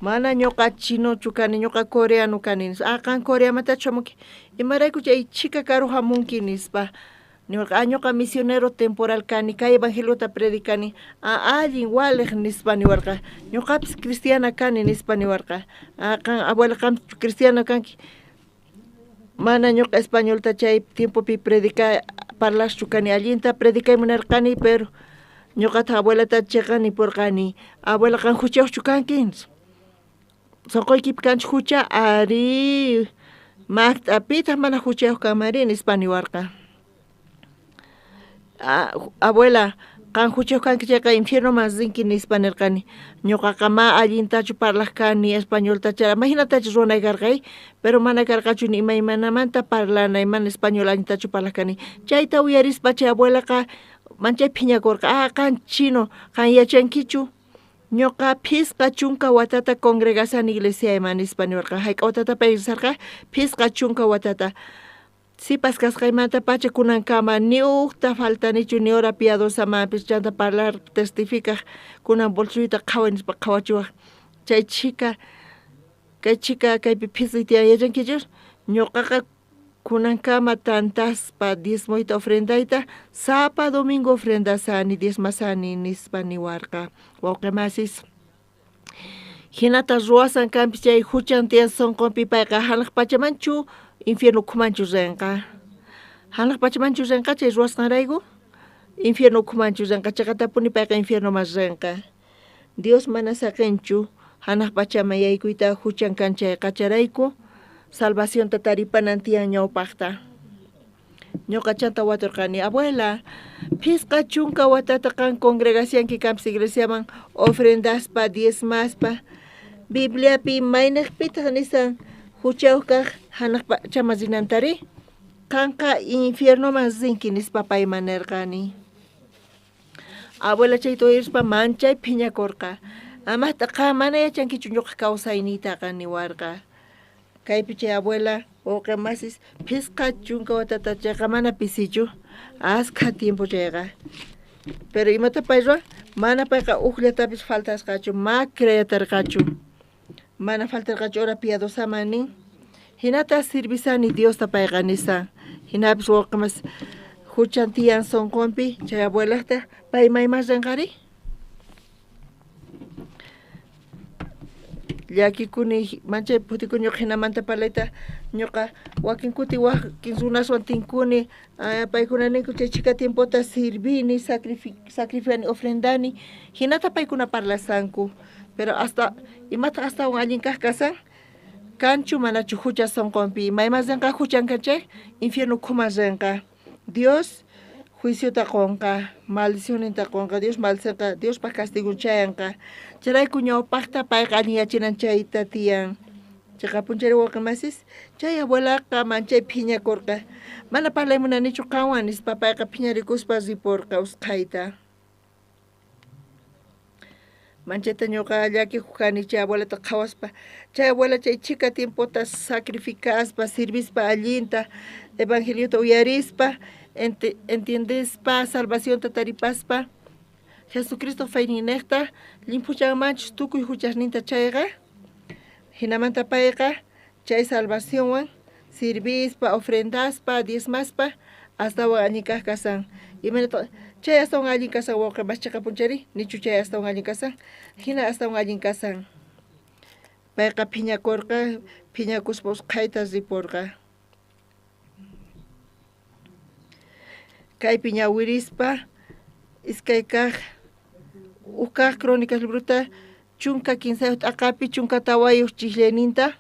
Mana ñuqa chinochu kani, ñuqa coreano kani nispa. Ah, qan Coreamantachu hamunki? Imarayku chay chhika karu hamunki nispa. Niwarqa, ah, ñuqa misionero temporal kani, kay evangeliota predicani. Ah, allin waliq nispa niwarqa. Ñuqapis cristiana kani nispa niwarqa. Ah, qan abuela qam cristiano kanki. Mana ñuqa españolta chay tiempopi predica parlaschu kani, allinta predicay munarqani, pero ñuqataq abuelata chiqa nipurqani. Abuela qan huchayuqchu kanki? Sunquykipi kanchu hucha? Ari, maqt'apitaq mana huchayuq kanmari nispa niwarqa. Abuela, qan huchayuq kanki chayqa infiernoman rinki nispa nirqani. Ñuqaqa ma allintachu parlaq kani españolta chay imahinatachu ruwanay karqay, pero mana karqachu ni imaymanamanta parlanay, mana español allintachu parlaq kani. Chayta uyarispa chay abuelaqa manchay phiñakurqa. Ah, qan chino, qan yachankichu? Ñuqa 50 watata congregasani iglesiayman nispa niwarqa. Hayk'a watata pay risarqa? 50 watata. Sipas kasqaymanta pacha kunankama ni ujta faltanichu ni hora piadosamanpis chanta parlar testificaj kunan bolsuyta qhaway nispa qhawachiwaj. Chay chhika kay chhika kaypi phisqi tiyan yachankichus? Ñuqaqa kunankama tantaspa diezmoyta ofrendayta sapa domingo ofrendasani diezmasani nispa niwarqa wawqi masis. Hinata ruwasan kanpis chay huchan tiyan sunqunpi payqa hanaq pachamanchu infierno ukhumanchu rinqa. Hanaq pachamanchu rinqa chay ruwasqanrayku? Infierno ukhumanchu rinqa, chiqatapuni payqa infiernoman rinqa. Dios mana saqinchu hanaq pachaman yaykuyta huchan kan chayqa chayrayku salvacionta taripanan tiyan ñawpaqta. Ñuqa chanta waturqani, abuela, 50 watata qan congregacianki kanpis iglesiaman ofrendaspa, diezmaspa. Bibliapi mayniqpitaq nisan huchayuq kaq hanaq pachaman rinantari? Qanqa infiernoman rinki nispa payman nirqani. Abuela chayta uyarispa manchay phiñakurqa. Amaqta qan mana yachankichu ñuqa kawsayniytaqa niwarqa. Kaypi chay abuela wawqi masis 50 watata chayqa mana pisichu, askha tiempo chayqa. Pero imata pay ruwan? Mana payqa ujllatapis faltasqachu, ma creyatarqachu. Mana faltarqachu hora piadosaman nin. Hinata sirvisani Diosta payqa nisan. Hinapis wawqi masis huchan tiyan sunqunpi chay abuelaqta pay mayman rinqari? Llakikuni manchay phutikuni ñuqa hinamanta parlayta ñuqa wakin kuti wakin runaswan tinkuni paykuna ninku chay chhika tiempota sirvini sacrificani ofrendani hinata paykuna parlasanku. Pero hasta imataq astawan allin kaq kasan? Kanchu manachu hucha sunqunpi mayman rinqa huchan kan chay infierno ukhuman rinqa. Dios juiciota qunqa, maldicionninta qunqa, Dios maldicenqa, Diospaj castigon chayanqa. Chayrayku ñawpaqta payqa allinyachinan chayta tiyan. Chiqapunchari wawqi masis, chay abuelaqa manchay phiñakurqa. Mana parlay munanichu qanwan nispa payqa phiñarikuspa ripurqa usqhayta. Manchayta ñuqa llakikuq kani chay abuelata qhawaspa. Chay abuela chay chhika tiempota sacrificaspa, sirvispa allinta, evangeliota uyarispa, entiendespa, salvacionta taripaspa, Jesucristo fayninejta llimphuchanmanchus tukuy huchasninta chayqa, hinamanta payqa chay salvacionwan sirvispa, ofrendaspa, diezmaspa astawan allin kaq kasan. Imaynata chay astawan allin kasan wawqi mas chiqapunchari? Nichu chay astawan allin kasan? Hina astawan allin kasan. Payqa phiñakurqa, phiñakuspa usqhayta ripurqa. Kaypi ñawirispa iskay kaj uj kaj Crónicas librota 13 t'aqapi 14 chiqllayninta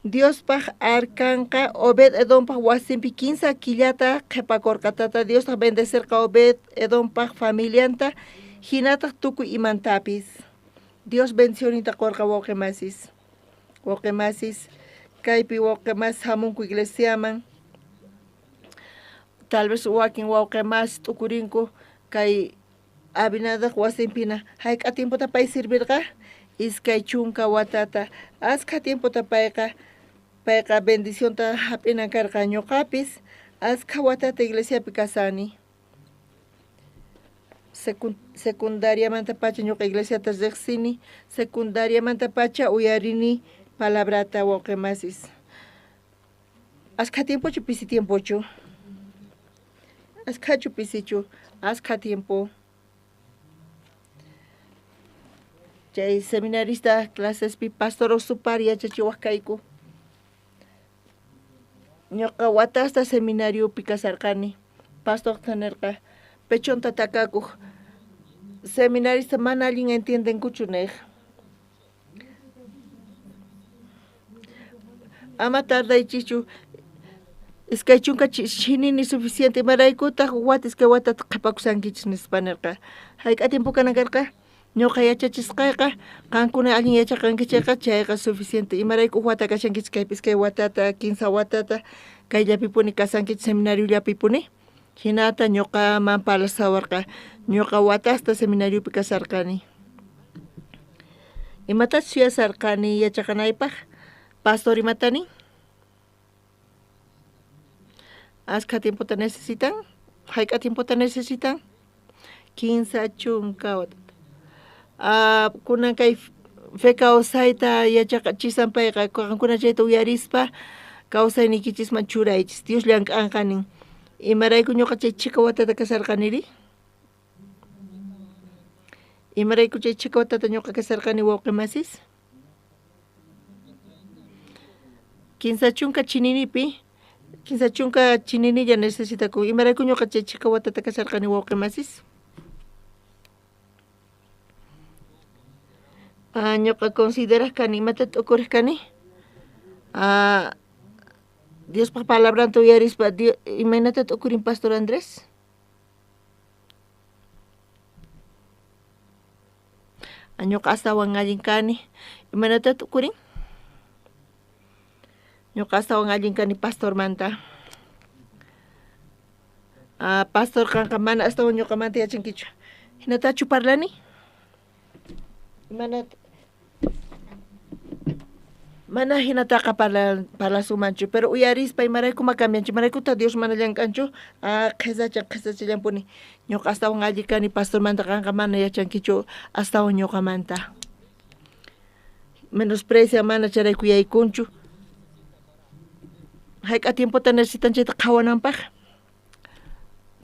Diospaj arkanqa Obed Edompaj wasinpi 15 killata qhipakurqa. Tata Diostaq bendecerqa Obed Edompaj familianta hinataq tukuy imantapis. Dios bendicioninta qurqa wawqi masis. Wawqi masis kaypi wawqi masis hamunku iglesiaman. Tal vez wakin wawqi masis t'ukurinku kay Abinadab wasinpina hayk'a tiempota pay servirqa 20 watata. Askha tiempota payqa bendicionta hap'inan karqa. Ñuqapis askha watata iglesiapi kasani. Secundariamanta pacha ñuqa iglesiata riqsini. Secundariamanta pacha uyarini palabrata wawqi masis. Askha tiempochu pisi tiempochu? Askhachu pisichu? Askha tiempo. Chay seminarista clasespi pastor Osupar yachachiwaq kayku. Ñuqa watasta seminariopi kasarqani. Pastorta nirqa pechonta takakuq. Seminarista mana allin entiendenkuchu nej. Ama tardaychischu 20 chinini suficiente imaraykutaq wata iskay watata qhipakusankichis nispa nirqa. Hayk'a tiempo kanan karqa? Ñuqa yachachisqayqa qankuna allin yachaqankichayqa chayqa suficiente. Imarayku uj wata kashankichis kaypi iskay watata 15 watata kayllapipuni kasankichis seminariollapipuni. Hinata ñuqaman parlasawarqa. Ñuqa watasta seminariopi kasarqani. Imatachus yuyasarqani yachaqanaypaq? Pastor imata nin? Askha tiempota necesitan? Hayk'a tiempota necesitan? 30 watata. Kunan kay fe kawsayta yachaqachisan payqa qankuna chayta uyarispa kawsayniykichisman churaychis. Dios llank'anqa nin. Imarayku ñuqa chay chhika watata kasarqaniri? Imarayku chay chhika watata ñuqa kasarqani wawqi masis? 30 chininipi 30 chininilla necesitakun. Imarayku ñuqa chay chhika watata kasarqani wawqi masis? Ñuqa consideraq kani imata t'ukuriq kani? Diospaj palabranta uyarispa imaynata t'ukurin Pastor Andrés? Ñuqa astawan allin kani. Imaynata t'ukurin? Ñuqa astawan allin kani pastormanta. Pastor qanqa mana astawan ñuqamanta yachankichu. Hinatachu parlani? Mana hinataqa parlasunmanchu, pero uyarispa imarayku ma cambianchu, imaraykuta Dios mana llank'anchu, qhisachan qhisachallanpuni. Ñuqa astawan alli kani pastormanta, qanqa mana yachankichu astawan ñuqamanta. Menosprecia mana chayrayku yaykunchu. Hayk'a tiempota necesitan chayta qhawananpaq?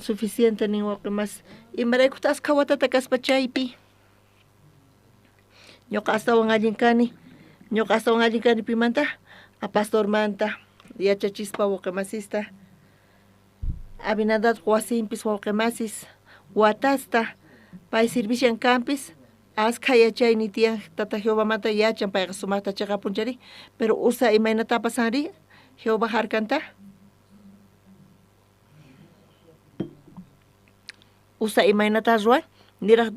Suficiente nin wawqi mas. Imaraykuta askha watata kaspa chaypi? Ñuqa astawan allin kani. Ñuqa astawan allin kani pimanta? A pastormanta yachachispa wawqi masista. Abinadab wasinpis wawqi masis watasta pay servishan kanpis askha yachayni tiyan tata Jehovamanta yachan payqa sumaqta chiqapunchari, pero usa imaynata pasanri Jehová harkanta? Usa imaynata ruwan niraq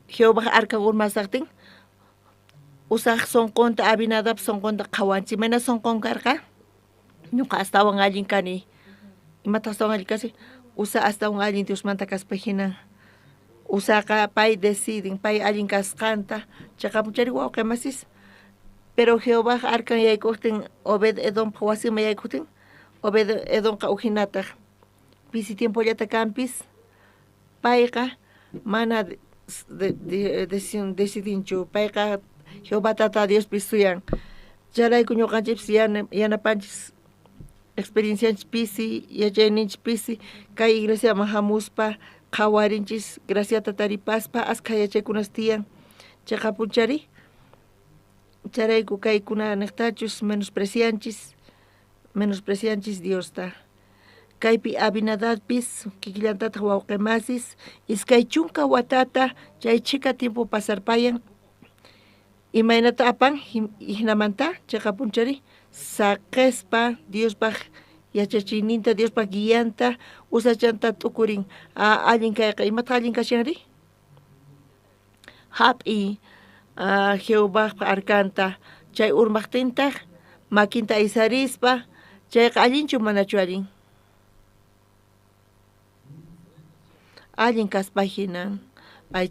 Jehová arkan urmasaqtin usaq sonqonta Abinadab sonqonta qhawanchik. Imayna sonqon karqa? Ñuqa astawan allin kani. Imata astawan allin kasi? Usa astawan allin Diosmanta kaspa hina. Usaqa pay decidin, pay allin kasqanta chiqapunchari wawqi masis. Pero Jehová arkan yaykuqtin Obed Edompaj wasinman yaykuqtin Obed Edonqa ujinataq pisi tiempollata kanpis payqa mana decidinchu. Payqa Jehová tata Diospis suyan. Chayrayku ñuqanchikpis yanapanchis experiencianchis pisi, yachayninchis pisi, kay iglesiaman hamuspa qhawarinchis graciata taripaspa askha yachaykunas tiyan chiqapunchari. Chayrayku kaykuna niqtachus menosprecianchis Diosta. Kaypi Abinadabpis kikillantataq wawqimasis 20 watata chay chhika tiempo pasarpayan. Imaynata apan jinamanta chiqapunchari saqespa Diospaq yachachiyninta, Diospaq guianta, usachanta t'ukurin. Allin kayqa, imataq allin kashanri? Hap'i Jehovajpa arcanta, chay urmaqtintaq makinta aysarispa, chayqa allinchu manachu allin? Allin kaspa hinan.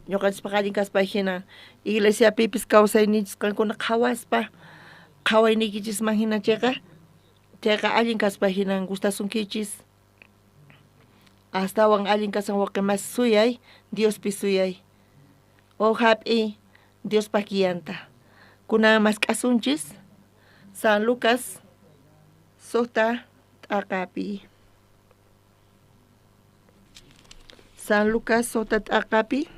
Ñuqanchispaq allin kaspa hinan. Iglesiapipis kawsayninchis qankuna qhawaspa, qhawayniykichisman hina chayqa, chayqa allin kaspa hinan gustasunkichis. Astawan allin kasan wawqimas suyay, Diospi suyay. O hap'i Diospaq guianta. Kunan mask'asunchis San Lucas 6 t'aqapi. San Lucas 6 t'aqapi.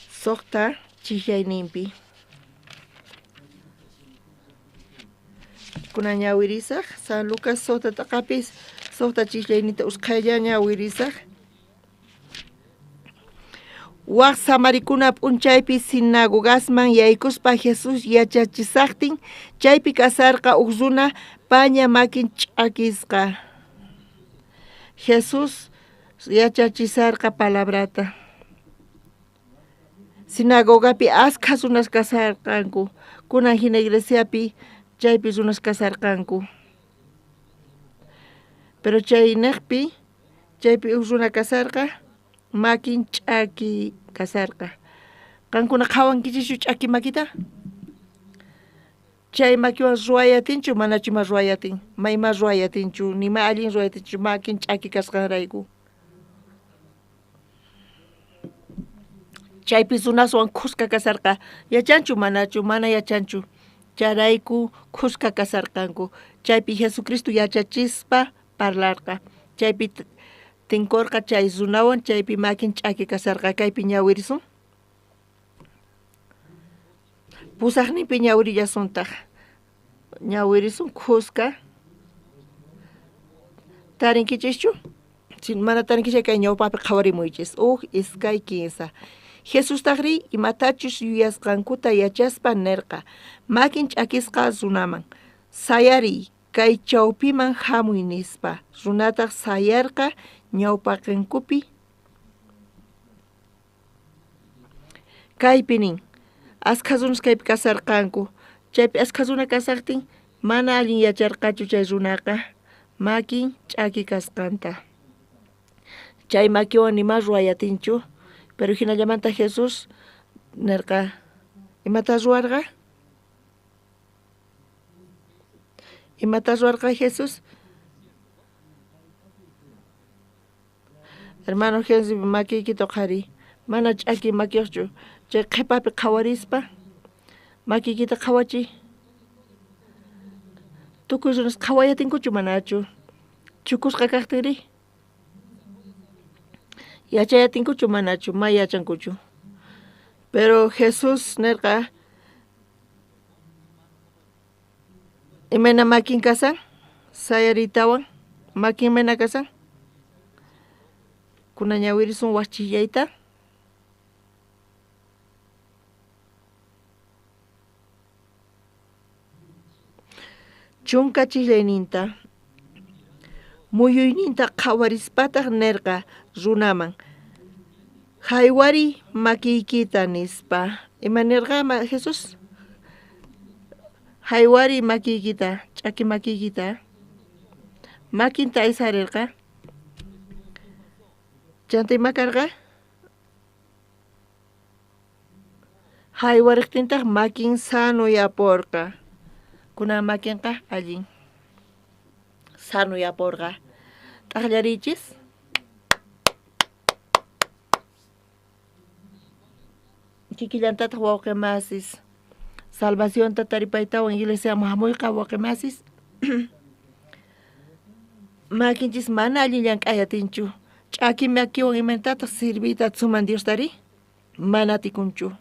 6 chijayninpi. Kunan ñawirisaj San Lucas 6 t'aqapi 6 chijayninta usqhaylla ñawirisaj. Waj samarikuna p'unchaypi sinagogasman yaykuspa Jesús yachachisajtin, chaypi kasarqa uj runa paña makin ch'akisqa. Jesús yachachisarqa palabrata. Sinagogapi askha runas kasarqanku, kunan hina iglesiapi chaypi runas kasarqanku. Pero chay neqpi, chaypi uj runa kasarqa, makin ch'aki kasarqa. Qankuna qhawankichischu ch'aki makita? Chay makiwan ruwayatinchu manachu ima ruwayatin? Ma ima ruwayatinchu, nima allin ruwayatinchu makin ch'aki kasqanrayku. Chaypi runaswan khuska kasarqa. Yachanchu manachu? Mana yachanchu. Chayrayku khuska kasarqanku. Chaypi Jesucristo yachachispa parlarqa. Chaypi tinkorqa chay runawan, chaypi makin ch'aki kasarqa. Kaypi ñawirisun. Pusaqninpi ñawirillasuntaq. Ñawirisun khuska. Tarinkichischu? Mana tarinkichischu kay ñawpaqpi qhawarimuychis. 1, 2, 3. Jesustajrí imatachus yuyasqankuta yachaspa nerqa makin ch'akisqa runaman, sayariy, kay chawpiman hamuy nispa. Runataq sayarqa ñawpaqinkupi. Kaypi nin, askha runas kaypi kasarqanku. Chaypi askha runa kasaqtin mana allin yacharqachu chay runaqa makin ch'aki kasqanta. Chay makiwan nima ruwayatinchu, pero hinallamanta Jesús nerqa, imata ruwarqa? Imata ruwarqa Jesús? Hermano Jesús, makiykita uqhariy. Mana ch'aki makiyuqchu. Chay qhipapi qhawarispa makiykita qhawachiy. Tukuy runas qhawayatinkuchu manachu? Chukusqa kaqtinri? Yachayatinkuchu manachu? Ma yachankuchu. Pero Jesús nerqa, imayna makin kasan? Sayariytawan makin imayna kasan? Kunan ñawirisun waj chijllayta. Chunka chijllayninta. Muyuyninta qhawarispataq nerqa runaman, haywariy makiykita nispa. Ima nerqa Jesús? Haywariy makiykita, ch'aki makiykita. Makinta aysarirqa. Chanta ima karqa? Haywariqtintaq makin sanoyaporqa. Kunan makinqa allin sanoyaporqa. T'aqllariychis. Kikillantataq wawqimasis. Salvacionta taripaytawan iglesiaman hamuyqa wawqimasis. Makinchis mana allin llank'ayatinchu. Ch'aki makiwan imayntataq sirviyta atisunman Diostari? Mana atikunchu.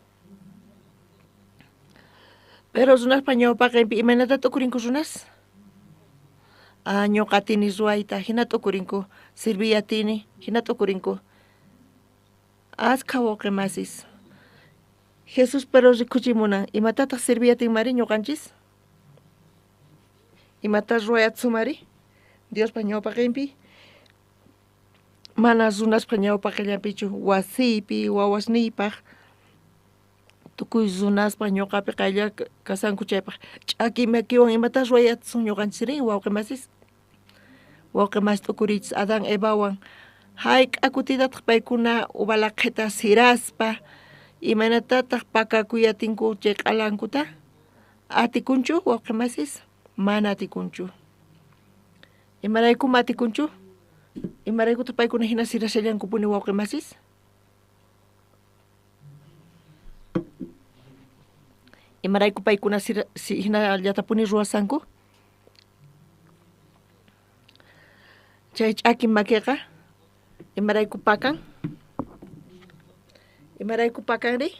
Pero runaspa ñawpaqinpi imaynata t'ukurinku runas? Ñuqa atini ruwayta, hina t'ukurinku, sirviy atini, hina t'ukurinku. Askha wawqi masis. Jesús pero rikuchimunan, imatataq sirviy atinmari ñuqanchis? Imata ruway atisumari? Diospa ñawpaqinpi, mana runaspa ñawpaqillanpichu, wasiypi, wawasniypaq, tukuy runaspa ñuqapi qaylla kasanku chaypaq, ch'aki makiwan imata ruway atisun ñuqanchisri, wawqi masis? Wawqi masi t'ukuriychis Adán Evawan, hayk'a kutitataq paykuna uva laqhita siraspa, imaynatataq pakakuy atinku chay q'alankuta? Atikunchu wawqi masis? Mana atikunchu. Imaraykum atikunchu? Imaraykutaq paykuna hina sirashallankupuni wawqi masis? Imarayku paykuna hinallatapuni ruwasanku? Chay ch'aki makiqa imarayku pakan? Imarayku pakanri?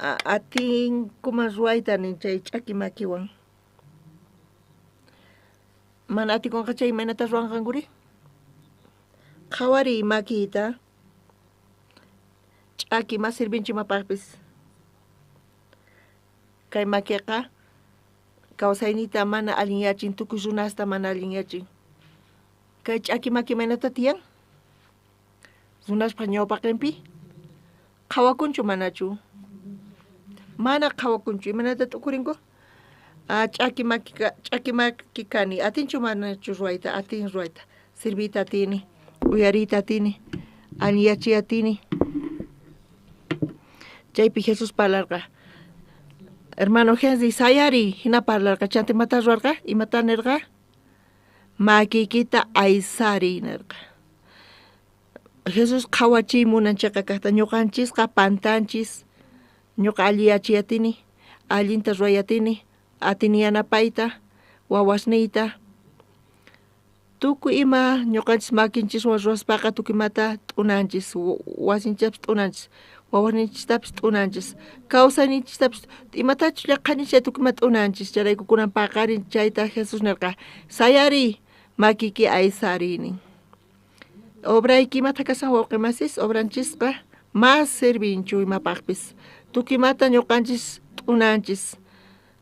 Atinkuman ruwayta nin chay ch'aki makiwan. Mana atikunqa chay imaynata ruwanqankuri? Qhawariy makiyta. Ch'aki ma sirvinchu imapaqpis. Kay makiqa kawsayniyta mana allinyachin, tukuy runasta mana allinyachin. Kay ch'aki maki imaynata tiyan? Runaspaq ñawpaqinpi qhawakunchu manachu? Mana qhawakunchu, imaynata t'ukurinku? Ch'aki maki kani, atinchu manachu ruwayta? Atin ruwayta, sirviyta atini, uyariyta atini, allinyachiy atini. Chaypi Jesús parlarqa. Hermano Henry, sayariy, hina parlarqa. Chanta imata ruwarqa? Imata nirqa? Makiykita aysariy nirqa. Jesús qhawachiy munan cheqa kaqta, ñuqanchisqa pantanchis, ñuqa alliyachiy atini, allinta ruway atini, atini yanapayta, wawasniyta, tukuy ima ñuqanchis makinchiswan ruwaspaqa tukuy imata t'unanchis, wasinchistapis t'unanchis, wawasninchistapis t'unanchis, kawsayninchistapis, imatachus llaqhaninchis chay tukuy ima t'unanchis. Chayrayku kunan paqarin chayta Jesús nirqa, sayariy, makiyki aysariy nin. Obrayki imata kasan wawqi masis, obranchisqa mas sirvinchu imapaqpis, tukuy imata ñuqanchis t'unanchis.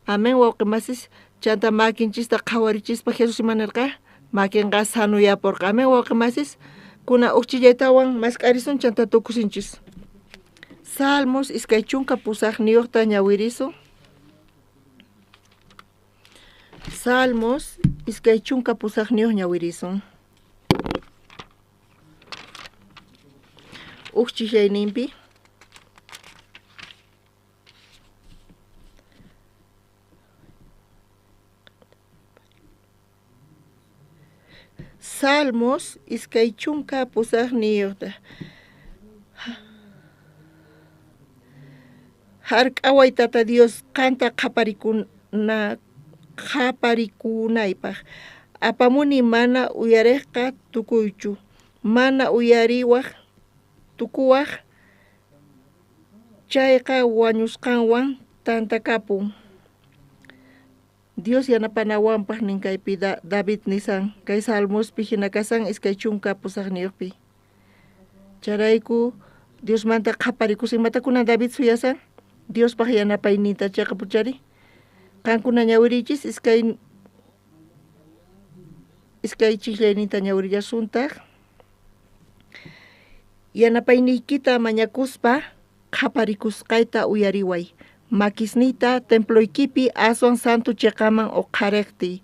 Amén wawqi masis. Chanta makinchista qhawarichispa Jesús ima nirqa? Makinqa sanuyapurqa. Amén wawqi masis. Kuna uqchillaytawan mask'arisun chanta tukusinchis. Salmos 28 ñawirisun. Salmos 28 ñawirisun. Uqchillayninpi. Salmos 28. Hark'away Tata Dios qanta qhaparikunaypaq. Apamuni mana uyarejqa tukuychu, mana uyariwaj tukuwaj, chayqa wañusqanwan tantakapun. Dios yanapanawanpaq nin kaypi David nisan, kay Salmospi hina kasan 28pi. Chayrayku Diosmanta qhaparikusun. Imatakunan David suyasan? Diospaq yanapayninta chayqa puchari. Qankuna ñawiriychis iskay chijllayninta ñawirillasuntaq. Yanapayniykita mañakuspa qhaparikusqayta uyariway. Makisniyta temploykipi aswan santo cheqaman uqharejtiy.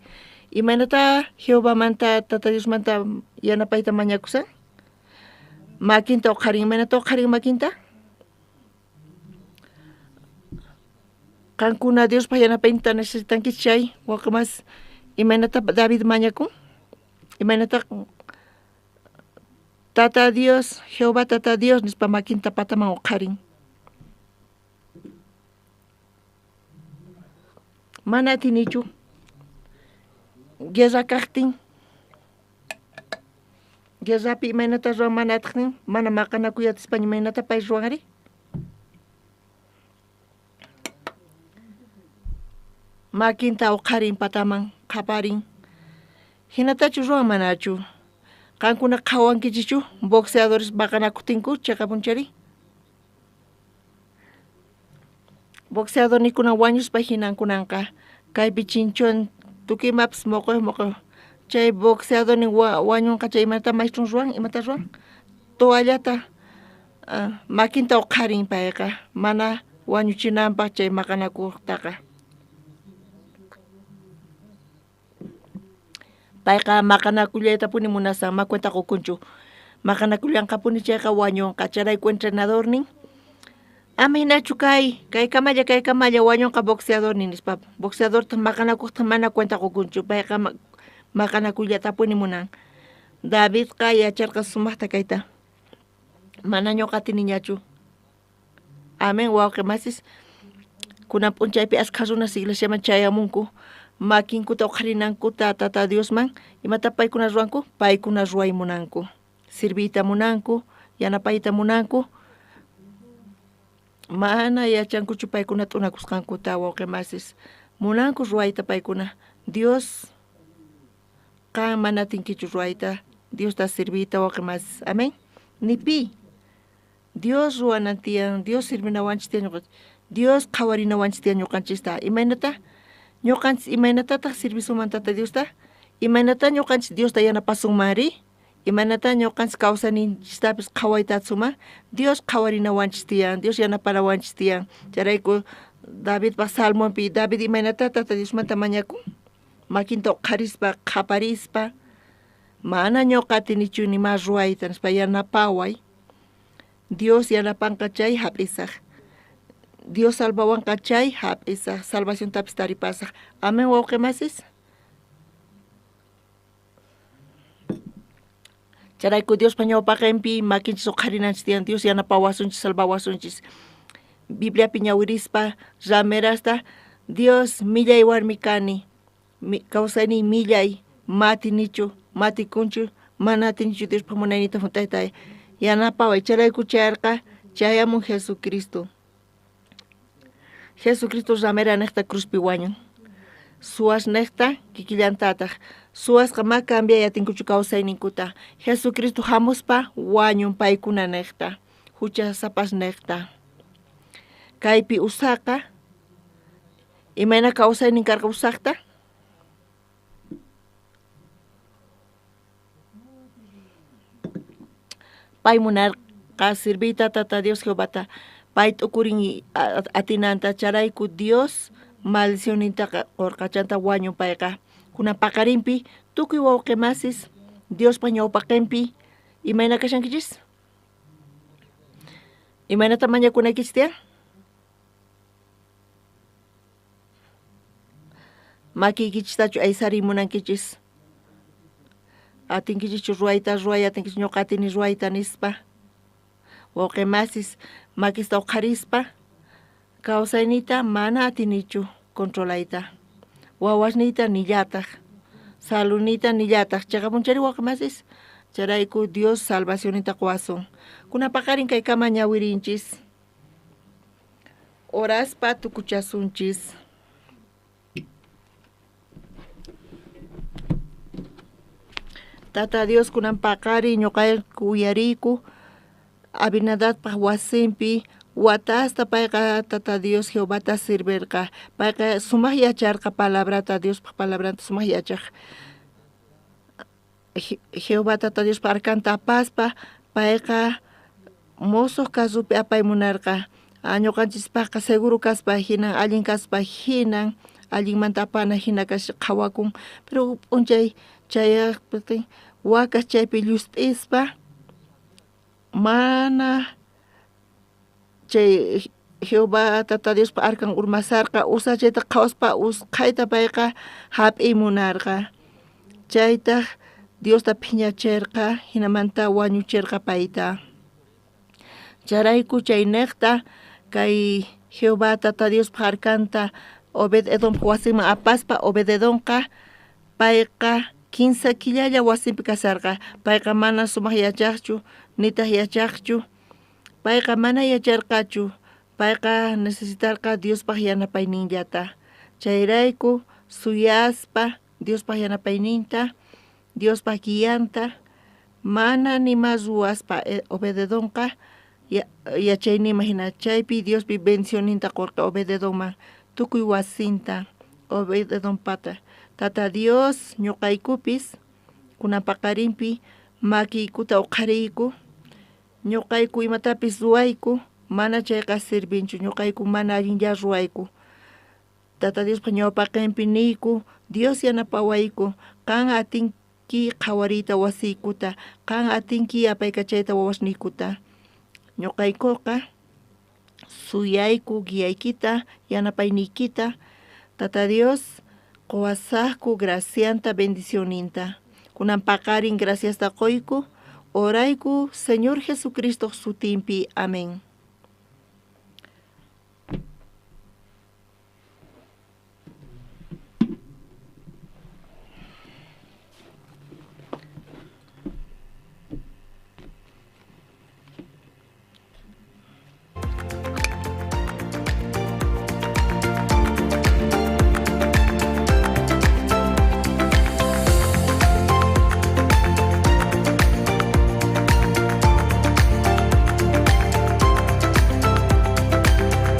Imaynata Jehovamanta Tata Diosmanta yanapayta mañakusan? Makinta uqharin. Imaynata uqharin makinta? Qankuna Diospaq yanapayninta necesitankichis chay wawqi mas, imaynata David mañakun? Imaynata Tata Dios, Jehová Tata Dios nispa makinta pataman uqharin? Mana atinichu. Guerra kaqtin, guerrapi imaynata ruwan mana atiqnin, mana maqanakuy atispa imaynata pay ruwanri? Makinta uqharin pataman, qhaparin. Jinatachu ruwan manachu? Qankuna qhawankichichu boxeadores maqanakutinku cheqapunchari? Boxeadornikuna wañuspa hinankunanqa kaypi chinchon tukuy imapis moqoy moqoy chay boxeadornin wañunqa chay imata maestron ruwan imata ruwan toallata makinta uqharin payqa mana wañuchinanpaq chay maqanakuqtaqa. Payqa maqanakullaytapuni munasan, ma cuenta qukunchu. Maqanakullanqapuni chayqa wañunqa. Chayrayku entrenadornin, ama hinachu kay, kaykamalla, kaykamalla wañunqa boxeadornin nispa. Boxeadortaq maqanakuqtaq mana cuenta qukunchu. Payqa maqanakullatapuni munan. Davidqa yacharqa sumaqta kayta. Mana ñuqa atiniñachu. Amén, wawqi masis. Kunan p'unchaypi askha runas iglesiaman chayamunku, makinkuta uqharinankuta Tata Diosman, imata paykuna ruwanku? Paykuna ruway munanku, sirviyta munanku, yanapayta munanku. Mana yachankuchu paykuna t'unakusqankuta, wawqi masis. Munanku ruwayta paykuna. Dios, qan mana atinkichu ruwayta, Diosta sirviyta, wawqi masis. Amén. Ni pi. Dios ruwanan tiyan, Dios sirvinawanchis tiyan ñuqanchis, Dios qhawarinawanchis tiyan ñuqanchista. Imaynata? Ñuqanchis imaynatataq sirvisunman Tata Diosta? Imaynata ñuqanchis Diosta yanapasunmanri? Imaynata ñuqanchis kawsayninchistapis qhawayta atisunman? Dios qhawarinawanchis tiyan, Dios yanapanawanchis tiyan. Chayrayku Davidpaj Salmonpi, David imaynata Tata Diosmanta mañakun? Makinta uqharispa, qhaparispa, mana ñuqa atinichu nima ruwayta nispa, yanapaway. Dios yanapanqa chay hap'isaj. Dios salvawanqa chay hap'isaj, salvaciontapis taripasaj. Amén, wawqi masis. Chayrayku Diospa ñawpaqenpi makinchis uqharinanchis tiyan, Dios yanapawasunchis, salvawasunchis. Bibliapi ñawirispa ramerasta, Dios millay warmi kani, kawsayniy millay, ma atinichu, ma atikunchu, mana atinichu Diospa munayniyta junt'ayta, yanapaway. Chayrayku chayarqa, chayamun Jesucristo. Jesucristo ramera nejta cruzpi wañun. Suwas nejta kikillantataj. Suwasqa ma cambiay atinkuchu kawsayninkuta. Jesucristo jamuspa wañun paykuna nejta, juchasapas nejta. Kaypi usaqa, imayna kawsaynin karqa usaqta? Pay munarqa sirviyta Tata Dios Jehovata, pay t'ukurin atinanta, chayrayku Dios maldicionnintaqa qorqa, chanta wañun payqa. Kunan paqarinpi tukuy wawqi masis Diospa ñawpaqenpi imayna kashankichis? Imaynata mañakunaykichis tiyan? Makiykichistachu aysariy munankichis? Atinkichischu ruwayta? Ruway atinkichis, ñuqa atini ruwayta nispa. Wawqi masis makista uqharispa kawsayniyta mana atinichu controlayta. Wawasniyta nillataj, saluniyta nillataj. Cheqapunchari wawqi masis, chayrayku Dios salvacionninta qowasun. Kunan paqarin kaykama ñawirinchis. Oraspa tukuchasunchis. Tata Dios, kunan paqarin ñuqayku uyariyku Abinadabpaj wasinpi watasta payqa Tata Dios Jehovata sirverqa. Payqa sumaj yacharqa palabrata, Diospaj palabranta sumaj yachaj. Jehová Tata Diospa arcanta apaspa payqa mosoj carropi apay munarqa. Ñuqanchispajqa seguro kaspa hinan, allin kaspa hinan, allinmanta apana hina qhawakun. Pero p'unchay chayaqtin wakas chaypi llusp'ispa mana chay Jehová Tata Diospa arcan urmasarqa, usa chayta qhawaspa usqhayta payqa hap'iy munarqa. Chaytaj Diosta phiñacherqa, hinamanta wañucherqa payta. Chayrayku chaynejta kay Jehová Tata Diospa arcanta Obed-Edompa wasinman apaspa, Obed-Edomqa payqa 15 killalla wasinpi kasarqa. Payqa mana sumaj yachajchu, nitaj yachajchu. Payqa mana yacharqachu. Payqa necesitarqa Diospaj yanapayninllata. Chayrayku suyaspa Diospaj yanapayninta, Diospaj guianta, mana nima ruwaspa Obededonqa yachayninman jina chaypi Diospi bendicionninta qorqa Obededonman tukuy wasinta Obededonpata. Tata Dios ñuqaykupis kunan paqarinpi makiykuta uqhariyku, ñuqayku imatapis ruwayku, mana chayqa sirvinchu, ñuqayku mana allinlla ruwayku. Tata Diospa ñawpaqenpi niyku, Dios yanapawayku, qan atinki qhawariyta wasiykuta, qan atinki apaykachayta wawasniykuta. Ñuqaykuqa suyayku guiaykita, yanapayniykita, Tata Dios quwasaqku gracianta bendicionninta. Kunan paqarin graciasta qoyku, orayku Señor Jesucristo sutinpi. Amén.